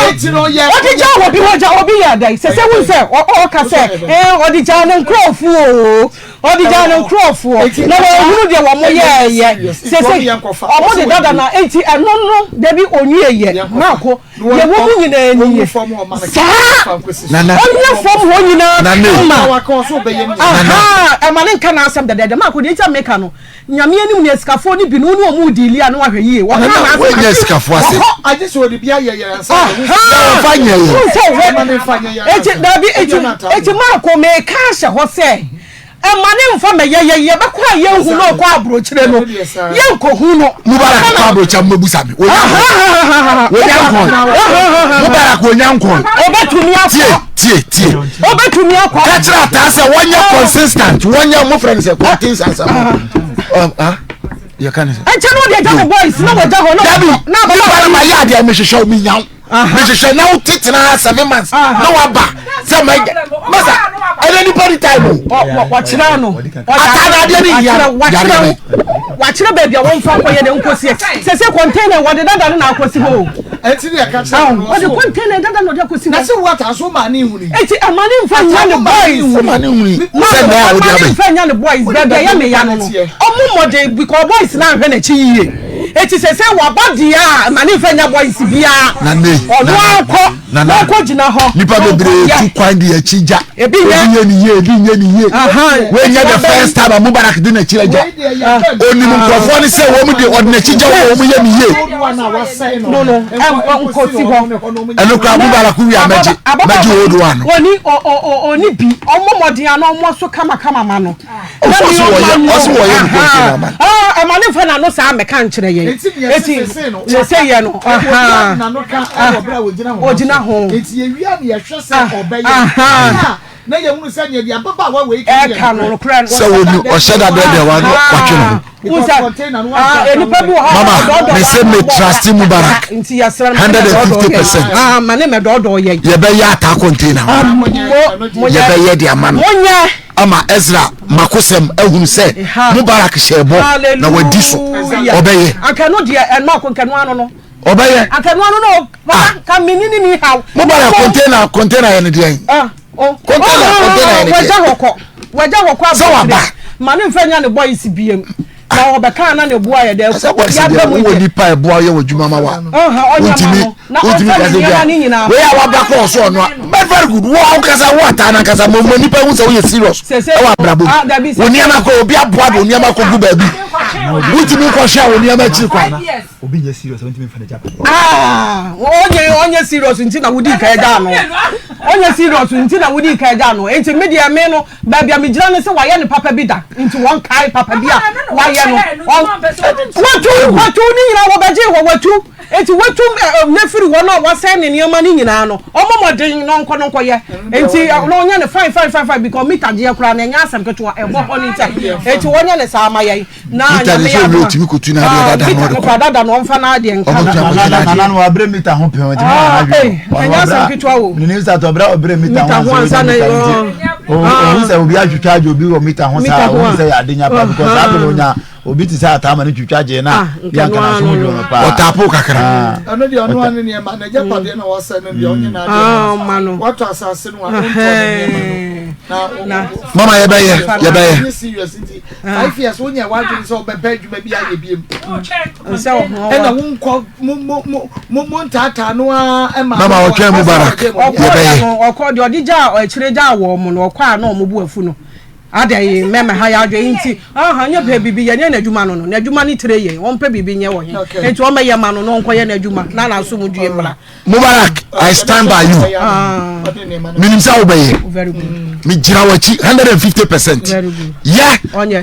Eti no yɛ. Ɔde gya wɔ bi hɔ gya obi yɛ dɛ. Sɛ sɛ wun sɛ ɔka sɛ ɛɛ ɔde gya ne nkurɔfoɔ o. Ɔde gyaa ne nkurɔfoɔ, na wɔanhunu deɛ wɔyɛeɛ. Seesei, wɔde dada na enti ɛno no, dabi, ɔnwieeɛ. Marko, deɛ ɛwɔ mu nyinaa nie. Saa! Ɔnyɛ fam hɔ nyinaa kama. Ahaa, ɛma no nka n'asɛm dɛdɛɛdɛ. Marko, deɛ nti a meka no, Nyame anim no, asikafoɔ no bi no, wo ne wɔn redi a na wahwɛ yie. Wɔka n'asɛm a, Woanyɛ asikafoɔ asɛm. Ahaa! Wohu sɛ wɔ, enti, dabi, enti, enti Marko, meka ahyɛ hɔ sɛ, Ɛma ne nfa mɛyɛ yɛn yɛbɛkɔ a yɛnhu no ɔkɔ aburokyire no yɛnkɔhu no. Mubarak kɔ aburokyire a mobɛbusa me. Onya nkɔn. Onya nkɔn. Mubarak onya nkɔn. Obetumi akɔ. Tie tie tie. Obetumi akɔ. Ka kyerɛ ataa sɛ wɔnyɛ consistent wɔnyɛ mo frɛ no sɛ consistent asɛm. Yɛka ne sɛ. Ɛnkyɛn no wɔde agya ne boys na wɔgya hɔ na Dabi nipa no ma yɛ adeɛ mehwehwɛ wo menya wo. mehwehwɛ na wote tena ha 7 months na waba sɛ masa ɛnɛ nipa ni time o wɔkyerɛ no ata na adeɛ ne hia wakyerɛ wakyerɛ baabi a wɔmfa nkɔyɛ de nkɔsi sɛ sɛ container wɔde dada no na akɔsi hɔ o ɛnti ne ɛka kyerɛ no wɔde container dada na ɔde akɔsi hɔ na sɛ wo ata so ma ne huni eti ɛma ne nfa nya ne boys ma ne huni sɛ na a wode abɛn ma ne nfa nya ne boys baabi a yɛ meya no no ɔmo mmɔden because boys na ahwɛ n'akyi yie. Eti sese waba deɛ a ma ne nfa nya boys biara. Nane ɔno ankɔ nana na ɔnkɔ gyina hɔ. Nipa bebree tu kwan de akyi gya. Ebi nyɛ ebi nyɛ ne yie ebi nyɛ ne yie. Wei nyɛ the first time a Mubarak de n'akyi agya. Onim nkurɔfoɔ no sɛ wɔn de ɔde n'akyi gya wɔn wɔn yɛ ne yie. No no nkɔ si hɔ. Ɛno koraa Mubarak wi a mɛgye mɛgye old one. Oni oni bi ɔmo mɔden ano ɔmo so kamakama ma no. Ɔsɛ wɔyɛ ɔsɛ wɔyɛ ne kɔntɛn ama no. Ɛma ne nfa n'ano saa mɛka nkyerɛ yɛn. Eti sese yɛ no. Ogyina ho. Eti ewia ne yɛhwɛ sɛ ɔbɛyɛ. Na yɛ hunu sɛ nea deɛ ababaawa wei ka ɛka no nokorɛ no. Sɛ wɔn ɔhyɛ da dɛ deɛ wɔn watwe ne ho. Mama me se me trust Mubarak 150%. Yɛbɛyɛ ataa container. Yɛbɛyɛ de ama no. Ama Ezra makosɛm ahunu sɛ Mubarak hyɛɛ bɔ na wadi so. Ɔbɛyɛ. Ɔbɛyɛ. Ah. Mubarak container container yɛ ne deɛn? Container container yɛ ne deɛn? Wagya hɔ kɔ Sɛ waba. Ma ne nfa nya ne boys biem. Na ɔbɛka na ne boa yɛ dɛ. Sɛ boys deɛ wowɔ nipa ɛboa yɛ wɔ adwuma ma wa. Wontumi wontumi kasa bia. Wei a waba kɔ ɔso ɔno a. But very good. Wo ankasa wo ataa nankasa mo mo nipa hu sɛ woyɛ serious. Ɛwɔ abrabɔ mu. Wo nneɛma kɔ obi aboa de wo nneɛma kɔ gu baabi. Wontumi nkɔhwɛ wo nneɛma akyiri kwan. Obi nyɛ serious a ɔntumi nfa n'agya papa. Ah, ɔnyɛ ɔnyɛ serious nti na wodi nka agya no. Ɔnyɛ serious nti na wodi nka agya no. Nti me deɛ me no baabi a megyina ne sɛ wayɛ ne papa bi da. Nti wɔn kae papa bi a wayɛ no. Watu watu ne nyinaa wɔbɛgye wɔ watu. Enti watu ne firi hɔ no a wasɛe ne nneɛma no nyinaa no, ɔmmɔ mmɔden na ɔnkɔ no nkɔyɛ. Enti na ɔnyɛ no fine fine fine fine because mita deɛ koraa no ɛnyɛ asɛm ketewa, ɛbɔ hɔ no nti. Enti wɔnyɛ no saa ma yɛn na Mita Nyame deɛ yɛ sɛ adom owie a. otumi kɔtu n'adeɛ Ah, dada na mita ɔde no kɔ. koraa dada no ɔmfa n'adeɛ nka Ɔmo no. tua Nana kɔgye nana n'adeɛ. no wabrɛ mita ho pɛn ɔtumi Ah, na n'adwene. ei, ɛnyɛ asɛm ketewa o. Menim sɛ atɔ brɛ a ɔbrɛ mita Mita ho ho ansa ansa na na mita nti. oh, ah. Ohun sɛ obi atwitwa agye obi wɔ mita ho Mita saa ho ohun a. sɛ yɛ ade nya pa because saa bere no onya obi te sɛ ataa ma no twitwa gyee na Ah, nka yɛ anka no n'aso ara ho no dwo no paa. Ɔtaapo kakra. Ah. Ɛno deɛ ɔno ara ne nneɛma n'agyapadeɛ na wasɛe no deɛ ɔnye n'adeɛ Ah, no ɔma no. watɔ asase no a ɔntɔ ne nneɛma no na Na. Mama yɛbɛyɛ yɛbɛyɛ. Ɛnyɛ serious nti 5 years wonyɛ w'adwene sɛ wobɛpɛ adwuma bi ayɛ biem Nsɛ wɔ ho ɛna wonkɔ mo mo mo mo mo ntaataa no ara ɛma Mama ɔtwɛn Mubarak. Ɔkɔɔyɛ Yɛbɛyɛ. no ɔkɔ deɛ ɔde gyaa akyire gyaa wɔn mo no ɔkɔ a na wɔn bo afu no adɛn mɛmɛ ha yɛ adwene nti ɔha nyɛ pɛ biribi yɛ nyɛ n'adwuma no no n'adwuma ne tire yɛ wɔn pɛ biribi nyɛ wɔ he nti wɔn bɛyɛ ma no na ɔnkɔyɛ n'adwuma na n'aso mu due mmra. Mubarak, I stand by you. Menim sɛ wobɛyɛ. Very good. Megyina w'akyi 150%. Very good. Yɛ. Ɔnyɛ.